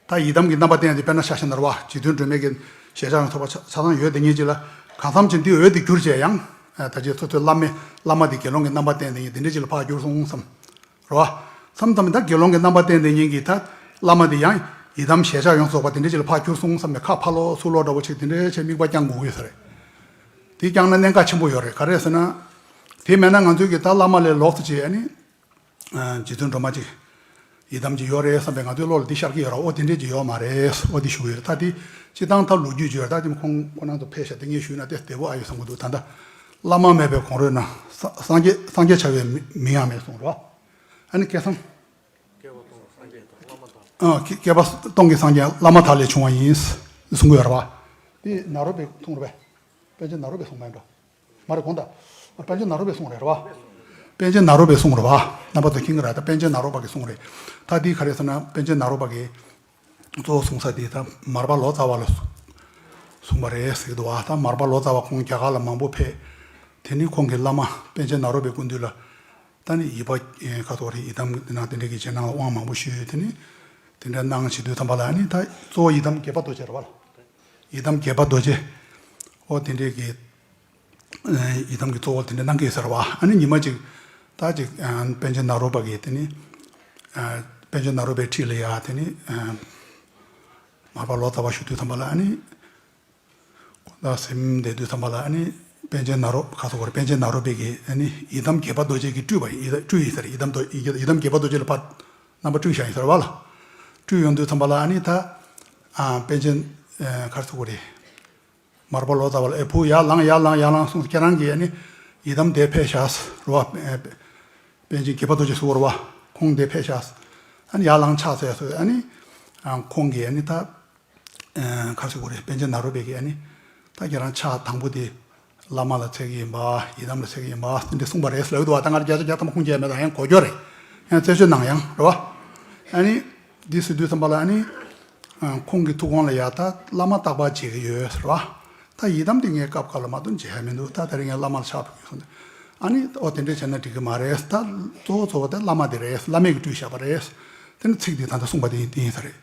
ད་ཡི་དམ་གྱི་རྣམ་པ་བསྟན་ཏེ་དཔེར་ན་ཤ་ཤ་ན་རེད་བ། རྗེ་བཙུན་སྒྲོལ་མའི་གི་ཞལ་ཕྱག་ཡང་ཐོབ་པ་ཆ་ཆ་ཚང་ཡོད་དེ་ཉིད་ཅིག་ལ། གང་འཚམ་ཅིག་འདི་འོད་དེ་གྱུར་བྱས་ཡང་། ད་ཅིག་ཚོ་ཚོའི་བླ་མའི་བླ་མ་དེ་དགེ་སློང་གི་རྣམ་པ་བསྟན་ཏེ་ཉིད་དེ་འདྲ་ཅིག་ལ་ཕར་གྱུར་སོང་བསམ། རེད་བ། མཚམས་མཚམས་ད་དགེ་སློང་གི་རྣམ་པ་བསྟན་ཏེ་ཉིད་ཀྱི་ད་བླ་མ་དེ་ཡང་ཡི་དམ་ཞལ་ཕྱག་ཡོངས་རྫོགས་པ་དེ་འདྲ་ཅིག་ལ་ཕར་གྱུར་སོང་བསམ་ནས་ཁ་ཕར་ལོག་ཚུར་ལོག་འདྲ་བོ་ཅིག་དེ་འདྲའི་ཆེད་དམིགས་པ་བསྐྱང་དགོས་ཀྱི་ཡོད་ས་རེད། དེ་བསྐྱངས་ན་གནད་འགག་ཆེན་པོ་ཡོད་རེད། ག་རེ་ཟེར་ན། དེ་མེད་ན་ང་ཚོའི་གི་ད་བླ་མ་ལས་ལོགས་སུ་བྱས་ཨ་ནི། རྗེ་བཙུན་སྒྲོལ་མ་ཅིག་ཡི་དམ་ཅིག་ཡོད་རེད་བསམ་པའི་ང་ཚོའི་བློ་ལ་འདི་ཤར་གྱི་ཡོད་ར། ཨོ་དེ་འདྲས་ཅིག་ཡོད་མ་རེད། ཨོ་འདི་ཞུ་གི་ཡོད་རེད། ད་དེ་སྤྱི་བཏང་ད་ལོ་རྒྱུས་ཅིག་ཡོད་རེད། ད་དེ་ཁོང་ཁོ་རང་ཚོ་ཕེབས་ཤག་དེ་ངས་ཞུས་ན་དེ་བདེ་པོ་ཨ་ཡོད་བསམ་གི་འདུག་ད་ལྟ་བླ་མ་མེད་པའི་གོང་རོལ་ན་ས་སངས་རྒྱས་སངས་རྒྱས་བྱ་བའི་མི་མིང་ཡང་མེད་གསུངས་རེད་བ། ཨ་ནི་སྐལ་བཟང་། ཨ་བསྐལ་པ་སྟོང་གི་སངས་རྒྱས་བླ་མ་དག་ལས་བྱུང་བ་ཡིན་གསུང་གི་ཡོད་རེད་བ། དེ་ནཱ་རོ་པའི་གསུང་རེད་པས། པཎ་ཆེན་ནཱ་རོ་པའི་གསུང་མ་ཡིན་འགྲོ། མ་རེད་གོང་ད། པཎ་ཆེན་ནཱ་རོ་པའི་གསུང་རེད་རེད་བ། པཎ་ཆེན་ནཱ་རོ་པའི་གསུང་རེད་བ། རྣམ་པ་ཚོ་མཁྱེན་གྱི་རེད། ད་པཎ་ཆེན་ནཱ་རོ་པ་གི་གསུང་རེད། ད་འདི་ག་རེ་ཟེར་ན་པཎ་ཆེན་ནཱ་རོ་པ་གི་གཙོ་བོ་གསུང་ས་དེ་ད་མར་པ་ལོ་ཙཱ་བ་ལ་གསུངས་པ་རེད་ཟེར་གྱི་འདུག་བ། ད་མར་པ་ལོ་ཙཱ་བ་ཁོང་རྒྱ་གར་ལ་མང་པོ་ཕེབས། དེ་ནི་ཁོང་གི་བླ་མ་པཎ་ཆེན་ནཱ་རོ་པའི་སྐུ་མདུན་ལ་ད་ནི་ཡིད་པ་ཁ་ཐོག་རེད། ཡི་དམ་ནང་དེ་འདྲ་གི་རྗེས་གནང་ལ་དབང་མང་པོ་ཞུས། དེ་ནི་དེ་འདྲ་གནང་བྱེད་དུས་ཙམ་པ་ལ་ནི་ད་གཙོ་བོ་ཡི་དམ་དགྱེས་པ་རྡོ་རྗེ་རེད་བ་ལ། ཡི་དམ་དགྱེས་པ་རྡོ་རྗེ། ཨོ་དེ་འདྲས་ཀྱི་ཡི་དམ་གྱི་གཙོ་བོ་དེ་འདྲས་གནང་གི་ཡོད་ས་རེད་བ། ཨ་ནི་ཉི་མ་གཅིག་ད་ཅིག་པཎ་ཆེན་ནཱ་རོ་པ་གིས་དེ་ནི་པཎ་ཆེན་ནཱ་རོ་པའི་འཁྲིས་ལ་ཡ་དེ་ནི་མར་པ་ལོ་ཙཱ་བ་བཞུགས་དུས་ཙམ་པ་ལ། ཨ་ནི་ཁོང་དང་སེམས་བསྡད་དུས་ཙམ་པ་ལ། ཨ་ནི་པཎ་ཆེན་ནཱ་རོ་ཁ་སོ་གོ་རེ་པཎ་ཆེན་ནཱ་རོ་པའི་གི་ཨ་ནི་ཡི་དམ་དགྱེས་པ་རྡོ་རྗེ་གི་སྤྲུལ་པ་ཡི་སྤྲུལ་ཡིན་ཟེར། ཡི་དམ་རྡོ་ཡི་དམ་དགྱེས་པ་རྡོ་རྗེ་ལ་ཕར་རྣམ་པ་སྤྲུལ་བཞག་ཡིན་ཟེར་བ་ལ། སྤྲུལ་ཡོང་དུས་ཙམ་པ་ལ་ཨ་ནི་ད་ཨ་པཎ་ཆེན་ཁར་སོ་གོ་རེ་མར་པ་ལོ་ཙཱ་བ་ལ། ཨེ་བུ་ཡར་ལངས་ཡར་ལངས་ཡར་ལངས་གསུངས། ཁྱེད་རང་གིས་ཨ་ནི་ཡི་དམ་དེ་ཕེབས་བཞག་རེད་བ། པཎ་ཆེན་དགྱེས་པ་རྡོ་རྗེ་ཟེར་བ་རེད་བ། ཁོང་དེ་ཕེབས་བཞག་ཨ་ནི་ཡར་ལངས་ཕྱག་འཚལ་ཟེར། ཨ་ནི་ཁོང་གིས་ཨ་ནི་ད། ཁ་སོ་གོ་རེ་པཎ་ཆེན་ནཱ་རོ་པའི་གིས་ཨ་ནི་ད་ཁྱེད་རང་ཕྱག་དང་པོ་དེ་བླ་མ་ལ་འཚལ་གི་ཡིན་པ། ཡི་དམ་ལ་འཚལ་གི་ཡིན་པ་དེ་འདྲས་གསུངས་པ་རེད་ལབ་འདུག་བ། ད་ང་རང་བརྒྱ་ཆ་བརྒྱ་ཐམ་པ་ཁུངས་སྐྱེལ་མེད། ད་ཡང་གོ་རྒྱུ་རེད། ཡང་རྩད་གཅོད་གནང་ཡང་རེད་བ། ཨ་ནི་འདི་ཟེར་དུས་ཙམ་པ་ལ་ཨ་ནི་ཁོང་གི་ཐུགས་དགོངས་ལ་ཡ་ད་བླ་མ་རྟག་པར་མཇལ་གི་ཡོད་ཟེར་བ། ད་ཡི་དམ་དེ་ངས་སྐབས་འགའ་ལ་མ་གཏོགས་མཇལ་ཡ་མི་འདུག་ད་དེ་རིང་ངས་བླ་མ་ལ་ཕྱག་ཕུལ་གི་ཡོད་གསུངས་ཏེ། ཨ་ནི་ཨོ་དེ་འདྲས་བྱས་ན་འགྲིག་གི་མ་རེད། ད་གཙོ་བོ་གཙོ་བོ་དེ་བླ་མ་དེ་རེད། བླ་མས་གི་སྤྲུལ་བཞག་པ་རེད། དེ་ནི་ཚིག་དེ་ད་ལྟ་གསུངས་པ་དེ་ཡིན་དེ་ཡིན་ས་རེད།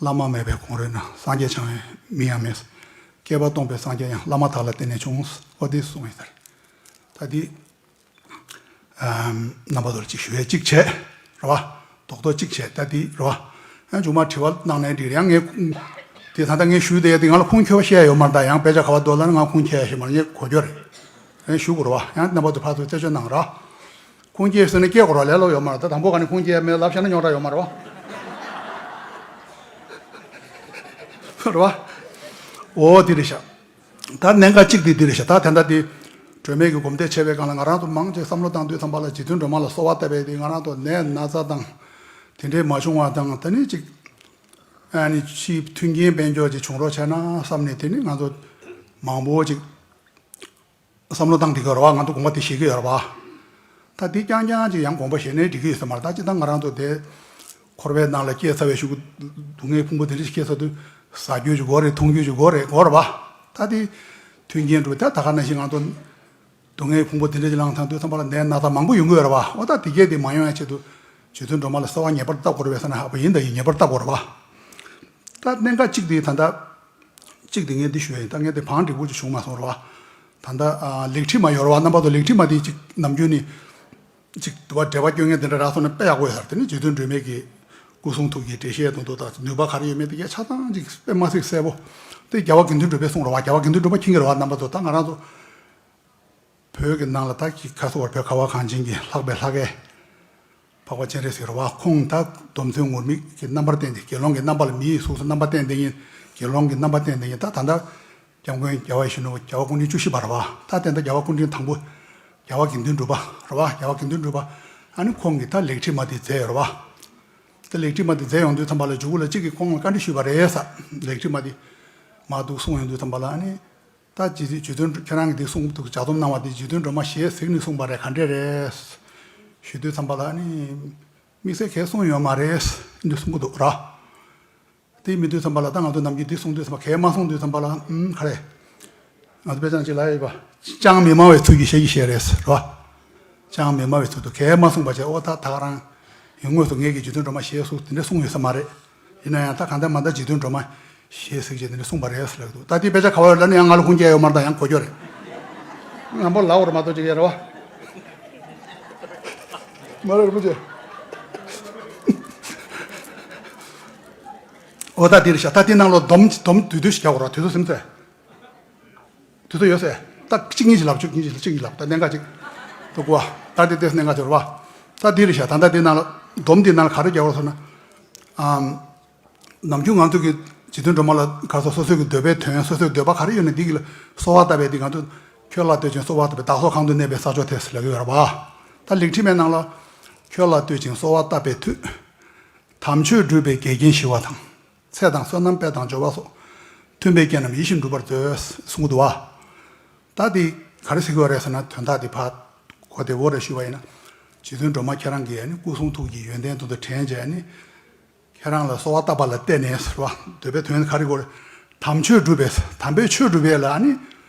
བླ་མ་མེད་པའི་གོང་རོལ་ན། སངས་རྒྱས་འཆང་བའི་མིང་ཡང་མེད། བསྐལ་པ་སྟོང་པའི་སངས་རྒྱས་ཡང་། བླ་མ་དག་ལ་བརྟེན་ནས་བྱུང་། ཨོ་དེ་གསུངས་ཡིན་ས་རེད། ད་དེ་རྣམ་པ་ཚོར་གཅིག་ཞུ་ཡས་གཅིག་བྱས་རེད་བ། རྡོག་རྡོག་གཅིག་བྱས་ད་དེ་རེད་བ། ཡང་མཇུག་མ་དྲི་བ་གནང་ནའི་འགྲིག་རེད། ཡང་ངས་དེ་ད་ལྟ་ངས་ཞུས་དེ་དེ་ང་ལ་ཁུངས་འཁྱོལ་བ་བཤད་ཡོད་མ་རེད། ད་ཡང་དཔེ་ཆ་ག་བ་འདོད་ལ་ང་ཁུངས་འཁྱོལ་ཡ་ཞིག་མ་རེད། ངས་གོ་རྒྱུ་རེད། ཡང་ཞུ་དགོས་རེད་བ། ཡང་རྣམ་པ་ཚོ་ཕར་ཚུར་རྩད་གཅོད་གནང་ར། ཁུངས་སྐྱེལ་ཟེར་ན་སྐྱེལ་དགོས་ར། ལས་སླ་པོ་ཡོད་མ་རེད། ད་དང་པོ་ག་ནས་ཁུངས་སྐྱེལ་མེད་ལབ་བཤད་ན་རྙོག་དྲ་ཡོད་མ་རེད་བ། རེད་བ། འོ་དེ་རེད་ཤག་ད་གནད་འགག་གཅིག་དེ་འདི་རེད་ཤག་ད་དེ་འདྲ་དེ་སྒྲོལ་མའི་གི་སྒོམ་བཟླས་བྱས་པའི་སྒང་ལ་ང་རང་ཚོ་མང་ཆེ་བསམ་བློ་བཏང་དུས་ཙམ་པ་ལ་རྗེ་བཙུན་སྒྲོལ་མ་ལ་གསོལ་བ་བཏབ་པའི་དེ་ང་རང་ཚོ་ནད་ན་ཚ་དང་དེ་འདྲའི་མ་བྱུང་བ་དང་། ད་ནི་ཅིག་ཨ་ནི་ཕྱིའི་མཐུན་རྐྱེན་དཔལ་འབྱོར་ཅིག་བྱུང་རོགས་བྱས་ན་བསམ་ནས། དེ་ནི་ང་ཚོ་མང་པོ་ཅིག་བསམ་བློ་བཏང་བསྡད་ཀྱི་ཡོད་རེད་བ། ང་ཚོ་དགོངས་པ་དེ་བཞེས་ཀྱི་ཡོད་རེད་བ། ད་དེ་རྐྱང་རྐྱང་ཅིག་ཡང་དགོངས་པ་བཞེས་ནའི་འགྲིག་གི་ཡོད་ས་མ་རེད། ད་སྤྱིར་བཏང་ང་རང་ཚོ་དེ་འཁོར་བའི་ནང་ལ་སྐྱེས་ཚར་བའི་གཞུག་གུ་སྡུག་བསྔལ་ཕུང་པོ་དེ་འདྲ་ཞིག་སྐྱེས་ཚར་དུས་ཟ་རྒྱུ་ཅིག་དགོས་རེད། འཐུང་རྒྱུ་ཅིག་དགོས་རེད། དགོས་རེད་བ། ད་དེ་མཐུན་རྐྱེན་འགྲུབ། ད་ད་ག་ནང་བཞིན་ང་ཚོ་སྡུག་བསྔལ་ཕུང་པོ་དེ་འདྲ་ཅིག་བླངས་ཚར་དུས་ཙམ་པ་ལ་ནད་ན་ཚ་མང་པོ་ཡོང་གི་ཡོད་རེད་བ། འོ་ད་དེ་གས་དེ་མ་ཡོང་ཡ་ཆེད་དུ་རྗེ་བཙུན་སྒྲོལ་མ་ལ་གསོལ་བ་ངེས་པར་བཏབ་དགོས་རེད་པས་ཟེར་ན། ཧ་པོ་ཡིན་ད་ཡིན། ངེས་པར་བཏབ་དགོས་རེད་བ། ད་གནད་འགག་གཅིག་དེ་ད་ལྟ་གཅིག་དེ་ངས་འདི་ཞུ་ཡ་ཡིན། ད་ངས་དེ་བང་འགྲིག་པོ་ཅིག་བྱུང་མ་སོང་རེད་བ། ད་ལྟ་ཨ་ལེགས་བྲིས་མ་ཡོད་རེད་བ། རྣམ་པ་ཚོ་ལེགས་བྲིས་མ་དེ་ཅིག་ནམ་རྒྱུན་ནས་ཅིག་དུ་བ་འགྲེལ་པ་སྐྱོན་མཁན་དེ་འདྲ་རག་སོང་ན་དཔེ་ཡག་པོ་ཡོད་ས་རེད། དེ་ནི་རྗེ་བཙུན་སྒྲོལ་མའི་གི་སྐུ་གསུང་ཐུགས་ཀྱི་འགྲེལ་བཤད་དང་དུ་དང་ནུས་པ་ག་རེ་ཡོད་མེད་དེ་གས་ཆ་ཚང་ཅིག་དཔེ་མ་སྲིད་གསལ་པོ། དེ་རྒྱལ་བ་དགེ་འདུན་གྲུབ་པས་གསུངས་རེད་བ། རྒྱལ་བ་དགེ་འདུན་གྲུབ་པ་མཁྱེན་གྱི་རེད་བ། རྣམ་པ་ཚོ་ད་ང་རང་ཚོ་བོད་ཀྱི་ནང་ལ་ད་ཀྱི་ཁ་སོ་བར་བོད་ཁ་བ་གངས་ཅན་གྱི་ལྷག་པའི་ལྷ་སྐལ་འཕགས་པ་སྤྱན་རས་གཟིགས་རེད་བ། ཁོང་ད་སྡོམ་བརྩོན་ངུར་སྨྲིག་གི་རྣམ་པར་བསྟན་ཏེ། དགེ་སློང་གི་རྣམ་པ་ལ་མིའི་གཟུགས་སུ་རྣམ་པར་བསྟན་ཏེ་ཡིན། དགེ་སློང་གི་རྣམ་པར་བསྟན་ཏེ་ཡིན། ད་ད་ལྟ་སྐྱབས་མགོན་རྒྱལ་བ་ཡིད་བཞིན་ནོར་བུ་རྒྱལ་བ་སྐུ་ཕྲེང་བཅུ་བཞི་པ་རེད་བ། ད་དེ་འདྲ་རྒྱལ་བ་སྐུ་ཕྲེང་དང་པོ་རྒྱལ་བ་དགེ་འདུན་གྲུབ་པ་རེད་བ། རྒྱལ་བ་དགེ་འདུན་གྲུབ་པ་ཨ་ནི་ཁོང་གིས་ད་ལེགས་བྲིས་མ་དེ་མཛད་ཡོད་རེད་བ། ད་ལེགས་བྲིས་མ་དེ་མཛད་ཡོང་དུས་ཙམ་པ་ལ་མཇུག་གུ་ལ་གཅིག་གིས་ཁོང་ལ་བཀའ་འདྲི་ཞུས་པ་རེད་ས། ལེགས་བྲིས་མ་དེ་མར་འདུག་གསུངས་ཡོང་དུས་ཙམ་པ་ལ་ཨ་ནི། ད་རྗེ་རྗེ་བཙུན་ཁྱེད་རང་གིས་འདི་གསུངས་འདུག་ལྗགས་རྩོམ་གནང་བ་འདི་རྗེ་བཙུན་སྒྲོལ་མ་ཞལ་གཟིགས་ནས་གསུངས་པ་རེད། ག་འདྲས་རེད་ཞུ་དུས་ཙམ་པ་ལ་ཨ་ནི། དམིགས་བསལ་གས་གསུངས་ཡོད་མ་རེད་འདི་གསུང་གི་འདུག་ར། དེ་མི་དུས་ཙམ་པ་ལ་ད་ང་ཚོ་ནམ་རྒྱུན་འདི་གསུང་དུས་ཙམ་པ་གས་མ་གསུང་དུས་ཙམ་པ་ལ་ཨུམ་ག་རེ། ང་ཚོ་དཔེ་ཆ་ཅིག་ལ་ཡོད་པ། ཅང་མི་སྨྲ་བའི་ཚུལ་གྱིས་ཞལ་གྱིས་བཞེས་རེད་ཟེར་ར། ཅང་མི་སྨྲ་བའི་ཚུལ་དུ་གས་མ་གསུངས་པ་བྱས། ཨོ་ད་ད་ག་རང་ཡིན། དངོས་སུ་ངེད་ཀྱིས་རྗེ་བཙུན་སྒྲོལ་མ་ཞལ་གཟིགས་དེ་འདྲ་གསུངས་ཡོད་ས་མ་རེད། ཡིན་ན་ཡང་ད་གང་ལྟར་མ་ལྟར་རྗེ་བཙུན་སྒྲོལ་མ་ཞལ་གཟིགས་བྱས་དེ་འདྲ་གསུངས་པ་རེད་ཟེར་ལབ་འདུག་ད་དེ་དཔེ་ཆ་ག་བ་ཡོད་ལབ་ན་ཡང་ང་ལ་ཁུངས་སྐྱེལ་ཡོད་མ་རེད། ད་ཡང་གོ་རྒྱུ་རེད། ང་མོ་ལབ་དགོས་རེད་མ་གཏོགས་ཅིག་ཡོད་རེད་བ། མ་རེད་རིན་པོ་ཆེ། ཨོ་ད་དེ་རེད་ཤག་ད་དེ་ནང་ལོགས་སྡོམ་སྡོམ་དུས་དུས་ཤིག་རྒྱག་དགོས་རེད། དུས་ཚོད་ཟིན་ཚེ། དུས་ཚོད་ཡོད་ཟེར། ད་གཅིག་གཉིས་ཤིག་ལབ། གཅིག་གཉིས་ཤིག་གཅིག་གཉིས་ལབ། ད་གནད་འགག་ཅིག་འདུག་གོ། ད་དེ་ཏོག་ཙམ་གནད་འགག་ཅིག་རེད་བ། ད་འདི་རེད་ཤག་ད་ལྟ་འདི་ནང་ལ་སྡོམ་འདི་ནང་ལ་ག་རེ་རྒྱག་དགོས་ཟེར་ན། ཨམ། ནམ་རྒྱུན་ང་ཚོ་གི་རྗེ་བཙུན་སྒྲོལ་མ་ལ་ག་ཚོད་སོ་སོའི་གི་འདོད་པའི་དོན། སོ་སོའི་འདོད་པ་ག་རེ་ཡོད་ན་འདི་གི་ལ་གསོལ་བ་བཏབ་པའི་འདི་ང་ཚོ་ཁྱོད་ལ་བསྟོད་ཅིང་གསོལ་བ་བཏབ་པའི་བདག་སོགས་གང་དུ་གནས་པའི་ས་ཕྱོགས་དེ་ལབ་ཀྱི་ཡོད་རེད་བ། ད་ལེགས་བྲིས་མའི་ནང་ལ་ཁྱོད་ལ་བསྟོད་ཅིང་གསོལ་བ་བཏབ་པའི་མཐུས། དམ་ཆོས་སྒྲུབ་པའི་འགལ་རྐྱེན་ཞི་བ་དང་། ཚེ་དང་བསོད་ནམས་དཔལ་དང་འབྱོར་བ་སོགས། མཐུན་པའི་རྐྱེན་རྣམས་ཡིད་བཞིན་འགྲུབ་པར་མཛོད། གསུང་གི་འདུག་བ། ད་འདི་ག་རེ་ཟེར་གྱི་ཡོད་རེད་ཟེར་ན། དོན་དག་འདི་ཕར་གོ་བདེ་བོ་རེ་ཞུས་པ་ཡིན་ན། རྗེ་བཙུན་སྒྲོལ་མ་ཁྱེད་རང་གིས་ཨ་ནི་སྐུ་གསུང་ཐུགས་ཀྱི་ཡོན་ཏན་དུ་དུ་དྲན་བྱས་ཨ་ནི། ཁྱེད་རང་ལ་གསོལ་བ་བཏབ་པ་ལ་བརྟེན་ནས་ཟེར་བ། འདོད་པའི་དོན་ག་རེ་དགོས་རེད། དམ་ཆོས་སྒྲུབ་པའི། དམ་པའི་ཆོས་སྒྲུབ་པའི་ལ་ཨ་ནི།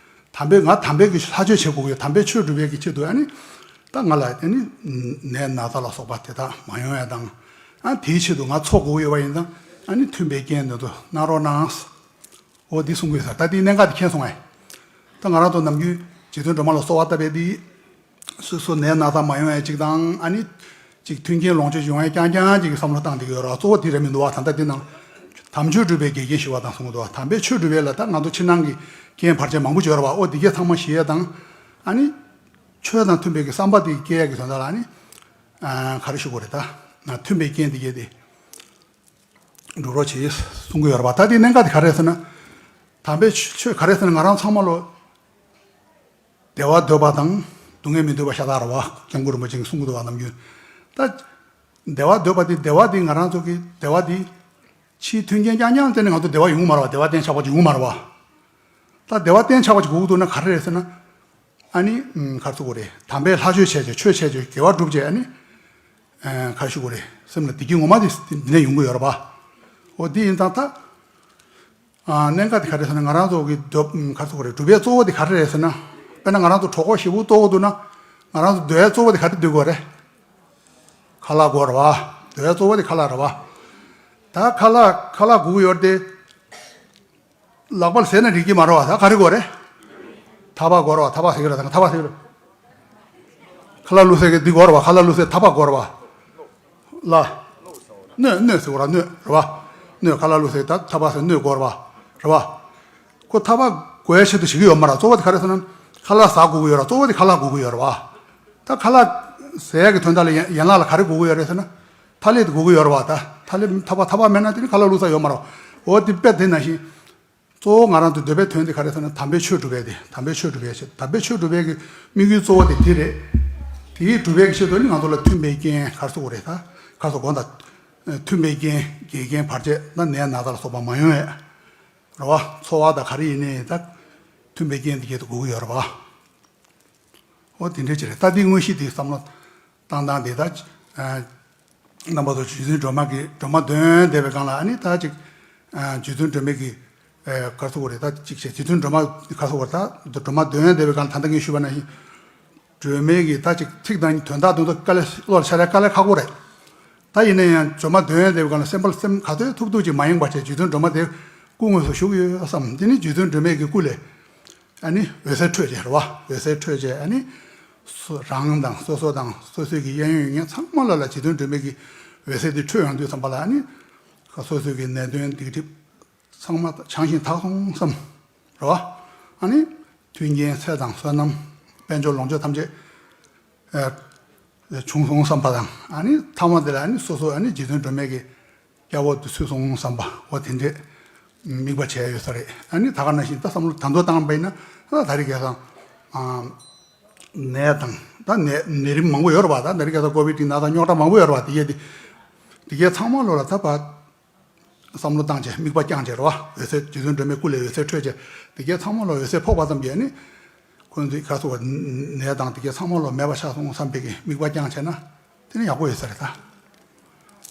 དམ་པའི་ང་དམ་པའི་གི་ལྷ་ཆོས་བྱེད་དགོས་ཀྱི་ཡོད། དམ་པའི་ཆོས་སྒྲུབ་པའི་གི་ཆེད་དུ་ཨ་ནི། ད་ང་ལ་ཨ་ནི་ནད་ན་ཚ་ལ་སོགས་པ་དེ་དག་མ་ཡོང་ཡ་དང་། ཨ་དེའི་ཆེད་དུ་ང་འཚོ་དགོས་ཀྱི་ཡོད་པ་ཡིན་ཙང་། ཨ་ནི་མཐུན་པའི་རྐྱེན་དེ་ཚོ་གནང་རོགས་གནང་། འོ་འདི་གསུང་གི་ཡོད་ས་རེད། ད་འདི་གནད་འགག་འདི་མཁྱེན་སོང་ངས། ད་ང་རང་ཚོ་ནམ་རྒྱུན་རྗེ་བཙུན་སྒྲོལ་མ་ལ་གསོལ་བ་བཏབ་པའི་འདི། སོ་སོ་ནད་ན་ཚ་མ་ཡོང་ཡ་གཅིག་དང་། ཨ་ནི་གཅིག་མཐུན་རྐྱེན་ལོངས་སྤྱོད་ཡོང་ཡ་རྐྱང་རྐྱང་གཅིག་གི་བསམ་བློ་བཏང་བསྡད་ཀྱི་ཡོད་རེད་བ། གཙོ་བོ་འདི་རེད་མི་འདུག་བ། ད་ལྟ་འདི་ནང་དམ་ཆོས་སྒྲུབ་པའི་འགལ་རྐྱེན་ཞི་བ་དང་གསུང་གི་འདུག་བ། དམ་པའི་ཆོས་སྒྲུབ་པའི་ལ་ད་ང་ཚོ་ཕྱི་ནང་གི་རྐྱེན་བར་ཆད་མང་པོ་ཅིག་ཡོད་རེད་བ། ཨོ་འདི་གས་ཚང་མ་ཞི་ཡ་དང་། ཨ་ནི་ཆོས་དང་མཐུན་པའི་གི་བསམ་པ་དེ་སྐྱེ་ཡ་གི་དོན་དག་ལ་ནི། ཨ་ག་རེ་ཞུ་དགོས་རེད་ད། མཐུན་པའི་རྐྱེན་དེ་གས་དེ། འགྲུབ་རོགས་བྱེད་གསུང་གི་ཡོད་རེད་བ། ད་དེ་གནད་འགག་དེ་ག་རེ་རེད་ཟེར་ན། དམ་པའི་ཆོས་ག་རེ་ཟེར་ན། ང་རང་ཚང་མ་ལོ་བདེ་བ་འདོད་པ་དང་སྡུག་བསྔལ་མི་འདོད་པ་ཤ་སྟག་རེད་བ། སྐྱབས་མགོན་རིན་པོ་ཆེས་གསུང་གི་འདུག་བ། ནམ་རྒྱུན་ད་བདེ་བ་འདོད་པ་དེ། བདེ་བ་དེ་ང་རང་ཚོ་གི་བདེ་བ་དེ་ཕྱིའི་མཐུན་རྐྱེན་རྐྱང་རྐྱང་བརྟེན་ནས་ང་ཚོ་བདེ་བ་ཡོང་གི་མ་རེད་བ། བདེ་བ་གཏན་ཆགས་པ་ཅིག་ཡོང་གི་མ་རེད་བ། ད་བདེ་བ་གཏན་ཆགས་པ་ཅིག་དགོས་ཀྱི་འདུག་ན་ག་རེ་རེད་ཟེར་ན། ཨ་ནི་ཨམ་ག་རེ་ཟེར་དགོས་རེད། དམ་པའི་ལྷ་ཆོས་བྱས་བྱས། ཆོས་བྱས་བྱས་དགེ་བ་བསྒྲུབས་བྱས། ཨ་ནི་ཨ་ག་རེ་ཞུ་དགོས་རེད། སེམས་ལ་བདེ་སྐྱིད་ངོ་མ་དེ་འདི་ནས་ཡོང་གི་ཡོད་རེད་པ། འོ་འདི་ཡིན་ཙང་ད། ཨ་གནད་འགག་དེ་ག་རེ་ཟེར་ན། ང་རང་ཚོ་གི་སྒྲུབ་ག་རེ་ཟེར་དགོས་རེད། སྒྲུབ་པའི་གཙོ་བོ་དེ་ག་རེ་རེད་ཟེར་ན། དཔེར་ན་ང་རང་ཚོ་གྲོད་ཁོག་ཞེ་པོ་ལྟོགས་ཀྱི་འདུག་ན། ང་རང་ཚོ་སྡོད་ཡའི་གཙོ་བོ་དེ་ག་རེ་སྡོད་དགོས་རེད། ཁ་ལག་དགོས་རེད་པ། སྡོད་ཡའི་གཙོ་བོ་དེ་ཁ་ལག་རེད་པ། ད་ཁ་ལག་ཁ་ལག་དགོས་ཀྱི་ཡོད་རེད་དེ། ལག་པ་ལ་ཟས་ན་འགྲིག་གི་མ་རེད་བ། ད་ག་རེ་དགོས་རེད། ཐག་པ་དགོས་རེད་བ། ཐག་པ་ཟེར་གི་རེད། ད་ཐག་པ་ཟེར་གི་རེད། ཁ་ལག་བླུགས་སའི་གི་འདི་དགོས་རེད་བ། ཁ་ལག་བླུགས་སའི་ཐག་པ་དགོས་རེད་བ། ལ། སྣོད། སྣོད་ཟེར་བ་ར། སྣོད་རེད་བ། སྣོད། ཁ་ལག་བླུགས་སའི་ད་ཐག་པ་ཟེར། སྣོད་དགོས་རེད་བ། རེད་བ། ཁོ་ཐག་པ་དགོས་ཡ་ཆེད་དུ་བྱེད་ཀྱི་ཡོད་མ་རེད། གཙོ་བོ་དེ་ག་རེ་ཟེར་ན། ཁ་ལག་ཟ་དགོས་ཀྱི་ཡོད་རེད། གཙོ་བོ་དེ་ཁ་ལག་དགོས་ཀྱི་ཡོད་རེད་བ། ད་ཁ་ལག་ཟ་ཡ་གི་དོན་དག་ལ་ཡན་ཡན་ལག་ལ་ག་རེ་དགོས་ཀྱི་ཡོད་རེད་ཟེར་ན། ཐ་ལེ་དེ་དགོས་ཀྱི་ཡོད་རེད་བ། ད་ཐ་ལེ། ཐག་པ། ཐག་པ་མེད་ན་དེ་ནི་ཁ་ལག་བླུགས་ས་ཡོད་མ་རེད་བ། འོ་དེ་དཔེ་དེ་ནང་བཞིན། གཙོ་བོ་ང་རང་ཚོ་སྡོད་པའི་དོན་དེ་ག་རེ་ཟེར་ན། དམ་པའི་ཆོས་སྒྲུབ་པའི་དེ། དམ་པའི་ཆོས་སྒྲུབ་པའི་ཆེད། དམ་པའི་ཆོས་སྒྲུབ་པའི་གི་དམིགས་ཡུལ་གཙོ་བོ་དེ་དེ་རེད། དེའི་སྒྲུབ་པའི་གི་ཆེད་དུ་ནི་ང་ཚོ་ལ་མཐུན་པའི་རྐྱེན་ག་རེ་ཟེར་དགོས་རེད། ད་ག་རེ་ཟེར་དགོས། ད་མཐུན་པའི་རྐྱེན། འགལ་རྐྱེན་བར་ཆད། ད་ནད་ན་ཚ་ལ་སོགས་པ་མ་ཡོང་བའི་རེད་བ། འཚོ་བ་དང་ག་རེ་ཡིན་ནའི་ད་མཐུན་པའི་རྐྱེན་དེ་གས་དེ་དགོས་ཀྱི་ཡོད་རེད་བ། འོ་དེ་འདྲ་ཅིག་རེད། ད་འདི་དངོས་གཞི་དེ་བསམ་བློ་བཏང་སྟངས་དེ་ད། ཨ་རྣམ་པ་ཚོ་རྗེ་བཙུན་སྒྲོལ་མ་གི། སྒྲོལ་མ་འདོན་བསྡད་པའི་སྒང་ལ། ཨ་ནི་ད་ཅིག་ཨ་རྗེ་བཙུན་སྒྲོལ་མའི་གི་ཨ་ག་རེ་ཟེར་དགོས་རེད། ད་ཅིག་བྱས། རྗེ་བཙུན་སྒྲོལ་མ་ག་རེ་ཟེར་དགོས་རེད། ད་སྒྲོལ་མ་འདོན་བསྡད་པའི་སྒང་ལ་ད་ལྟ་ངས་ཞུས་པ་ནང་བཞིན། སྒྲོལ་མའི་གི་ད་ཅིག་ཚིག་དང་དོན་དག་དེ་ཚོ་དཀའ་ལས། བློ་ལ་འཆར་ཡ་དཀའ་ལས་ཁག་པོ་རེད། ད་ཡིན་ན་ཡང་སྒྲོལ་མ་འདོན་བསྡད་པའི་སྒང་ལ་སེམས་པ། སེམས་ག་ཚོད་ཐུབ་ཐུབ་ཅིག་མ་ཡེངས་པ་བྱས། རྗེ་བཙུན་སྒྲོལ་མ་དེ་སྐུ་དངོས་སུ་བཞུགས་ཡོད་བསམ། དེ་ནི་རྗེ་བཙུན་སྒྲོལ་མའི་གི་སྐུ་ལས། ཨ་ནི་འོད་ཟེར་འཕྲོས་བྱས་རེད་བ། འོད་ཟེར་འཕྲོས་བྱས། ཨ་ནི་སོ་རང་དང་སོ་སོ་དང་སོ་སོའི་གི་གཡས་གཡོན་གཡོན་ཚང་མ་ལ་ལ་རྗེ་བཙུན་སྒྲོལ་མའི་གི་འོད་ཟེར་དེ་འཕྲོས་ཡོང་དུས་ཙམ་པ་ལ། ཨ་ནི་སོ་སོའི་གི་ནད་གདོན་སྡིག་སྒྲིབ་ཚང་མ་བྱང་ཞིང་དག་སོང་བསམ། རེད་བ། ཨ་ནི་མཐུན་རྐྱེན་ཚེ་དང་བསོད་ནམས་དཔལ་འབྱོར་ལོངས་སྤྱོད་ཐམས་ཅད་ཨ་བྱུང་སོང་བསམ་པ་དང་། ཨ་ནི་མཐའ་མ་དེ་ལ་ཨ་ནི་སོ་སོ་ཨ་ནི་རྗེ་བཙུན་སྒྲོལ་མའི་གི་སྐྱབས་འོག་ཏུ་ཚུད་སོང་བསམ་པ། འོ་དེ་འདྲས་དམིགས་པ་བྱས་ཡོད་ས་རེད། ཨ་ནི་ད་ག་ནང་བཞིན་ད་བསམ་བློ་ད་མདོ་བཏང་པ་ཡིན་ན། ད་ད་རེས་ཁ་སང་ཨ་ནད་དང་། ད་ནད་ནད་རིམས་མང་པོ་ཡོད་རེད་བ། ད་ད་རེས་ཁ་སང་ཀོ་བིད་དེ་ནང་ད་རྙོག་དྲ་མང་པོ་ཡོད་རེད་བ། དེ་གས་དེ་དེ་གས་ཚང་མ་ལོ་ལ་ད་བ་བསམ་བློ་བཏང་བྱས། དམིགས་པ་བརྐྱངས་བྱས་རེད་བ། འོད་ཟེར། རྗེ་བཙུན་སྒྲོལ་མའི་སྐུ་ལས་འོད་ཟེར་འཕྲོས་བྱས། དེ་གས་ཚང་མ་ལ་འོད་ཟེར་ཕོག་པ་ཙམ་གྱིས་ནི་ཁོང་ཚོའི་ག་རེ་ཟེར་དགོས། ནད་དང་དེ་གས་ཚང་མ་ལ་མེད་པ་ཆགས་སོང་བསམ་པའི་གི་དམིགས་པ་བརྐྱངས་བྱས་ན་དེ་ནི་ཡག་པོ་ཡོད་ས་རེད་ད།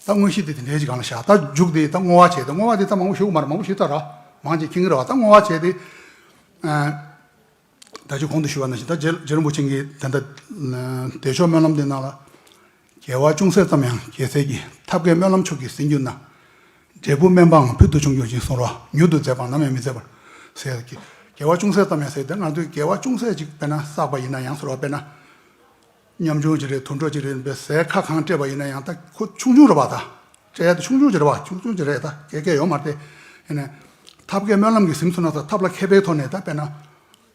ད་དངོས་གཞི་དེ་དེ་འདྲའི་ཅིག་སྒང་ལ་བཞག། ད་མཇུག་དེ་ད་བསྔོ་བ་བྱས། ད་བསྔོ་བ་དེ་ད་མང་པོ་ཞུ་གི་མ་རེད། མང་པོ་ཞུས་ཚར་ར། མང་ཆེ་མཁྱེན་གྱི་རེད་བ། ད་བསྔོ་བ་བྱས་ཏེ། ཨ་ད་ཅི་གོང་དུ་ཞུས་པ་ནང་བཞིན། ད་རྗེ་རྗེ་རིན་པོ་ཆེ་གིས་ད་ལྟ་བདེ་མཆོག་སྨོན་ལམ་འདི་ནང་ལ། དགེ་བ་ཅུང་ཟད་ཙམ་ཡང་དགེ་ཚལ་གྱི། ཐབས་མཁས་སྨོན་ལམ་མཆོག་གིས་ཟིན་གྱུར་ན། འབྲས་བུ་དམན་པའང་ཕུལ་དུ་བྱུང་གྱུར་ཅིང་གསུངས་རོ། མྱུར་དུ་མཛད་པའང་ནམ་ཡང་མི་མཛད་པར། ཟེར་གྱི། དགེ་བ་ཅུང་ཟད་ཙམ་ཡང་ཟེར་ཏེ། ང་ཚོས་དགེ་བ་ཅུང་ཟད་ཅིག་དཔེར་ན་བསགས་པ་ཡིན་ན་ཡང་ཟེར་བ། དཔེར་ན། ཉམ་ཆུང་ཅིག་རེད། དུད་འགྲོ་ཅིག་རེད་པས། ཟས་ཁ་གང་སྤྲད་པ་ཡིན་ན་ཡང་ད་ཁོ་ཆུང་ཆུང་རེད་བ། ད་སྤྲད་ཡ་དེ་ཆུང་ཆུང་ཅིག་རེད་བ། ཆུང་ཆུང་ཅིག་རེད། ད་སྐད་སྐད་ཡོད་མ་རེད་དེ། ཡིན་ནའི་ཐབས་མཁས་སྨོན་ལམ་གྱིས་ཟིན་སོང་ན། ད་ཐབས་ལ་མཁས་པའི་ཐོག་ནས། ད་དཔེར་ན་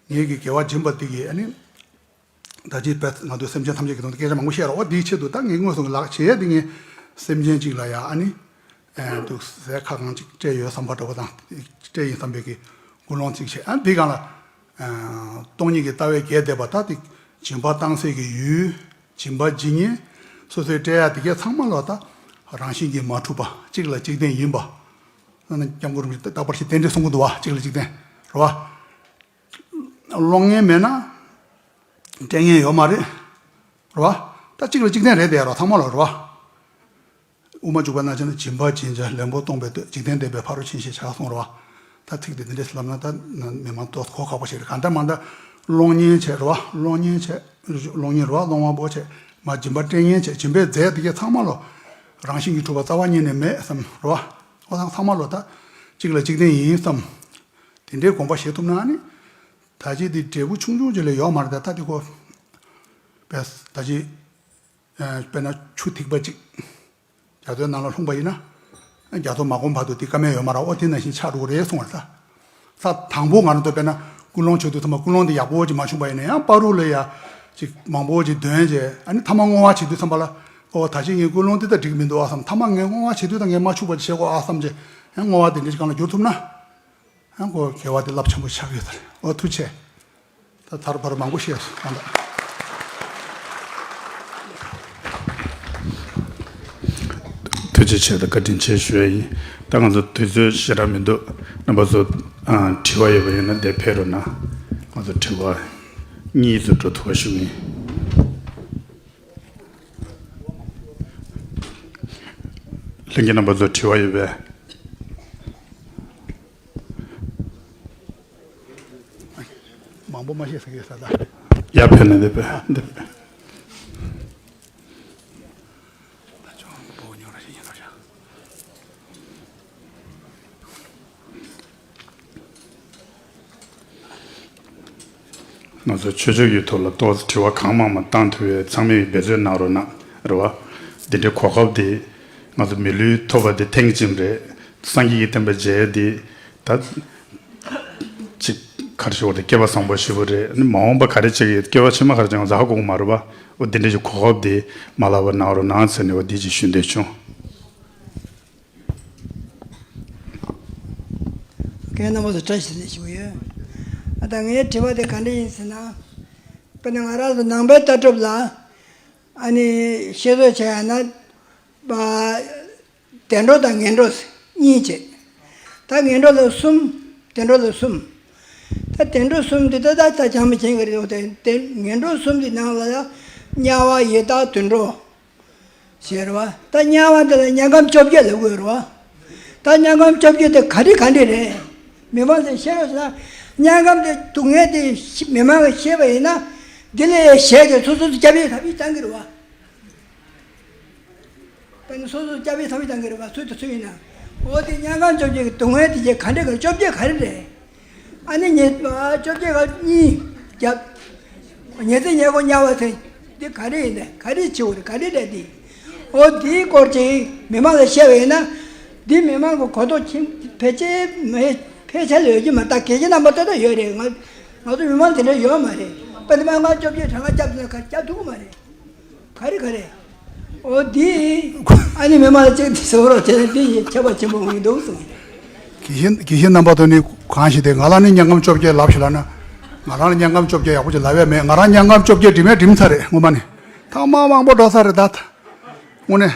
ངེད་ཀྱི་དགེ་བ་སྦྱིན་པ་འདི་གིས་ཨ་ནི་ད་ཅི་དཔེ་ང་ཚོའི་སེམས་ཅན་ཐམས་ཅད་ཀྱི་དོན་དུ་སྐད་ཆ་མང་པོ་བཤད་རོགས། འོ་འདིའི་ཆེད་དུ་ད་ངས་དངོས་སུ་ལག་བྱེད་ཡ་འདི། ངས་སེམས་ཅན་ཅིག་ལ་ཡ་ཨ་ནི། ཨ་འདུག་ཟས་ཁ་གང་ཅིག་སྤྲད་ཡོད་བསམ་པ་འདྲ་པོ་དང་། སྤྲད་ཡིན་བསམ་པའི་གི་ཀུན་སློང་ཅིག་བྱས། ཨ་འདི་སྒང་ལ། ཨ་སྟོང་ཉིད་ཀྱི་ལྟ་བའི་རྒྱས་འདེབས་པ། ད་དེ་སྦྱིན་པ་བཏང་སའི་གི་ཡུལ། སྦྱིན་པ་བྱེད་མཁན། སོ་སོའི་སྤྲད་ཡ་དེ་གས་ཚང་མ་ལ་ད་རང་བཞིན་གྱིས་མ་གྲུབ་པ། གཅིག་ལ་གཅིག་བརྟེན་ཡིན་པ། ཨ་ནི་སྐྱབས་མགོན་རིན་པོ་ཆེས་རྟག་པར་ཞིག་རྟེན་འབྲེལ་གསུང་གི་འདུག་བ། གཅིག་ལ་གཅིག་བརྟེན་རེད་བ། སློང་མཁན་མེད་ན་སྤྲད་མཁན་ཡོད་མ་རེད། རེད་བ། ད་གཅིག་ལ་གཅིག་བརྟེན་རེད་དེ་རོ། ཚང་མ་ལ་རེད་བ། དབུ་མ་འཇུག་པ་ནང་བྱས་ན། སྦྱིན་པ་བྱིན་ཅིང་ལེན་པོ་སྟོང་པའི་མདོས། འཇིག་རྟེན་བདེ་བའི་ཕ་རོལ་ཕྱིན་ཞེས་བྱ། གསུངས་རེད་བ། ད་ཚིག་དེ་འདི་འདྲས་ལབ་ན་ད་མི་མང་ཏོག་གོ་ཁག་པོ་ཞིག་རེད། གང་ལྟར་མང་ལྟར་སློང་མཁན་བྱས་རེད་བ། སློང་མཁན་བྱས། སློང་མཁན་རེད་བ། སློང་བ་པོ་བྱས། མ་སྦྱིན་པ་སྤྲད་མཁན་བྱས། སྦྱིན་པའི་རྫས་དེ་གས་ཚང་མ་ལོ་རང་བཞིན་གྱིས་གྲུབ་པ་རྩ་བ་ཉིད་ནས་མེད་བསམ་རེད་བ། འོ་ད་ཚང་མ་ལོ་ད་གཅིག་ལ་གཅིག་བརྟེན་ཡིན་བསམ། དེ་འདྲའི་དགོངས་པ་བཞེས་ཐུབ་ན་ནི། ད་ཅི་དེ་འབྲས་བུ་ཆུང་ཆུང་ཅིག་ལས་ཡོག་མ་རེད། ད་ད་དེ་ཁོ་པས་ད་ཅི་ཨ་དཔེར་ན་ཆུ་ཐིགས་པ་གཅིག་རྒྱ་མཚོའི་ནང་ལ་ལྷུང་པ་ཡིན་ན། རྒྱ་མཚོ་མ་སྐོམ་བར་དུ་དེ་ཀ་མེད་ཡོད་མ་རེད། ཨོ་དེ་ནང་བཞིན་ཆགས་འགྲོ་གི་རེད་གསུངས་པ་རེད་ད། ས་དང་པོ་ང་རང་ཚོ་དཔེར་ན་ཀུན་སློང་བྱེད་དུས་ཚང་མ་ཀུན་སློང་དེ་ཡག་པོ་ཅིག་མ་བྱུང་པ་ཡིན་ན་ཡང་བར་དུ་ལ་ཡ་ཅིག་མང་པོ་ཅིག་འདོན་བྱས། ཨ་ནི་མཐའ་མ་བསྔོ་བ་བྱེད་དུས་ཙམ་པ་ལ། ཨོ་ད་ཅི་ངའི་ཀུན་སློང་འདི་ད་འགྲིག་མི་འདུག་ཨ་བསམ། མཐའ་མ་ངས་བསྔོ་བ་བྱེད་དུས་ད་ངས་མ་འཆུག་པ་ཅིག་བྱེད་དགོས་ཨ་བསམ་བྱས། ཡང་བསྔོ་བ་དེ་འདྲ་ཅིག་སྒང་ལ་བསྒྱུར་ཐུབ་ན། ཡང་ཁོ་དགེ་བ་དེ་རླབས་ཆེན་པོ་ཆགས་ཀྱི་ཡོད་ས་རེད། ཨོ་ཐུགས་རྗེ་ཆེ། ད་ད་རུང་བར་མང་པོ་བཤད་སོང་ད། ཐུགས་རྗེ་ཆེ་དང་བཀའ་དྲིན་ཆེ་ཞུ་ཡ་ཡིན། ད་ང་ཚོ་དུས་ཚོད་ཞེ་དྲག་མི་འདུག་རྣམ་པ་ཚོ་ཨ་དྲི་བ་ཡོད་པ་ཡིན་ན་འདིར་ཕེབས་རོགས་གནང་། ང་ཚོ་དྲི་བ་གཉིས་ཙམ་འགྲོ་ཐུབ་པ་ཞུ་གི་ཡིན། ལྷན་རྒྱས་རྣམ་པ་ཚོ་དྲི་བ་ཡོད་པས། མང་པོ་མ་བཤད་ཟེར་གི་ཡོད་ས་ད། ཡར་ཕེབས་ན་འདི་ཕེབས་འདི་ཕེབས། ང་ཚོ་ཆོས་ཕྱོགས་ཀྱི་ཐོག་ལ་ཏོག་ཙམ་དྲི་བ་གང་མང་མང་བཏང་ཐུབ་པའི་ཚང་མས་འབད་བརྩོན་གནང་རོགས་གནང་རེད་བ། འདི་འདྲའི་གོ་སྐབས་དེ་ང་ཚོ་མི་ལུས་ཐོབ་པ་དེ་ཐེངས་གཅིག་རེད། སངས་རྒྱས་ཀྱི་བསྟན་པ་མཇལ་ཡ་དེ་ད་ཅིག་ག་རེ་ཞུ་བ་དེ་སྐལ་བ་བཟང་པོ་ཞེ་པོ་རེད། ནི་མ་འོངས་པ་ག་རེ་བྱེད་ཀྱི་སྐལ་བ་ཕྱི་མ་ག་རེ་བྱེད་ཡང་ཟ་ཁ་དགོས་ཀྱི་མ་རེད་བ། འོ་འདི་འདྲའི་གོ་སྐབས་དེ་མ་བརླག་པ་གནང་རོགས་གནང་ཟེར་ནས་འོ་འདི་ཅིག་ཞུ་འདོད་བྱུང་། རྒན་རྣམ་པ་ཚོ་བཀྲ་ཤིས་བདེ་ལེགས་ཞུ་གི་ཡོད། ཨ་ད་ངའི་དྲི་བ་དེ་ག་འདྲ་ཡིན་ཟེར་ན། དཔེར་ན་ང་རང་ཚོ་ནང་པའི་ལྟ་གྲུབ་ལ་ཨ་ནི་བཤད་སྲོལ་བྱས་ཡ་ན། བདེ་འགྲོ་དང་ངན་འགྲོ་གཉིས་བྱས། ད་ངན་འགྲོ་ལ་གསུམ། བདེ་འགྲོ་ལ་གསུམ། ད་བདེ་འགྲོ་གསུམ་དེ་ད་ད་ད་ཅང་མི་བྱེད་ཀྱི་རེད། དེ་དེ་ངན་འགྲོ་གསུམ་དེ་ནང་ལ་ཡང་དམྱལ་བ་ཡི་དྭགས་དུད་འགྲོ། ཞེས་རེད་བ། ད་དམྱལ་བ་འདི་ལ་དམྱལ་ཁམས་བཅོ་བརྒྱད་ལབ་དགོས་རེད་བ། ད་དམྱལ་ཁམས་བཅོ་བརྒྱད་དེ་ག་རེ་ག་འདྲ་རེད། མི་མང་ཚོས་ཤེས་རོགས་ཟེར་ན། དམྱལ་ཁམས་དེ་སྡུག་བསྔལ་དེ་ཤི- མི་མང་གིས་ཤེས་པ་ཡིན་ན། འདི་ལས་ཞེད་ཀྱི་སོ་སོ་སྐྱབས་ཡུལ་ཐམས་ཅད་བཏང་གི་རེད་བ། ད་ནི་སོ་སོ་སྐྱབས་ཡུལ་ཐམས་ཅད་བཏང་གི་རེད་བ། སུ་དང་སུ་ཡིན་ན། འོ་དེ་དམྱལ་ཁམས་བཅོ་བརྒྱད་ཀྱི་སྡུག་བསྔལ་དེ་ག་འདྲ་ག་བཅོ་བརྒྱད་ག་རེ་རེད། ཨ་ནི་ཉེ- བཅོ་བརྒྱད་ཀ་གཉིས་བརྒྱབ། ཉེ་ཚེ་ཉེ་འཁོར་དམྱལ་བ་ཚེ། འདི་ག་རེ་ཡིན་ནས་ག་རེ་བྱེད་དགོས་རེད། ག་རེ་རེད་འདི། འོ་འདིའི་སྐོར་ཅིག་མི་མང་ལ་བཤད་པ་ཡིན་ན། འདི་མི་མང་གི་གོ་རྟོགས་ཆེན་ཕལ་ཆེར་མེད། ཕལ་ཆེར་ཡོད་ཀྱི་མ་རེད། ད་སྐད་ཆ་རྣམ་པ་ཏག་ཏག་ཡོད་རེད། ང- ང་ཚོ་མི་མང་དེ་འདྲ་ཡོད་མ་རེད། པ་དེ་མ་ང་བཅོ་བརྒྱད་གྲངས་ཀ་བརྒྱབ་ན་ག- བརྒྱབ་ཐུབ་ཀྱི་མ་རེད། ག་རེ་ག་རེ། འོ་འདི་ཨ་ནི་མི་མང་ལ་ཅིག་འདི་ཟེར་རོགས་བྱས་ན་འདི་ཡི་ཁྱད་པར་ཆེན་པོ་འོང་གི་འདུག་གསུངས། དགེ་བཤེས་དགེ་བཤེས་རྣམ་པ་ཚོ་ནི་གང་ཞིག་དེ་ང་ལ་ནི་དམྱལ་ཁམས་བཅོ་བརྒྱད་ལབ་ཞིག་ལབ་ན། ང་རང་ལ་དམྱལ་ཁམས་བཅོ་བརྒྱད་ཡག་པོ་ཅིག་ལབ་ཡ་མེད། ང་རང་དམྱལ་ཁམས་བཅོ་བརྒྱད་འགྲིམ་ཡ་འགྲིམ་ཚར་རེད། སྔོན་མ་ནས་ཐང་མ་མང་པོ་འགྲོ་ཚར་རེད་ད། དངོས་གནས་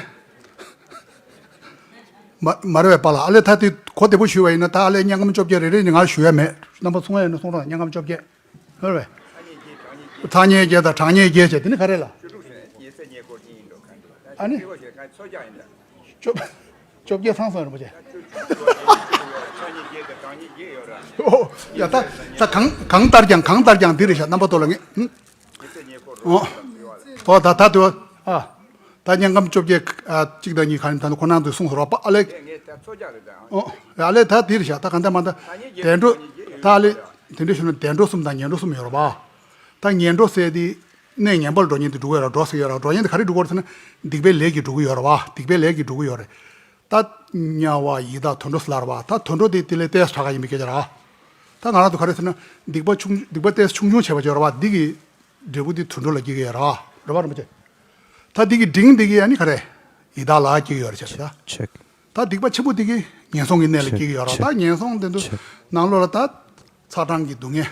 མ- མ་རེད་པ་ལ། ཨ་ལས་ད་དེ་གོ་བདེ་པོ་ཞུས་པ་ཡིན་ན། ད་ཨ་ལས་དམྱལ་ཁམས་བཅོ་བརྒྱད་རེ་རེ་ནི་ང་ཞུ་ཡ་མེད། རྣམ་པ་ཚོ་ཡིན་ན་གསུང་རོགས། དམྱལ་ཁམས་བཅོ་བརྒྱད། ཧོར་བས། ཐ་སྙད་བརྒྱད་དང་གྲངས་སྙེད་བརྒྱད་བྱས་དེ་ནི་ག་རེ་ལ། ཨ་ནི། བཅོ- བཅོ་བརྒྱད་ཚང་སོང་རིན་པོ་ཆེ། ཨོ་ཡ་ད་ད་གང་གང་ལྟར་ཀྱང་གང་ལྟར་ཀྱང་འདི་རེད་ཤག་རྣམ་པ་ཚོ་ལ་ངས། ཨོ། ཨོ་ད་ད་དུ་ཨ། ད་དམྱལ་ཁམས་བཅོ་བརྒྱད་ཨ་གཅིག་དང་གཉིས་ག་ནས་ད་ནི་ཁོ་ནང་དུ་གསུངས་སོང་རོགས་པ་ཨ་ལས། ཨོ་ཨ་ལས་ད་འདི་རེད་ཤག་ད་གང་ལྟར་མ་ད་བདེ་འགྲོ་ད་ཨ་ལས་དེ་འདྲ་ཞུ་ན་བདེ་འགྲོ་གསུམ་དང་ངན་འགྲོ་གསུམ་ཡོད་རོགས་པ། ད་ངན་འགྲོ་ཟེར་དེ་གནས་ངན་པར་འགྲོ་མཁན་དེ་འགྲོ་གི་ཡོད་ར། འགྲོ་ཟེར་གི་ཡོད་ར། འགྲོ་མཁན་དེ་ག་རེ་འགྲོ་གི་རེད་ཟེར་ན་སྡིག་པའི་ལས་ཀྱིས་འགྲོ་གི་ཡོད་ར་བ། སྡིག་པའི་ལས་ཀྱིས་འགྲོ་གི་ཡོད་རེད། ད་དམྱལ་བ་ཡི་དྭགས་དུད་འགྲོ་ཟེར་ལབ་ར་བ། ད་དུད་འགྲོ་དེ་དེ་ལས་ཏོག་ཙམ་དྲག་ག་ཡིན་པའི་སྐད་ཆ་ར། ད་ང་རང་ཚོ་ག་རེ་ཟེར་ན་སྡིག་པ་ཆུང་སྡིག་པ་ཏོག་ཙམ་ཆུང་ཆུང་བྱས་པ་ཅིག་ཡོད་ར་བ། འདི་གི་འབྲས་བུ་དེ་དུད་འགྲོ་ལ་སྐྱེ་གི་ཡོད་ར་བ། རེད་བ་རིན་པོ་ཆེ། ད་འདི་གི་འབྲིང་འདི་གི་ཨ་ནི་ག་རེ་ཡི་དྭགས་ལ་སྐྱེ་གི་ཡོད་རེད་བྱས་པ་ད། ཆེག་ད་སྡིག་པ་ཆེན་པོ་འདི་གིས་ངན་སོང་གི་གནས་ལ་སྐྱེ་གི་ཡོད་ར། ད་ངན་སོང་དེ་ཚོ་ནང་ལོགས་ལ་ད་ཚ་གྲང་གི་སྡུག་བསྔལ་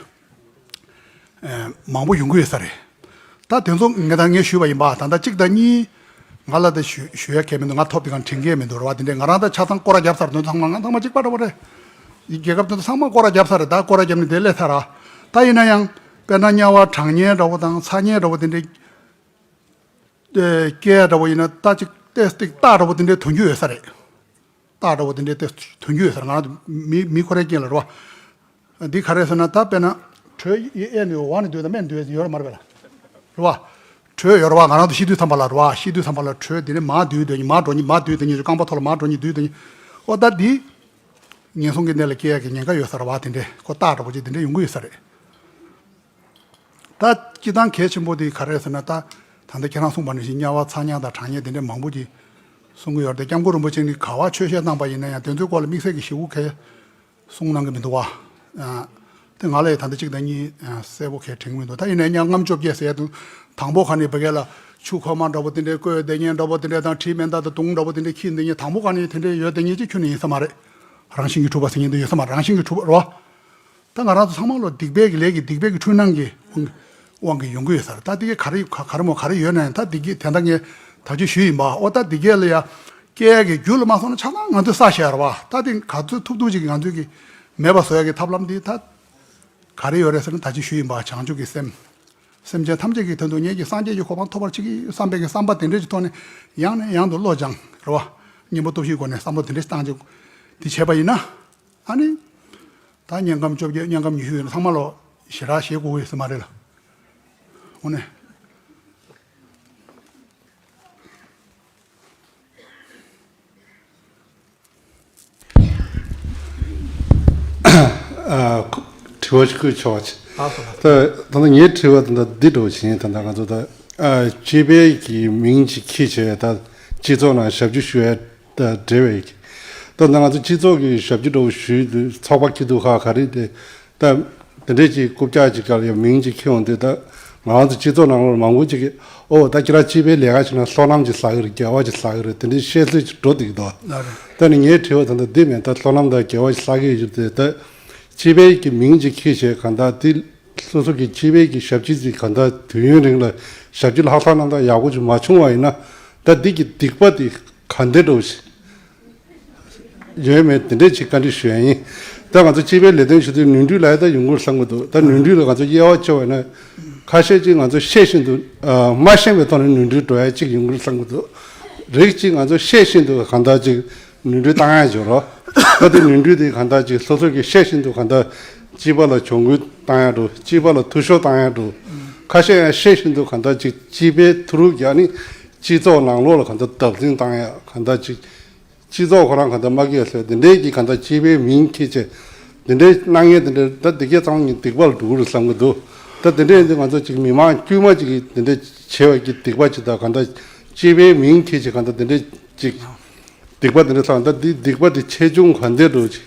མང་པོ་ཡོང་གི་ཡོད་ས་རེད། ད་དེ་ཚོ་ངས་ད་ངས་ཞུས་པ་ཡིན་པ། ད་ལྟ་གཅིག་དང་གཉིས་ང་ལ་ད་ཞུ་ཞུ་ཡ་གལ་མི་འདུག་ང་ཐོབ་དེ་གང་དྲན་གྱི་མི་འདུག་ར་བ། དེ་འདྲས་ང་རང་ད་ཆ་ཚང་སྐོར་ར་བརྒྱབ་ཚར། དོན་ཚང་མ་ང་ཚང་མ་གཅིག་པ་འདྲ་བོ་རེད། རྒྱལ་ཁབ་དེ་ཚོ་ཚང་མ་སྐོར་ར་བརྒྱབ་ཚར་རེད། ད་སྐོར་ར་བརྒྱབ་ནས་དེ་སླེབས་ཚར་ར། ད་ཡིན་ན་ཡང་དཔེར་ན་དམྱལ་བ་གྲང་དམྱལ་འདྲ་བོ་དང་ཚ་དམྱལ་འདྲ་བོ་དེ་འདྲས། སྐད་འདྲ་བོ་ཡིན་ན་ད་ཅིག་ཏོག་ཙམ་རྟགས་འདྲ་བོ་དེ་འདྲའི་ཐོན་རྒྱུ་ཡོད་ས་རེད། རྟགས་འདྲ་བོ་དེ་འདྲའི་ཏོག་ཙམ་ཐོན་རྒྱུ་ཡོད་ས་རེད། ང་རང་ཚོ་མི་མི་ཁོ་རའི་རྐྱེན་ལ་རེད་བ། འདི་ག་རེ་ཟེར་ན་ད་དཔེར་ན་དྲོད་གཡས་ནས་འོག་ནས་འདུས་དང་སྨད་ནས་འདུས་ཡོད་རེད་མ་རེད་པས་ལ། རེད་བ། དྲོད་ཡོད་རེད་བ། ང་རང་ཚོ་ཤི་དུས་ཙམ་པ་ལ་རེད་བ། ཤི་དུས་ཙམ་པ་ལ་དྲོད་དེ་ནས་མར་འདུས་དོན་མར་འགྲོ་མཁན་མར་འདུས་དོན་རྐང་པ་ཐོག་ལ་མར་འགྲོ་མཁན་འདུས་དོན། ཨོ་ད་འདི། ངན་སོང་གི་གནས་ལ་སྐྱེ་ཡག་གི་ཉེན་ཁ་ཡོད་ས་རེད་བ། དེ་འདྲའི་ཁོ་རྟགས་འདྲ་པོ་ཅིག་དེ་འདྲ་ཡོང་གི་ཡོད་ས་རེད། ད་སྤྱིར་བཏང་གལ་ཆེན་པོ་དེ་ག་རེ་རེད་ཟེར་ན། ད་ད་ལྟ་ཁྱེད་རང་གསུངས་པ་ནང་བཞིན་དམྱལ་བ་ཚ་དམྱལ་དང་གྲང་དམྱལ་དེ་འདྲ་མང་པོ་ཅིག་གསུང་གི་ཡོད་རེད་དེ། སྐྱབས་མགོན་རིན་པོ་ཆེ་ནི་ག་པར་ཆོས་བཤད་གནང་པ་ཡིན་ན་ཡང་དེ་ཚོའི་སྐོར་ལ་དམིགས་བསལ་གྱི་ཞིབ་པོ་གས་གསུང་གནང་གི་མི་འདུག་བ། ཨ། དེ་ང་ལ་ཡང་ད་ལྟ་གཅིག་དང་གཉིས་ཨ་གསལ་པོ་གས་དྲན་གྱི་མི་འདུག་ད་ཡིན་ནའི་དམྱལ་ལྔ་བཅོ་བརྒྱད་ཟེར་ཡ་དུ་དང་པོ་ག་ནས་བ་གས་ལ་ཆུ་ཁོལ་མ་འདྲ་པོ་དེ་འདྲའི་བསྐོལ་བསྡད་མཁན་འདྲ་པོ་དེ་འདྲའི་དང་དྲི་མེ་མདའ་དང་དུང་འདྲ་པོ་དེ་འདྲའི་འཁྱེར་བསྡད་མཁན་དང་པོ་ག་ནས་དེ་འདྲའི་ཡོད་བསྡད་མཁན་ཅིག་ཁྱོན་ནས་ཡིན་ས་མ་རེད། རང་བཞིན་གྱིས་གྲུབ་པ་ཟེར་མཁན་དེ་ཡོད་ས་མ་རེད། རང་བཞིན་གྱིས་གྲུབ་པ་རེད་བ། ད་ང་རང་ཚོ་ཚང་མ་ལོ་སྡིག་པའི་གི་ལས་ཀྱི་སྡིག་པའི་གི་འཁྲུལ་སྣང་གི་དབང་གིས་ཡོང་གི་ཡོད་ས་རེད། ད་དེ་གས་ག་རེ་ག་ག་རེ་མོ་ག་རེ་ཡོད་ན་ཡང་ད་དེ་གས་དེ་འདྲ་ངས་ད་ཅི་ཞུས་ཡིན་པ། ཨོ་ད་དེ་གས་ལ་ཡ་སྐྱེ་ཡ་གི་རྒྱུ་ལ་མ་སོང་ན་ཆ་ཚང་ང་ཚོས་བསགས་བཞག་རེད་བ། ད་དེ་ག་ཚོད་ཐུབ་ཐུབ་ཅིག་ང་ཚོས་གི་མེད་པ་བཟོ་ཡ་གི་ཐབས་ལམ་དེ་ད་ག་རེ་ཡོད་རེད་ཟེར་ན། ད་ཅི་ཞུས་ཡིན་པ། བྱང་ཆུབ་ཀྱི་སེམས། སེམས་ཅན་ཐམས་ཅད་ཀྱི་དོན་དུ་ངེད་ཀྱིས་སངས་རྒྱས་ཀྱི་གོ་འཕང་ཐོབ་པར་བྱེད་ཀྱི་ཡིན་བསམ་པའི་གི་བསམ་པ་དེ་འདྲས་ཀྱི་ཐོག་ནས་ཡང་ནས་ཡང་དུ་བློ་སྦྱང་རེད་བ། གཉེན་པོ་སྟོབས་བཞིའི་སྒོ་ནས་བསམ་བློ་དེ་འདྲས་བཏང་ཅིག་དེ་བྱས་པ་ཡིན་ན། ཨ་ནི། ད་དམྱལ་ཁམས་བཅོ་བརྒྱད་དམྱལ་ཁམས་ཉི་ཤུ་ཡོད་ན་ཚང་མ་ལོ་ཞེ་དྲག་ཞེད་དགོས་ཀྱི་ཡོད་ས་མ་རེད་ལ། འོ་ནས། ཨ། དྲི་བ་ཞིག་བཀོད་ཆོག་ཅིག་ལགས་སོ། ལགས་སོ། ད་ད་ལྟ་ངའི་དྲི་བ་ད་ལྟ་འདི་འདྲ་བོ་ཞིག་ཡིན། ད་ལྟ་ང་ཚོ་ད་ཨ་སྤྱི་པའི་གི་མིང་ཅིག་འཁྱེར་བྱས་ད་སྤྱི་ཚོགས་ནང་ཞབས་ཕྱི་ཞུ་ཡ་ད་འབྲེལ་བའི་གི་ད་ད་ང་ཚོ་སྤྱི་ཚོགས་ཀྱི་ཞབས་ཕྱི་འདྲ་བོ་ཞུས་དུས་ཚོགས་པ་སྐྱིད་སྡུག་ཁག་ག་རེ་དེ་ད། དེ་འདྲས་ཀྱི་རྐུབ་བཀྱག་ཅིག་སྒང་ལ་ཡང་མིང་ཅིག་འཁྱེར་ཡོང་དུས། ད་ང་རང་ཚོ་སྤྱི་ཚོགས་ནང་ལོགས་མང་པོ་ཅིག་གིས་ཨོ་ད་ཁྱེད་རང་སྤྱི་པའི་ལས་ཀ་བྱེད་ན་སོ་ནམ་ཅིག་ལྷག་གི་རེད། དགེ་བ་ཅིག་ལྷག་གི་རེད། དེ་འདྲའི་བཤད་ཚུལ་ཅིག་འགྲོ་བསྡད་ཀྱི་འདུག་ལགས་རེད། ད་ནི་ངའི་དྲི་བ་ད་ལྟ་འདི་མིན། ད་སོ་ནམ་དང་དགེ་བ་ཅིག་ལྷག་གི་ཡོད་དུས། ད་སྤྱི་པའི་གི་མིང་ཅིག་འཁྱེར་བྱས་གང་ལྟར་དེ་སོ་སོ་གི་སྤྱི་པའི་གི་ཞབས་ཕྱི་ཅིག་གང་ལྟར་དུས་ཡུན་རིང་ལ་ཞབས་ཕྱི་ལྷག་ཐག་རྣམ་དག་ཡག་པོ་ཅིག་མ་བྱུང་བ་ཡིན་ན། ད་འདི་གི་སྡིག་པ་དེ་ག་འདྲ་འདྲ་བོ་ཞིག་ཡོད་མེད་དེ་འདྲས་ཅིག་བཀའ་འདྲི་ཞུ་ཡ་ཡིན། ད་ང་ཚོ་སྤྱི་པའི་ལས་དོན་ཞུ་དུས་ནོར་འཁྲུལ་ལབ་ཡ་ད་ཡོང་གི་རེད་བསམ་གྱི་འདུག་ད་ནོར་འཁྲུལ་ལ་ང་ཚོ་དབྱེ་བ་ཕྱེ་བ་ཡིན་ན། ཁ་ཤས་ཅིག་ང་ཚོ་ཤེས་བཞིན་དུ་ཨ་མ་ཤེས་པའི་ཐོག་ནས་ནོར་འཁྲུལ་འགྲོ་ཡ་ཅིག་ཡོང་གི་རེད་བསམ་གྱི་འདུག་རིགས་གཅིག་ང་ཚོ་ཤེས་བཞིན་དུ་གང་ལྟར་ཅིག་ནོར་འཁྲུལ་བཏང་ཡ་ཡོད་རེད། ད་དེ་ནོར་འཁྲུལ་དེ་གང་ལྟར་ཅིག་སོ་སོ་གིས་ཤེས་བཞིན་དུ་གང་ལྟར་སྤྱི་པ་ལ་གྱོང་གུན་བཏང་ཡ་འགྲོ། སྤྱི་པ་ལ་འཐུས་ཤོར་བཏང་ཡ་འགྲོ། ཁ་ཤས་ཡང་ཤེས་བཞིན་དུ་གང་ལྟར་ཅིག་སྤྱི་པའི་ཐུ་རུབ་རྒྱག་ནས་སྤྱི་ཚོགས་ནང་ལོགས་ལ་གང་ལྟར་བརྡབ་གསིག་བཏང་ཡ་གང་ལྟར་ཅིག་སྤྱི་ཚོགས་ཁོ་རང་གང་ལྟར་མ་སྐྱིད་ཟེར་དེ་འདྲའི་གི་གང་ལྟར་སྤྱི་པའི་མིང་འཁྱེར་བྱས་དེ་འདྲའི་གནང་མཁན་དེ་འདྲ་ད་དེ་གས་ཚང་མ་སྡིག་པ་ལ་འགྲོ་གི་རེད་བསམ་གྱི་འདུག་ད་དེ་འདྲའི་འདི་ང་ཚོ་ཅིག་མི་མང་དཀྱུས་མ་ཅིག་གིས་དེ་འདྲ་བྱས་པ་གི་སྡིག་པ་ཅིག་དང་། གང་ལྟར་སྤྱི་པའི་མིང་འཁྱེར་བྱས་གང་ལྟར་དེ་འདྲའི་ཅིག་སྡིག་པ་དེ་འདྲ་ཚང་། ད་འདི་སྡིག་པ་དེ་ཆེ་ཆུང་ག་འདྲ་འགྲོ་ཅིག་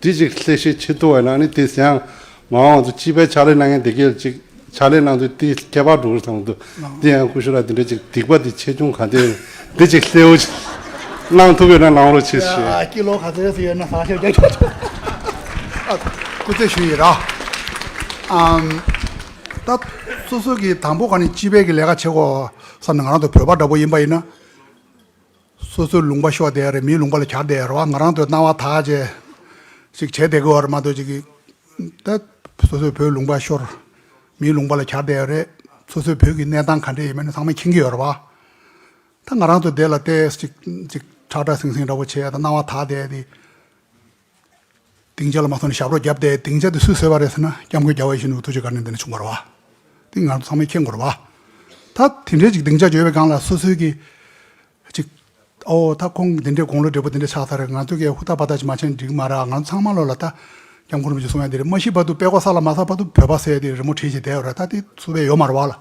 འདི་ཅིག་གསལ་བཤད་བྱེད་ཐུབ་པ་ཡིན་ན་ནི་དེ་ཟེར་ཡང་མ་འོངས་ཚོ་སྤྱི་པའི་ཕྱག་ལས་གནང་མཁན་དེ་གས་ཅིག་ཕྱག་ལས་གནང་དུས་དེ་ཁྱད་པར་འགྲོ་གི་རེད་བསམ་གྱི་འདུག་དེ་ཡང་སྐུ་ཞབས་ལགས་དེ་འདྲ་ཅིག་སྡིག་པ་དེ་ཆེ་ཆུང་ག་འདྲ་འདི་ཅིག་གསལ་བོ་ཅིག་གནང་ཐུབ་ཡོད་ན་གནང་རོགས་བྱེད་ཞུ། ཡ་ཀི་ལོ་ག་ཚོད་ཡོད་ན་ཟ་ཤོག་རྒྱག་ཆོག་ཨ། སྐུ་རྩེད་ཞུ་ཡི་ར། ཨམ། ད་སོ་སོ་གི་དང་པོ་ག་ནས་སྤྱི་པའི་གི་ལས་ཀ་བྱེད་དགོས་བསམ་ནས་ང་རང་ཚོ་བོད་པ་འདྲ་པོ་ཡིན་པ་ཡིན་ན། སོ་སོའི་ལུང་པ་ཤོར་བསྡད་ཡ་རེད། མིའི་ལུང་པ་ལ་གྱར་བསྡད་ཡ་རེད་བ། ང་རང་ཚོའི་སྣང་བ་དག་ཅེས་ཅིག་བྱས་བསྡད་དགོས་བ་རེད་མ་གཏོགས་ཅིག་གིས་ད་སོ་སོའི་བོད་ལུང་པ་ཤོར། མིའི་ལུང་པ་ལ་གྱར་བསྡད་ཡ་རེད། སོ་སོའི་བོད་ཀྱི་གནས་སྟངས་ག་འདྲ་ཡིན་མིན་ཚང་མས་མཁྱེན་གྱི་ཡོད་རེད་བ། ད་ང་རང་ཚོ་དེ་ལ་ལྟས་ཅིག་ཅིག་ཁྲག་ཁྲག་སིང་སིང་འདྲ་པོ་བྱས་ད་སྣང་བ་དག་བསྡད་དེ། སྡིངས་ཆ་ལ་མ་སོང་ནས་ཞབས་བྲོ་བརྒྱབ་བསྡད། སྡིངས་ཆ་དེ་སུས་བཟོས་པ་རེད་ཟེར་ན་སྐྱབས་མགོན་རྒྱལ་བ་ཡིད་བཞིན་ནོར་བུ་ཐུགས་རྗེ་བཀའ་དྲིན་དེ་ནས་བྱུང་བ་རེད་བ། དེ་ང་ཚོ་ཚང་མས་མཁྱེན་དགོས་རེད་བ། ད་དེ་འདྲའི་ཅིག་སྡིངས་ཆ་བརྗོད་པའི་སྒང་ལ་སོ་སོའི་གི་ཅིག་ཨོ་ད་ཁོང་འདི་འདྲའི་དགུང་ལོ་བགྲེས་པོ་འདི་འདྲ་ཆགས་ཚར་རེད། ང་ཚོ་གས་ཧུར་ཐག་པ་ཐག་ཅིག་མ་བྱས་ན་འགྲིག་གི་མ་རེད། ང་ཚོ་ཚང་མ་ལོ་ལ་ད་སྐྱབས་མགོན་རིན་པོ་ཆེ་གསུང་ཡ་དེ་རེད། མ་ཤི་བར་དུ་པད་ཀོ་ས་ལ་མ་ཟག་བར་དུ་བོད་པ་ཟེར་ཡ་དེ་རི་མོ་བྲིས་བྱས་བསྡད་ཡོད་རེད། ད་དེ་ཚུགས་པས་ཡོད་མ་རེད་བ་ལ།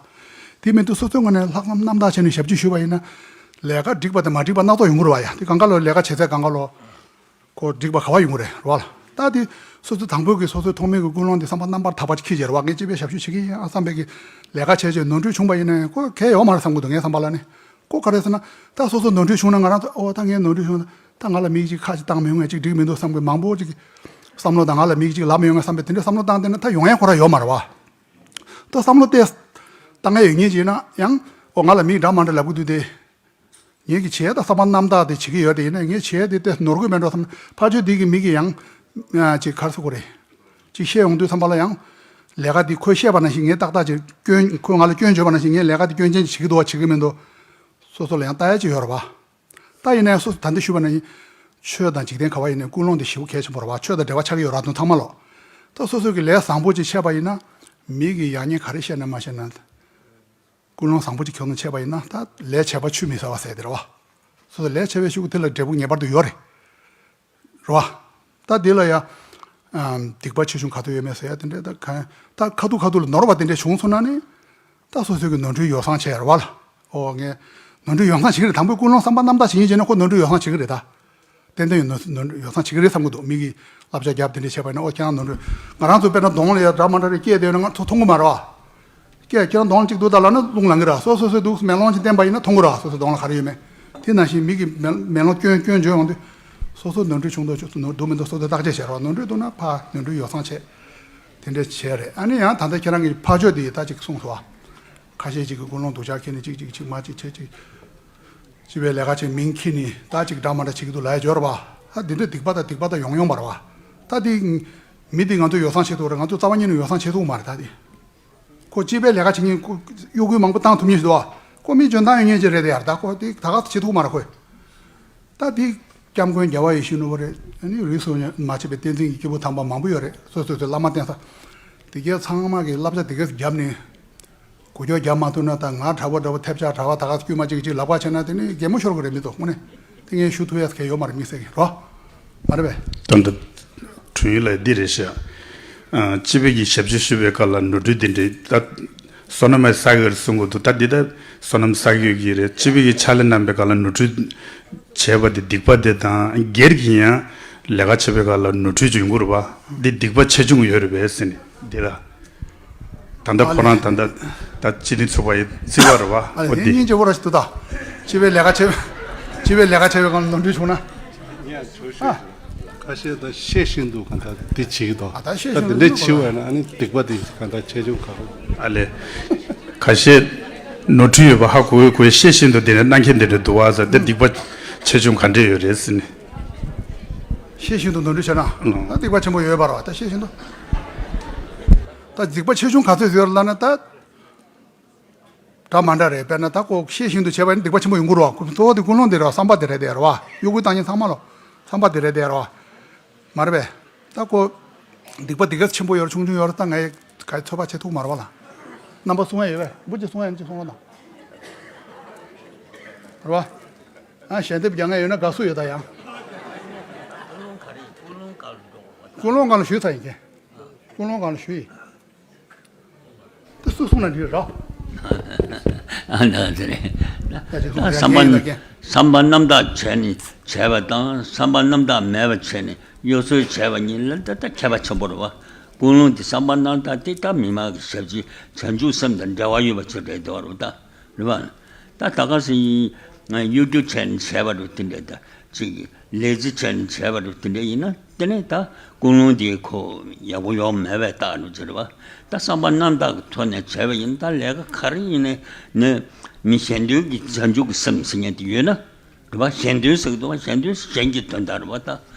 དེ་མིན་དུ་སོ་སོའི་ངོས་ནས་ལྷག་བསམ་རྣམ་དག་བྱས་ནས་ཞབས་ཕྱི་ཞུས་པ་ཡིན་ན། ལས་ཀ་འགྲིག་པ་དང་མ་འགྲིག་པ་སྣ་ཚོགས་ཡོང་གི་རེད་བ་ཡ། དེ་གང་ག་ལོ་ལས་ཀ་བྱེད་ཚད་གང་ག་ལོ། ཁོ་འགྲིག་པ་ག་བ་ཡོང་གི་རེད་རེད་བ་ལ། ད་དེ་སོ་སོའི་དང་པོའི་གི་སོ་སོའི་ཐོག་མའི་གི་ཀུན་སློང་དེ་བསམ་པ་རྣམ་པར་དག་པ་ཅིག་འཁྱེར་བྱས་རེད་བ། ངས་སྤྱི་པའི་ཞབས་ཞུ་བྱེད་ཀྱི་ཡིན་ཨ་བསམ་པའི་གི་ལས་ཀ་བྱས་བྱས་ནོར་འཁྲུལ་བྱུང་པ་ཡིན་ན་ཡང་ཁོ་གལ་ཡོད་མ་རེད་བསམ་གི་འདུག་ངའི་བསམ་པ་ལ་ནི། ཁོ་ག་རེ་ཟེར་ན་ད་སོ་སོ་ནོར་འཁྲུལ་བྱུང་ན་ང་རང་ཚོ་ཨོ་ད་ངས་ནོར་འཁྲུལ་བྱུང་ན་ད་ང་ལ་མིག་ཅིག་ཁ་ཅིག་བཏང་མི་ཡོང་ངས་ཅིག་འགྲིག་མི་འདུག་བསམ་གི་མང་པོ་ཅིག་བསམ་བློ་དང་ང་ལ་མིག་ཅིག་ལབ་མི་ཡོང་ངས་བསམ་པའི་དེ་འདྲའི་བསམ་བློ་བཏང་བསྡད་ན་ད་ཡོང་ཡ་ཁོ་རང་ཡོད་མ་རེད་བ། ད་བསམ་བློ་ཏོག་ཙམ་བཏང་ཡ་ཡོད་མཁན་ཅིག་ཡིན་ན་ཡང་ཨོ་ང་ལ་མིག་འདྲ་མ་འདྲ་ལབ་གི་འདུག་སྟེ། ངེད་ཀྱི་བྱས་ད་བསམ་པ་རྣམ་དག་དེ་བྱེད་ཀྱི་ཡོད་དེ་ཡིན་ན་ངས་བྱས་དེ་ལྟ་ནོར་གི་མེད་འགྲོ་བསམ་ཕར་ཕྱོགས་འདི་གི་མི་གི་ཡང་ཅིག་ག་རེ་ཟེར་དགོས་རེད། ཅིག་བཤད་ཡོང་དུས་ཙམ་པ་ལ་ཡང་ལས་ཀ་འདི་ཁོས་བཤད་པ་ནང་བཞིན་ངས་ཏག་ཏག་ཅིག་སྐྱོན་ཁོས་ང་ལ་སྐྱོན་བརྗོད་པ་ནང་བཞིན་ངས་ལས་ཀ་འདི་སྐྱོན་ཅན་ཅིག་བྱེད་ཀྱི་འདུག་བ་བྱེད་ཀྱི་མི་འདུག་སོ་སོ་ལ་ཡང་ལྟ་ཡ་ཅིག་ཡོད་རེད་བ། ད་ཡིན་ན་ཡང་སོ་སོ་ད་ལྟ་ཞུས་པ་ནང་བཞིན་ཆོས་དང་འཇིག་རྟེན་ག་བ་ཡིན་ནའི་ཀུན་སློང་འདི་ཞེ་པོ་གལ་ཆེན་པོ་རེད་བ། ཆོས་དང་འབྲེལ་བ་ཆགས་ཀྱི་ཡོད་རེད་དོན་ཚང་མ་ལོ། ད་སོ་སོ་གི་ལས་བཟང་པོ་ཅིག་བྱས་པ་ཡིན་ན་མི་གི་ཡག་ཉེས་ག་རེ་བཤད་ན་མ་བཤད་ན། ཀུན་སློང་བཟང་པོ་ཅིག་ཁྱོན་ནས་བྱས་པ་ཡིན་ན་ད་ལས་བྱས་པ་ཆུད་མི་ཟ་བ་ཟེར་དེ་རེད་བ། སོ་སོ་ལས་བྱས་པའི་ཤུགས་དེ་ལ་འབྲས་བུ་ངེས་པར་དུ་ཡོད་རེད། རེད་བ། ད་འདི་ལ་ཡ། ཨམ། སྡིག་པ་ཆེ་ཆུང་ག་ཚོད་ཡོད་མེད་ཟེར་ཡ་དེ་འདྲས། ད་ག་ད་ཁ་ཐུག་ཁ་ཐུག་ལ་ནོར་བ་དེ་འདྲས་བྱུང་སོང་ན་ནི། ད་སོ་སོའི་གི་ནོར་འཁྲུལ་ཡོ་བསྲང་བྱས་ར་བ་ལ། ཨོ་ངས་ནོར་འཁྲུལ་ཡོ་བསྲང་བྱེད་ཀྱི་རེད། དང་པོའི་ཀུན་སློང་བསམ་པ་རྣམ་དག་བྱེད་ཀྱིན་བྱས་ན་ཁོ་ནོར་འཁྲུལ་ཡོ་བསྲང་བྱེད་ཀྱི་རེད་ད། ཏན་ཏན་ཡོད་ན་ནོར་འཁྲུལ་ཡོ་བསྲང་བྱེད་ཀྱི་རེད་བསམ་གྱི་འདུག་མི་གིས་བསླབ་བྱ་བརྒྱབ་དེ་འདྲས་བྱས་པ་ཡིན་ན། ཨོ་ཁྱེད་རང་ནོར་འཁྲུལ། ང་རང་ཚོ་དཔེར་ན་གདོང་ལ་ཡ་འདྲ་མ་འདྲ་རེ་སྐྱེས་བསྡད་ཡོད་ན་ང་ཚོ་མཐོང་གི་མ་རེད་བ། སྐད་ཁྱེད་རང་གདོང་གཅིག་འདུག་ད་ལབ་ན་རླུང་ལངས་གི་ར། སོ་སོ་སོ་འདུག་མེ་ལོང་ཅིག་བསྟན་པ་ཡིན་ན་མཐོང་གི་ར། སོ་སོ་གདོང་ལ་ག་རེ་ཡོད་མེད། དེ་ནང་བཞིན་མི་གིས་མེ་མེ་ལོང་སྐྱོན་སྐྱོན་བརྗོད་ཡོང་དུས། སོ་སོ་ནོར་འཁྲུལ་བྱུང་འདུག་བྱུང་འདུག་མི་འདུག་སོ་སོ་བརྟག་དཔྱད་བྱེད་རོགས། ནོར་འཁྲུལ་འདུག་ན་ཕར་ནོར་འཁྲུལ་ཡོ་བསྲང་བྱེད། དེ་འདྲ་བྱེད་རེད། ཨ་ནི་ཡང་ད་ལྟ་ཁྱེད་རང་གི་ཕར་ཕྱོགས་དེ་ད་ཅིག་གསུངས་སོང་བ། ཁ་ཤས་ཅིག་གིས་ཀུན་སློང་སྡུག་ཅག་ཁྱེར་ནས་ཅིག་ཅིག་ཅིག་མ་ཅིག་བྱེད་ཅིག་སྤྱི་པའི་ལས་ཀ་བྱེད་མིང་ཁྱེར་ནས་ད་ཅིག་འདྲ་མ་འདྲ་བྱེད་ཀྱི་འདུག་ལབ་ཡ་ཡོད་རེད་བ། ད་འདི་འདྲ་སྡིག་པ་དང་སྡིག་པ་དང་ཡོང་ཡོང་བ་རེད་བ། ད་འདི་མི་འདི་ང་ཚོ་ཡོ་བསྲང་བྱེད་ཐུབ་རེད། ང་ཚོ་རྩ་བ་ཉིད་ནས་ཡོ་བསྲང་བྱེད་ཐུབ་མ་རེད་ད་འདི། ཁོ་སྤྱི་པའི་ལས་ཀ་བྱེད་མཁན་ཁོ་གཡོ་འགུལ་མང་པོ་བཏང་ཐུབ་མཁན་ཞིག་འདུག་བ། ཁོ་མི་འཇོན་ཐང་ཡོད་མཁན་ཅིག་རེད་དེ་ཡར། ད་ཁོ་དེ་ད་ག་བྱེད་ཐུབ་མ་རེད་ཁོས། ད་དེ་སྐྱབས་མགོན་རྒྱལ་བ་ཡིད་བཞིན་ནོར་བུ་རེད། ཨ་ནི་རིས་སུ་མ་ཆད་པའི་བསྟན་འཛིན་གྱི་སྐྱེས་བུ་དམ་པ་མང་པོ་ཡོད་རེད། སོ་སོ་སོའི་བླ་མ་བསྟེན་ས། དེ་གའི་ཚང་མ་གི་བསླབ་བྱ་དེ་གའི་བརྒྱབ་ནས། གོ་ཆོད་རྒྱབ་མ་ཐུབ་ན་ད་ང་དྲག་པོ་དྲག་པོ་ཐེབས་ཆག་དྲག་པ་ད་ག་དཀྱུས་མ་གཅིག་གཅིག་ལབ་པ་བྱས་ན་དེ་ནི་གད་མོ་ཤོར་གི་རེད་མི་ཚོ་དངོས་གནས། དེ་ངས་ཞུ་ཐུབ་ཡས་གལ་ཡོད་མ་རེད་དམིགས་བསལ་གྱི་རོ། མ་རེད་པས། ད་འདི་དྲུང་ཡིག་ལ་འདི་རེད་ཤག་ཨ། སྤྱི་པའི་གི་ཞབས་ཕྱི་ཞུ་བའི་སྐབས་ལ་ནོར་འཁྲུལ་འདི་འདྲའི་ད་བསོད་ནམས་བསགས་ཡོད་རེད་གསུང་གི་འདུག་ད་འདི་ད་བསོད་ནམས་བསགས་ཡོད་ཀྱི་རེད། སྤྱི་པའི་གི་ཕྱག་ལས་གནང་བའི་སྐབས་ལ་ནོར་འཁྲུལ་བྱས་པ་དེ་སྡིག་པ་དེ་དང་། སྒེར་གྱི་ཡང་ལས་ཀ་བྱེད་པའི་སྐབས་ལ་ནོར་འཁྲུལ་ཅིག་ཡོང་གི་རེད་པ། འདི་སྡིག་པ་ཆེ་ཆུང་ཡོད་རེད་པས་ཟེར་ནས་འདི་ལ། ད་ལྟ་ཁོ་རང་ད་ལྟ་ད་སྤྱི་མཐུན་ཚོགས་པ་ཡི་རྩིས་པ་རེད་པ། ཨ་ལས། འོ་དེ་འདི། སྙིང་རྗེ་པོ་ར་ཞིག་འདུག་ད་སྤྱི་པའི་ལས་ཀ་བྱེད་སྤྱི་པའི་ལས་ཀ་བྱེད་པའི་སྒང་ལ་ནོར་འཁྲུལ་བྱུང་ན། ཨ། ཁ་ཤས་ད་ཤེས་བཞིན་དུ་གང་ལྟར་འདི་བྱེད་ཀྱི་འདུག་ཨ། ད་ཤེས་ད་བཞིན་འདི་འདྲ་དུ་བྱེད་པ་ན་ཨ་ནི་སྡིག་པ་འདི་གང་ལྟར་ཆེ་ཆུང་གང་རུང་། ཨ་ལས། ཁ་ཤས་ནོར་འཁྲུལ་ཡོད་པ་ཧ་གོ་གོ་ཤེས་བཞིན་དུ་དེ་ནས་གནང་མཁན་དེ་འདྲ་འདུག་བ་ཟེར། དེ་སྡིག་པ་ཆེ་ཆུང་ག་འདྲས་ཡོད་རེད་ཟེར་ནས། ཤེས་བཞིན་དུ་ནོར་འཁྲུལ་བྱས་ན། ཨང་། ད་སྡིག་པ་ཆེན་པོ་ཡོད་པ་རེད་བ། ད་ཤེས་བཞིན་དུ། ད་སྡིག་པ་ཆེ་ཆུང་ག་ཚོད་ཡོད་ལབ་ན་ད། འདྲ་མ་འདྲ་རེད། དཔེར་ན་ད་ཁོ་ཤེས་བཞིན་དུ་བྱས་པ་ཡིན་ན་སྡིག་པ་ཆེན་པོ་ཡོང་གི་རེད་བ། ཁོ་གཙོ་བོ་དེ་ཀུན་སློང་དེ་རེད་བ། བསམ་པ་དེ་རེད་དེ་རེད་བ། གཡོ་འགུལ་བཏང་མཁན་ཚང་མ་ལ་བསམ་པ་དེ་རེད་དེ་རེད་བ། མ་རེད་པས། ད་ཁོ་སྡིག་པ་དེ་ག་ཆེན་པོ་ཡོད་རེད་ཆུང་ཆུང་ཡོད་རེད་ད་ངས་ག་ཚོད་ཕར་བྱེད་ཐུབ་མ་རེད་བ་ལ། རྣམ་པ་གསུང་ཡ་ཡོད་པས། འབུ་ཅིག་གསུང་ཡ་ཡིན་ཅིག་གསུང་རོགས་གནང་། རེད་བ། ཨ་ཞལ་འདེབས་རྒྱག་མཁན་ཡོད་ན་དགའ་བསུ་ཡོད་ད་ཡང་། ཀུན་སློང་སྒང་ལ་ཞུས་ཚར་ཡིན་མཁན། ཀུན་སློང་སྒང་ལ་ཞུས་ཡིན། དེ་སུ་གསུངས་ན་འགྲིག་ར། ཨ་ན་དེ་རེད། ད་ཅིག་གསུངས་བསམ་པ་རྒྱག་གིན་ཡིན་ད་རྒན། བསམ་པ་རྣམ་དག་བྱས་ནས་བྱས་པ་དང་བསམ་པ་རྣམ་དག་མེད་པ་བྱས་ནས་གཡོ་ཟོལ་བྱས་པ་གཉིས་ལ་ད་ལྟ་ཁྱད་པར་ཆེན་པོ་རེད་བ། ཀུན་སློང་དེ་བསམ་པ་རྣམ་དག་དེ་ད་མི་མང་གི་ཞབས་ཕྱི་བྱང་ཆུབ་སེམས་དང་འབྲེལ་བ་ཡོད་པ་ཅིག་རེད་འདུག་རེད་བ་ད། རེད་བ། ད་ད་ག་སེ་ཡིན། གཡོ་སྒྱུ་བྱས་ནས་བྱས་པ་རུ་དེ་འདྲ་ད་ཅིག་ལས་རྩིས་བྱས་ནས་བྱས་པ་རུ་དེ་འདྲ་ཡིན་ན་དེ་ནས་ད་ཀུན་སློང་དེ་ཁོ་ཡག་པོ་ཡོང་མེད་པའི་རྟགས་རུ་ཟེར་བ། ད་བསམ་པ་རྣམ་དག་གི་ཐོག་ནས་བྱས་པ་ཡིན་ད་ལས་ཀ་ག་རེ་ཡིན་ནའི་ནི་མི་གཞན་དོན་གྱི་བྱང་ཆུབ་ཀྱི་སེམས་ཟེར་མཁན་དེ་ཡོད་ན། རེད་བ། གཞན་དོན་ཟེར་གི་འདུག་བ། གཞན་དོན་གཞན་གྱི་དོན་དག་རེད་བ་ད།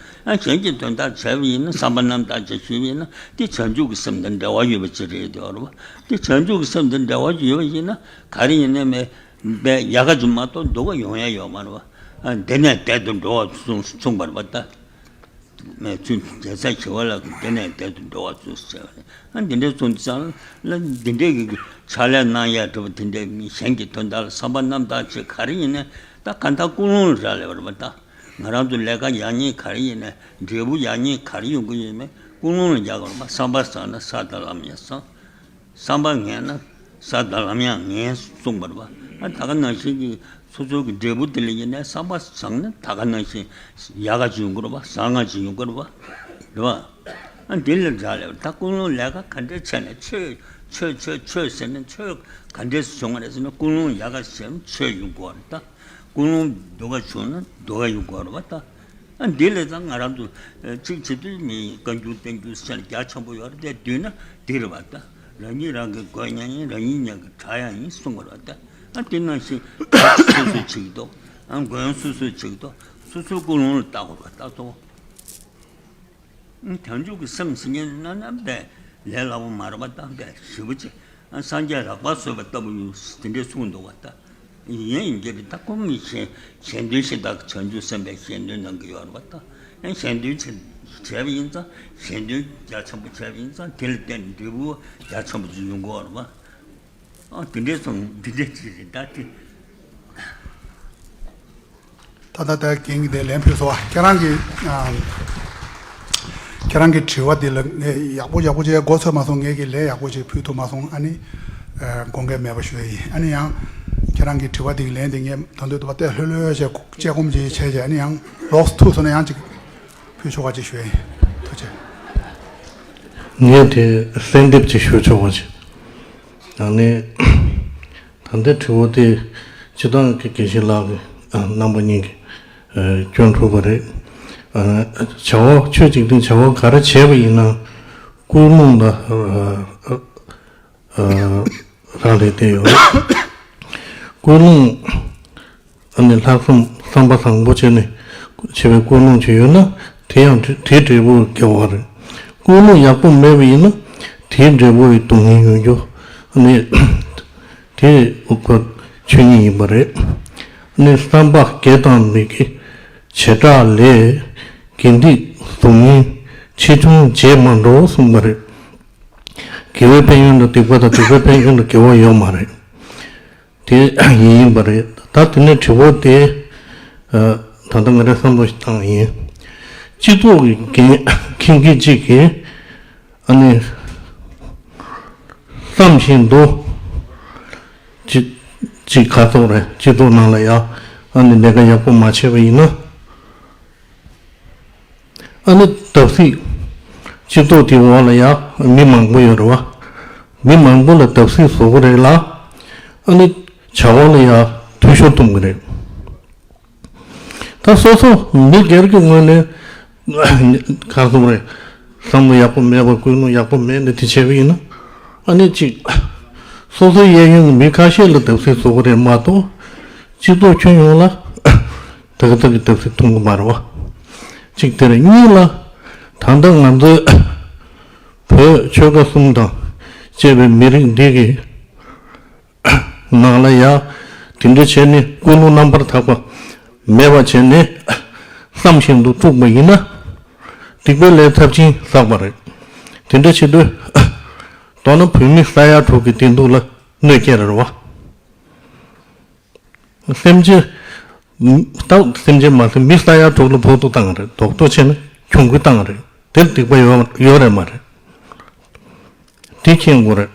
ཨ་གཞན་གྱི་དོན་དག་བྱས་པ་ཡིན་ན་བསམ་པ་རྣམ་དག་ཅིག་ཞུས་པ་ཡིན་ན་དེ་བྱང་ཆུབ་ཀྱི་སེམས་དང་འབྲེལ་བ་ཡོད་པ་ཅིག་རེད་འདུག་རེད་བ། དེ་བྱང་ཆུབ་ཀྱི་སེམས་དང་འབྲེལ་བ་ཡོད་པ་ཡིན་ན་ག་རེ་ཡིན་ནའི་མེད་པའི་ཡག་ག་ཅིག་མ་གཏོགས་སྡུག་ག་ཡོང་ཡ་ཡོད་མ་རེད་བ། ཨ་འདི་ནས་དེ་དུ་འགྲོ་བ་གསུངས་གསུངས་པ་རེད་བ་ད། མེད་ཚུལ་རྒྱལ་སྲས་ཞི་བ་ལྷ་གིས་འདི་ནས་དེ་དུ་འགྲོ་བ་གསུངས་ཟེར་བ་རེད། ཨ་འདི་འདྲའི་གསུངས་ཙང་ལ་འདི་འདྲའི་གི་ཕྱག་ལས་གནང་ཡ་འདྲ་བ་དེ་འདྲའི་མི་གཞན་གྱི་དོན་དག་ལ་བསམ་པ་རྣམ་དག་ཅིག་ག་རེ་ཡིན་ནའི་ད་གང་ལྟར་ཀུན་སློང་ལ་རག་ལས་པ་རེད་བ་ད། ང་རང་ཚོ་ལས་ཀ་ཡག་ཉེས་ག་རེ་ཡིན་ནའི་འབྲས་བུ་ཡག་ཉེས་ག་རེ་ཡོང་གི་ཡོད་མེད་ཀུན་སློང་ལ་རྒྱག་དགོས་རེད་བ། བསམ་པ་བཟང་ན་ས་དང་ལམ་ཡང་བཟང་། བསམ་པ་ངན་ན་ས་དང་ལམ་ཡང་ངན་གསུངས་པ་རེད་བ། ཨ་ད་ག་ནང་བཞིན་གྱི་སོ་སོ་གི་འབྲས་བུ་དེ་ལ་ཡིན་ནའི་བསམ་པ་བཟང་ན་ད་ག་ནང་བཞིན་ཡག་ག་ཅིག་ཡོང་གི་རེད་བ། བཟང་ང་ཅིག་ཡོང་གི་རེད་བ། རེད་བ། ཨ་འདི་ལ་རག་ལས་པ་ད་ཀུན་སློང་ལས་ཀ་ག་འདྲས་བྱས་ནས་ཆོས་ཆོས་ཆོས་ཆོས་ཟེར་ནས་ཆོས་ག་འདྲས་བྱུང་བ་རེད་ཟེར་ན་ཀུན་སློང་ཡག་ག་བྱས་ན་ཆོས་ཡོང་གི་རེད་ད། ཀུན་སློང་སྡུག་ག་བྱུང་ན་སྡུག་ག་ཡོང་གི་རེད་བ་ད། ཨ་འདི་ལས་ད་ང་རང་ཚོ་ཨ་གཅིག་བྱེད་དུས་མི་བཀའ་འགྱུར་བསྟན་འགྱུར་ཟེར་རྒྱ་ཆེན་པོ་ཡོད་རེད་དེ་བསྡུས་ན་འདི་རེད་བ་ད། རང་ཉིད་རང་གི་མགོན་ཡང་ཡིན། རང་ཉིད་ཉག་གི་བྲག་ཡང་ཡིན་གསུངས་པ་རེད་བ་ད། ཨ་དེ་ནང་བཞིན་སོ་སོས་བྱེད་ཀྱི་འདུག་ཨ་མགོན་སོ་སོས་བྱེད་ཀྱི་འདུག་སོ་སོའི་ཀུན་སློང་ལ་བལྟ་དགོས་པ་ད་གཙོ་བོ། བྱང་ཆུབ་ཀྱི་སེམས་ཟེར་མཁན་ནི་ནམ་ཡང་དཔེ་ལས་སླ་པོ་མ་རེད་པ་དང་དཔེ་ཞེ་པོ་ཅིག་སངས་རྒྱས་རགས་པ་བཟོས་པ་ལྟ་བུ་ཡོད་དེ་འདྲས་གསུངས་འདུག་པ་ད། ཡིན་ཡིན་གྱི་རེད་ད། ཁོ་མི་གཞན་གཞན་དོན་ཞེ་དྲག་བྱང་ཆུབ་སེམས་དཔའི་གཞན་དོན་གནང་གི་ཡོད་རེད་པ་ད། ཡང་གཞན་དོན་བྱས་བྱས་པ་ཡིན་ཙང་གཞན་དོན་རྒྱ་ཆེན་པོ་བྱས་པ་ཡིན་ཙང་དེ་ལ་བརྟེན་ནས་འབྲས་བུ་རྒྱ་ཆེན་པོ་ཅིག་ཡོང་གི་ཡོད་རེད་པ། ཨ་དེ་འདྲས་སོང་འདི་འདྲས་ཅིག་རེད་ད་དེ། ད་ལྟ་ད་རྒན་གྱིས་དེ་ལན་ཕུལ་སོང་བ། ཁྱེད་རང་གིས་ཨ་ ཁྱེད་རང་གི་དྲི་བ་འདི་ལ་ངས་ཡག་པོ་ཡག་པོ་བྱས་མགོ་ཚོས་མ་སོང་། ངས་ཀྱི་ལན་ཡག་པོ་བྱས་ཕུལ་ཐུབ་མ་སོང་། ཨ་ནི་དགོངས་འགལ་མེད་པ་ཞུ་ཡ་ཡིན། ཨ་ནི་ཡང་ཁྱེད་རང་གི་དྲི་བ་འདི་གི་ལན་འདི་ངས་ད་དུང་དུ་བ་ཏེ་ལྷོད་ལྷོད་བྱས་དཔྱད་སྒོམ་ཅིག་བྱས་བྱས། ཨ་ནི་ཡང་ལོགས་ཐུག་སོང་ན་ཡང་ཅིག་ཕུལ་ཆོག་པ་ཅིག་ཞུ་ཡ་ཡིན། ཐུགས་རྗེ་ཆེ། ངས་དེ་གསལ་འདེབས་ཅིག་ཞུ་ཆོག་པ་ཅིག་ཨ་ནི། ད་ལྟའི་དྲི་བ་དེ་སྤྱི་བཏང་གི་དགེ་བཤེས་ལགས་ཀྱི་ཨ་རྣམ་པ་གཉིས་ཀྱིས་ཨ་སྐྱོན་གྲུབ་པ་རེད། ཨ་བྱ་བ་ཆོས་འཇིག་རྟེན་བྱ་བ་ག་རེ་བྱས་པ་ཡིན་ན་ཀུན་སློང་ལ་ཨ་ཨ་རག་ལས་བསྡད་ཡོད་རེད། ཀུན་སློང་ཨ་ནི་ལྷག་བསམ་བསམ་པ་བཟང་པོ་བྱས་ནས་བྱས་པའི་ཀུན་སློང་ཅིག་ཡོད་ན་དེ་ཡང་དེ་འབྲས་བུ་དགེ་བ་རེད། ཀུན་སློང་ཡག་པོ་མེད་པ་ཡིན་ན་དེའི་འབྲས་བུ་ཡི་སྡུག་བསྔལ་ཡོང་རྒྱུ་ཨ་ནི། དེ་ཨུ་ཁ་ཆོས་ཉིད་ཡིན་པ་རེད། ནི་བསམ་པ་དགེ་དང་མི་དགེ་བྱེ་བྲག་ལས། དགེ་སྡིག་གཟུགས་བརྙན་ཆེ་ཆུང་བརྗེད་མ་འགྲོ་གསུངས་པ་རེད། དགེ་བའི་ཕན་ཡོན་དང་སྡིག་པ་དང་སྡིག་པའི་ཕན་ཡོན་དང་དགེ་བ་ཡོད་མ་རེད། དེ་ཡིན་ཡིན་པ་རེད། ད་དེ་ནས་དྲི་བ་དེ་ད་ལྟ་ང་རའི་བསམ་བློ་ཞིག་བཏང་ཡིན། སྤྱི་ཚོགས་ཀྱི་འགན་འཁྱེར་མཁན་གཅིག་གིས། ཨ་ནི། བསམ་བཞིན་དུ། ཅི། ཅི་ག་ཚོད་རེད། སྤྱི་ཚོགས་ནང་ལ་ཡ། ཨ་ནི་ལས་ཀ་ཡག་པོ་མ་བྱས་པ་ཡིན་ན། ཨ་ནི་བརྡབ་གསིག་སྤྱི་ཚོགས་དེའི་འོག་ལ་ཡ་མི་མང་པོ་ཡོད་རེད་བ། མི་མང་པོ་ལ་བརྡབ་གསིག་བཟོ་གི་རེད་ལ། ཨ་ནི་བྱ་བ་ལ་ཡ་འཐུས་ཤོར་གཏོང་གི་རེད། ད་སོ་སོ་མི་སྒེར་གྱི་ངོས་ནས་ག་རེ་ཟེར་དགོས་རེད། བསམ་བློ་ཡག་པོ་མེད་པ། ཀུན་སློང་ཡག་པོ་མེད་ནས་དེ་བྱས་པ་ཡིན་ན། ཨ་ནི་གཅིག་སོ་སོའི་གཡས་གཡོན་གྱི་མི་ཁ་ཤས་ལ་བརྡབ་གསིག་བཟོ་གི་རེད་མ་གཏོགས། སྤྱི་ཚོགས་ཁྱོན་ཡོངས་ལ་ད་ག་ད་གི་བརྡབ་གསིག་གཏོང་གི་མ་རེད་བ། གཅིག་དེ་རེད། གཉིས་ལ། ད་ལྟ་ང་ཚོའི་བོད་ཆོལ་ཁ་གསུམ་དང་བཅས་པའི་མི་རིགས་འདི་གི་ནང་ལ་ཡ། དེ་འདྲ་བྱས་ནས་ཀུན་སློང་རྣམ་པར་དག་པ་མེད་པ་བྱས་ནས་བསམ་བཞིན་དུ་དཀྲུགས་པ་ཡིན་ན། སྡིག་པའི་ལས་ཚབས་ཆེན་བསགས་པ་རེད། དེ་འདྲ་བྱེད་དུས། མདོར་ན་བོད་མི་ས་ཡ་དྲུག་གི་བདེ་སྡུག་ལ་གནོད་སྐྱེལ་རེད་བ། སེམས་ཅན། ད་སེམས་ཅན་མ་ཟད་མི་ས་ཡ་དྲུག་ལ་ཕོག་ཐུག་བཏང་རེད། རྡོག་རྡོག་བྱས་ན་གྱོང་གུན་བཏང་རེད། དེར་སྡིག་པ་ཡོད་ཡོད་རེད་མ་རེད། དེ་མཁྱེན་དགོས་རེད།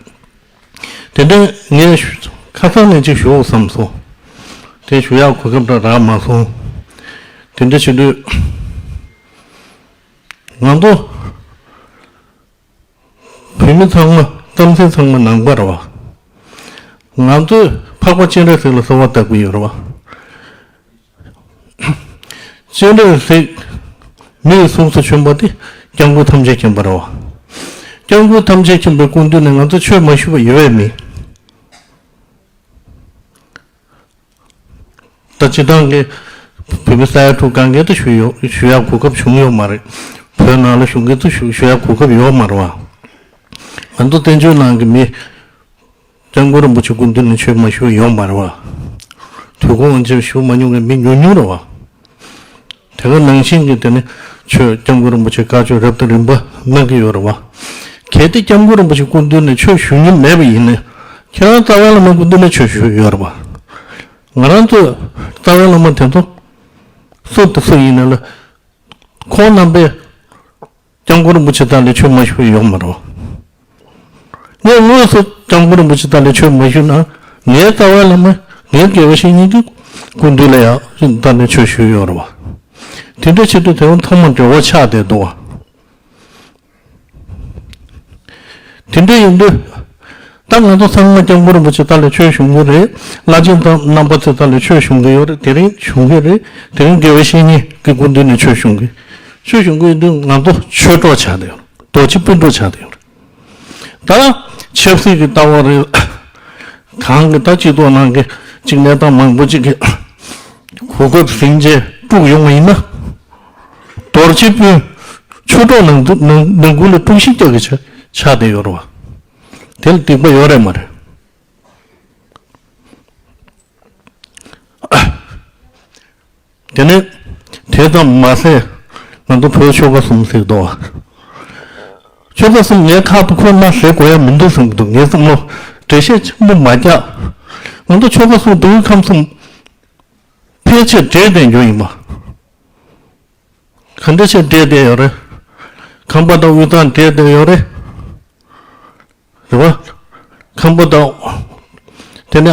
དེ་འདྲ་ངས་ཁ་སང་ནས་ཅིག་ཞུ་བསམ་སོང་། དེ་ཞུ་ཡག་གོ་སྐབས་འདྲ་རག་མ་སོང་། དེ་འདྲ་བྱེད་དུས་ང་ཚོ་བོད་མི་ཚང་མ་རྩམ་ཟན་ཚང་མ་ནང་པ་རེད་བ། ང་ཚོས་འཕགས་པ་སྤྱན་རས་གཟིགས་ལ་གསོལ་བ་བཏབ་ཀྱི་ཡོད་རེད་བ། སྤྱན་རས་གཟིགས་མི་ཡི་གཟུགས་སུ་བྱོན་པ་དེ་སྐྱབས་མགོན་ཐམས་ཅད་མཁྱེན་པ་རེད་བ། སྐྱབས་མགོན་ཐམས་ཅད་མཁྱེན་པའི་སྐུ་མདུན་ནས་ང་ཚོ་ཆོས་མ་ཞུས་པ་ཡོད་པས་མིན། ད་སྤྱིར་བཏང་གི་བོད་མི་ས་ཡ་དྲུག་གང་གས་ད་ཞུ་ཡོད་ཞུ་ཡག་གོ་སྐབས་བྱུང་ཡོད་མ་རེད། བོད་ནང་ལ་བཞུགས་མཁན་ཚོ་ཞུ་ཞུ་ཡག་གོ་སྐབས་ཡོད་མ་རེད་བ། ང་ཚོ་བཙན་བྱོལ་ནང་གི་མི། སྐྱབས་མགོན་རིན་པོ་ཆེ་སྐུ་མདུན་ནས་ཆོས་མ་ཞུས་ཡོད་མ་རེད་བ། དུས་འཁོར་དབང་ཆེན་ཞུ་མ་མྱོང་བའི་མི་ཉུང་ཉུང་རེད་བ། དེ་ག་ནང་བཞིན་གྱི་དེ་ནི་ཆོས་སྐྱབས་མགོན་རིན་པོ་ཆེ་བཀའ་ཆོས་རབ་དང་རིམ་པ་གནང་གི་ཡོད་རེད་བ། གལ་ཏེ་སྐྱབས་མགོན་རིན་པོ་ཆེ་སྐུ་མདུན་ནས་ཆོས་ཞུ་མྱོང་མེད་པ་ཡིན་ན། ཁྱེད་རང་རྩ་བའི་བླ་མ་སྐུ་མདུན་ནས་ཆོས་ཞུས་ཡོད་རེད་བ། ང་རང་ཚོ་རྩ་བའི་བླ་མ་དེ་ཚོ་སུ་དང་སུ་ཡིན་ན་ལ། ཁོང་རྣམ་པས་སྐྱབས་མགོན་རིན་པོ་ཆེ་ལྟར་ལས་ཆོས་མ་ཞུས་པ་ཡོད་མ་རེད། ངས་དངོས་སུ་སྐྱབས་མགོན་རིན་པོ་ཆེ་ལྟར་ལས་ཆོས་མ་ཞུས་ན། ངའི་རྩ་བའི་བླ་མ་ངའི་དགེ་བའི་བཤེས་གཉེན་གྱི་སྐུ་མདུན་ལ་ཡང་ལྟར་ལས་ཆོས་ཞུས་ཡོད་རེད་བ། དེ་འདྲ་བྱེད་དུས་དེ་བ་ཐོག་མ་འབྲེལ་བ་ཆགས་བསྡད་འདུག་བ། དེ་འདྲ་ཡིན་དུས། ད་ང་ཚོ་ཚང་མ་སྐྱབས་མགོན་རིན་པོ་ཆེ་ལྟར་ལས་ཆོས་ཞུ་གི་རེད། བླ་ཆེན་དང་རྣམ་པ་ཚོ་ལྟར་ལས་ཆོས་ཞུ་གི་ཡོད་རེད། དེ་རིང་ཞུ་གི་རེད། དེ་རིང་དགེ་བའི་བཤེས་གཉེན་གྱི་སྐུ་མདུན་ནས་ཆོས་ཞུ་གི་ཆོས་ཞུ་གི་ཡིན་དུས་ང་ཚོ་ཆོས་གྲོགས་ཆགས་བསྡད་ཡོད་རེད། རྡོ་རྗེ་སྤུན་གྲོགས་ཆགས་བསྡད་ཡོད་རེད། ད་ཆབ་སྲིད་ཀྱི་ལྟ་བ་རེད། གང་གི་ད་སྤྱི་ཚོགས་ནང་གི་གཅིག་གནས་སྟངས་མང་པོ་གཅིག་གི་གོ་སྐབས་ཟིན་རྗེས་དཀྲུགས་ཡོང་བ་ཡིན་ན། རྡོ་རྗེ་སྤུན་ཆོས་གྲོགས་ནང་དུ་ནང་ནང་ཁུལ་ལ་དཀྲུག་ཤིང་རྒྱག་གི་ཆ་ཆགས་བསྡད་ཡོད་རེད་བ། དེ་ལ་སྡིག་པ་ཡོད་རེད་མ་རེད། དེ་ནས་དེ་ཙམ་མ་ཟད་ང་ཚོ་བོད་ཆོལ་ཁ་གསུམ་ཟེར་འདུག་བ། ཆོལ་ཁ་གསུམ་ངའི་ཁ་ཐུག་ཁོ་ན་ཟེར་དགོས་ཡ་མི་འདུག་བསམ་གྱི་འདུག་ངའི་བསམ་བློ་འགྲེལ་བཤད་ཆེན་པོ་མ་རྒྱག་ང་ཚོ་ཆོལ་ཁ་གསུམ་སྡུག་ཁམས་གསུམ་ཕལ་ཆེར་འདྲེས་བསྡད་རྒྱུ་ཡིན་པ། ག་འདྲ་བྱས་འདྲེས་བསྡད་ཡོད་རེད། ཁམས་པ་དང་དབུས་གཙང་འདྲེས་བསྡད་ཡོད་རེད། རེད་བ། ཁམས་པ་དང་། དེ་ནས་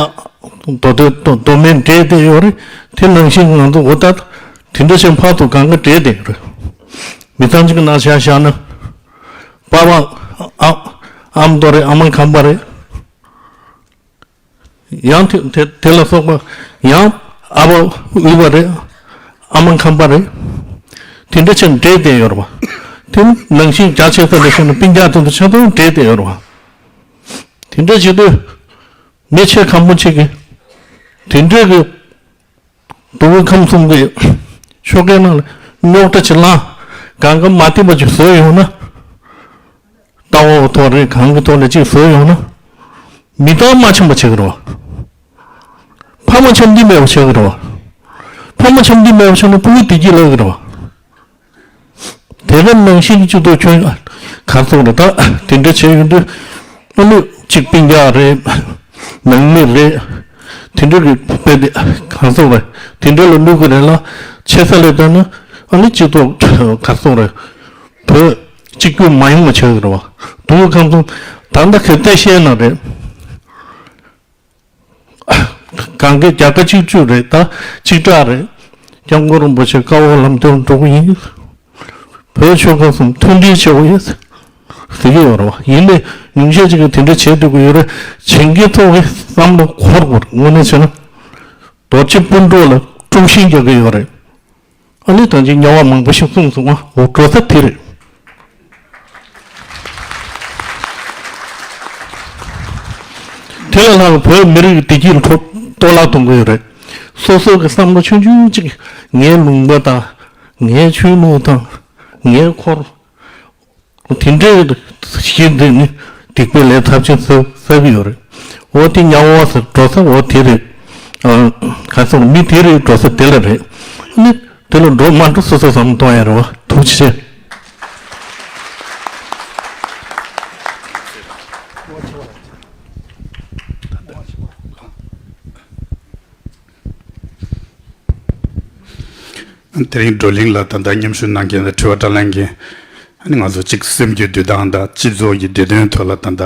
མདོ་སྟོད་མདོ་མདོ་སྨད་འདྲེས་བསྡད་ཡོད་རེད། དེ་ནང་བཞིན་ང་ཚོ་འོ་ད་དེ་འདྲ་བྱས་ཕར་ཚུར་གང་ག་འདྲེས་བསྡད་ཡོད་རེད། མི་ཚང་གཅིག་གི་ནང་བཞག་བཞག་ན། པ་ཕ་ཨ་ཨ་མདོ་རེད། ཨ་མ་ཁམས་པ་རེད། ཡང་དེ་དེ་དེ་ལ་སོགས་པ་ཡང་ཨ་ཕ་དབུས་པ་རེད། ཨ་མ་ཁམས་པ་རེད། དེ་འདྲ་བྱས་འདྲེས་བསྡད་ཡོད་རེད་བ། དེ་ནང་བཞིན་རྒྱ་ཆེ་ས་ལ་བཤད་ན་སྤུན་ཀྱག་དེ་ཚོ་ཆ་ཚང་འདྲེས་བསྡད་ཡོད་རེད་བ། དེ་འདྲ་བྱེད་དུས་མི་ཆེ་ཁམ་པོ་ཆེ་གི་དེ་འདྲས་གི་དུ་བོ་ཁམས་གསུམ་གི་ཤོག་ཁའི་ནང་ལ་རྙོག་དྲ་ཅིག་ལངས། གང་ག་མ་བསྟན་པ་ཅིག་བཟོས་ཡོང་ན། ལྟ་བ་ཐོག་རེད། གང་གི་ཐོག་ལ་ཅིག་བཟོས་ཡོང་ན། མི་ཚང་མ་འཆམ་པ་བྱེད་ཀྱི་རེད་བ། ཕ་མ་འཆམ་མཐུན་མེད་པ་བྱེད་ཀྱི་རེད་བ། ཕ་མ་འཆམ་མཐུན་མེད་པ་བྱུང་ན་ཕྲུ་གུ་བདེ་སྐྱིད་ལབ་ཀྱི་རེད་བ། དེ་ག་ནང་བཞིན་གྱི་སྤྱི་ཚོགས་ཁྱོན་ག་ཚོད་རེད་ད། དེ་འདྲ་བྱས་ཡོང་དུས་ཨ་ནི་གཅིག་སྤུན་ཀྱག་རེད། ནང་མི་རེད། དེ་འདྲ་གི་དཔེ་དེ་ག་ཚོད་རེད། དེ་འདྲ་ལ་བླུག་གི་རེད་ལ། ཆེ་ས་ལས་བལྟས་ན་ཨ་ནི་སྤྱི་ཚོགས་ག་ཚོད་རེད། བོད་གཅིག་གྱུར་མ་ཡོང་བ་བྱེད་ཀྱི་རེད་བ། དུ་བོ་ཁམས་གསུམ་ད་ལྟ་གལ་ཏེ་བཤད་ན་རེད། གང་གི་རྒྱལ་ཁབ་གཅིག་གྱུར་རེད། ད་གཅིག་གྲགས་རེད། སྐྱབས་མགོན་རིན་པོ་ཆེ་བཀའ་འོག་ལམ་སྟོན་འགྲོ་གི་ཡིན། བོད་ཆོལ་ཁ་གསུམ་མཐུན་སྒྲིལ་བྱེད་དགོས་ཡོད་ཟེར་གྱི་ཡོད་རེད་བ། ཡིན་ནའི་ཉུང་ཤས་ཅིག་གིས་དེ་འདྲ་བྱེད་སྡོད་ཀྱི་ཡོད་རེད། བྱེད་མཁན་ཚོ་གི་བསམ་བློ་འཁོར་དགོས་རེད། དངོས་གནས་བྱས་ན། རྡོ་རྗེ་སྤུན་གྲོགས་ལ་དཀྲུག་ཤིང་རྒྱག་གི་ཡོད་རེད། ཨ་ནི་ད་ཅིག་དམྱལ་བ་མང་པོ་ཞིག་གསུངས་སོང་ང་། འོ་འགྲོ་ས་དེ་རེད། དེ་ལས་ལྷག་བོད་མི་རིགས་བདེ་སྐྱིད་ལ་གཏོར་བརླག་གཏོང་གི་ཡོད་རེད། སོ་སོ་གི་བསམ་བློ་ཆུང་ཆུང་གཅིག་ངའི་ལུང་པ་དང་། ངའི་ཆོས་ལུགས་དང་། ངའི་འཁོར། དེ་འདྲའི་གཞི་འདི་ནི་སྡིག་པའི་ལས་ཚབས་ཆེན་བསགས་བསགས་ཀྱི་ཡོད་རེད། འོ་དེ་དམྱལ་བ་ཟེར་འགྲོ་ས་འོ་དེ་རེད། ཨ། ག་ཚོད་མི་དེ་རེད་འགྲོ་ས་དེ་ལ་རེད། ནི་དེ་ལ་འགྲོ་མ་འགྲོ་སོ་སོ་བསམ་བློ་གཏོང་ཡ་རེད་བ། ཐུགས་རྗེ་ཆེ། དེ་རིང་བགྲོ་གླེང་ལ་ད་ལྟ་མཉམ་ཞུགས་གནང་མཁན་དང་དྲི་བ་དྲིས་ལན་མཁན། ཨ་ནི་ང་ཚོ་གཅིག་སེམས་རྒྱུད་འདུལ་སྟངས་དང་སྤྱི་ཚོགས་ཀྱི་བདེ་དོན་ཐོག་ལ་ད་ལྟ་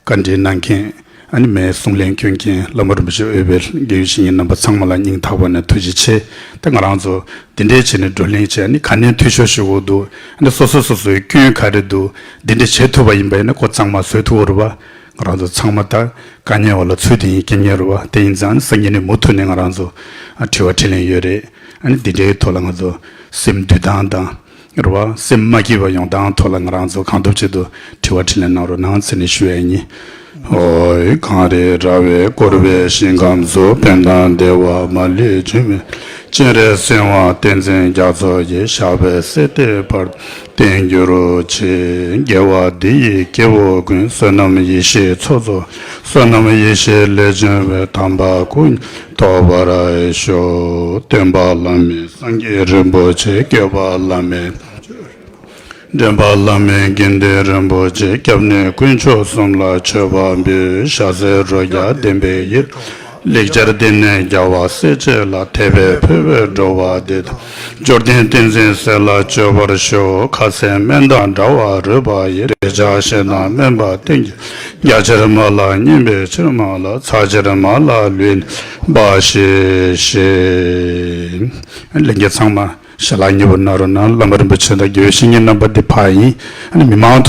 བཀའ་འདྲི་གནང་མཁན། ཨ་ནི་མའི་གསུང་ལན་སྐྱོན་མཁན་བླ་མ་རིན་པོ་ཆེ་དབུས་པའི་དགེ་བའི་བཤེས་གཉེན་རྣམ་པ་ཚང་མ་ལ་སྙིང་ཐག་པ་ནས་ཐུགས་རྗེ་ཆེ། ད་ང་རང་ཚོ་འདི་འདྲའི་བྱས་ནས་བགྲོ་གླེང་བྱས། ཨ་ནི་ག་ནས་འཐུས་ཤོར་ཞུ་དགོས་འདུག་ཨ་ནི་སོ་སོ་སོ་སོའི་སྐྱོན་ག་རེ་འདུག་འདི་འདྲ་བྱེད་ཐུབ་པ་ཡིན་པ་ཡིན་ན་ཁོ་གཙང་མ་བཟོ་ཐུབ་ཀྱི་རེད་པ། ང་རང་ཚོ་ཚང་མ་ད་དཀའ་ངལ་བ་ལ་ཚུད་དེ་ཡིན་སྐྱེ་མཁན་རེད་པ། དེ་ཡིན་ཙང་སང་ཉིན་ནས་མུ་མཐུད་ནས་ང་རང་ཚོ་ཨ་དྲི་བ་དྲིས་ལན་ཡོད་རེད། ཨ་ནི་འདི་འདྲའི་ཐོག་ལ་ང་ཚོ་སེམས་འདུལ་སྟངས་དང་། རེད་པ། སེམས་མ་སྐྱིད་པ་ཡོང་སྟངས་ཐོག་ལ་ང་རང་ཚོ་གང་ཐུབ་ཆེད་དུ་དྲི་བ་དྲིས་ལན་གནང་རོགས་གནང་ཟེར་ནས་ཞུ་ཡ་ཡིན། ཨོའི་གངས་རི་ར་བས་བསྐོར་བའི་ཞིང་ཁམས་སུ། ཕན་དང་བདེ་བ་མ་ལུས་འབྱུང་བའི་སྤྱན་རས་གཟིགས་དབང་བསྟན་འཛིན་རྒྱ་མཚོ་ཡི། ཞབས་པད་སྲིད་མཐའི་བར་བརྟན་གྱུར་ཅིག་དགེ་བ་འདི་ཡིས་སྐྱེ་བོ་ཀུན། བསོད་ནམས་ཡེ་ཤེས་ཚོགས་རྫོགས། བསོད་ནམས་ཡེ་ཤེས་ལས་བྱུང་བའི། དམ་པ་སྐུ་ཐོབ་པར་ཤོག་སྟོན་པ་བླ་མེད་སངས་རྒྱས་རིན་པོ་ཆེ། བསྐྱོད་པ་བླ་མེད། འདྲེན་པ་བླ་མེད་དགེ་འདུན་རིན་པོ་ཆེ། སྐྱབས་གནས་དཀོན་མཆོག་གསུམ་ལ་མཆོད་པ་འབུལ། ཞྭ་སེར་རོ་བརྒྱ་ལྡན་པའི་ཡིད། ལེགས་སྦྱར་སྡེ་སྣོད་རྒྱལ་བ་སྲས་བཅས་ལ། དད་པས་ཕུལ་བའི་འགྲོ་བ་འདི་དག་འབྱོར་ལྡན་ཏིང་འཛིན་ཟས་ལ་སྤྱོད་པར་ཤོག་ཁ་ཟས་སྨན་དང་འདྲ་བར་རོལ་པ་ཡིས། འདོད་ཆགས་ཞེ་སྡང་དམན་པ་གཏིང་རྒྱ་ཆེར་མ་ལགས། སྙན་པའི་ཕྱིར་མ་ལགས། ཚ་ཕྱིར་མ་ལགས། ལུས་འབའ་ཞིག་ཞེས། ལྷན་རྒྱས་ཚང་མ་ཞལ་ལག་མཉེས་པོ་གནང་རོགས་གནང་། བླ་མ་རིན་པོ་ཆེ་དང་དགེ་བའི་བཤེས་གཉེན་རྣམ་པ་འདི་ཕར་ཡིན། ཨ་ནི་མི་མང་ཐུགས་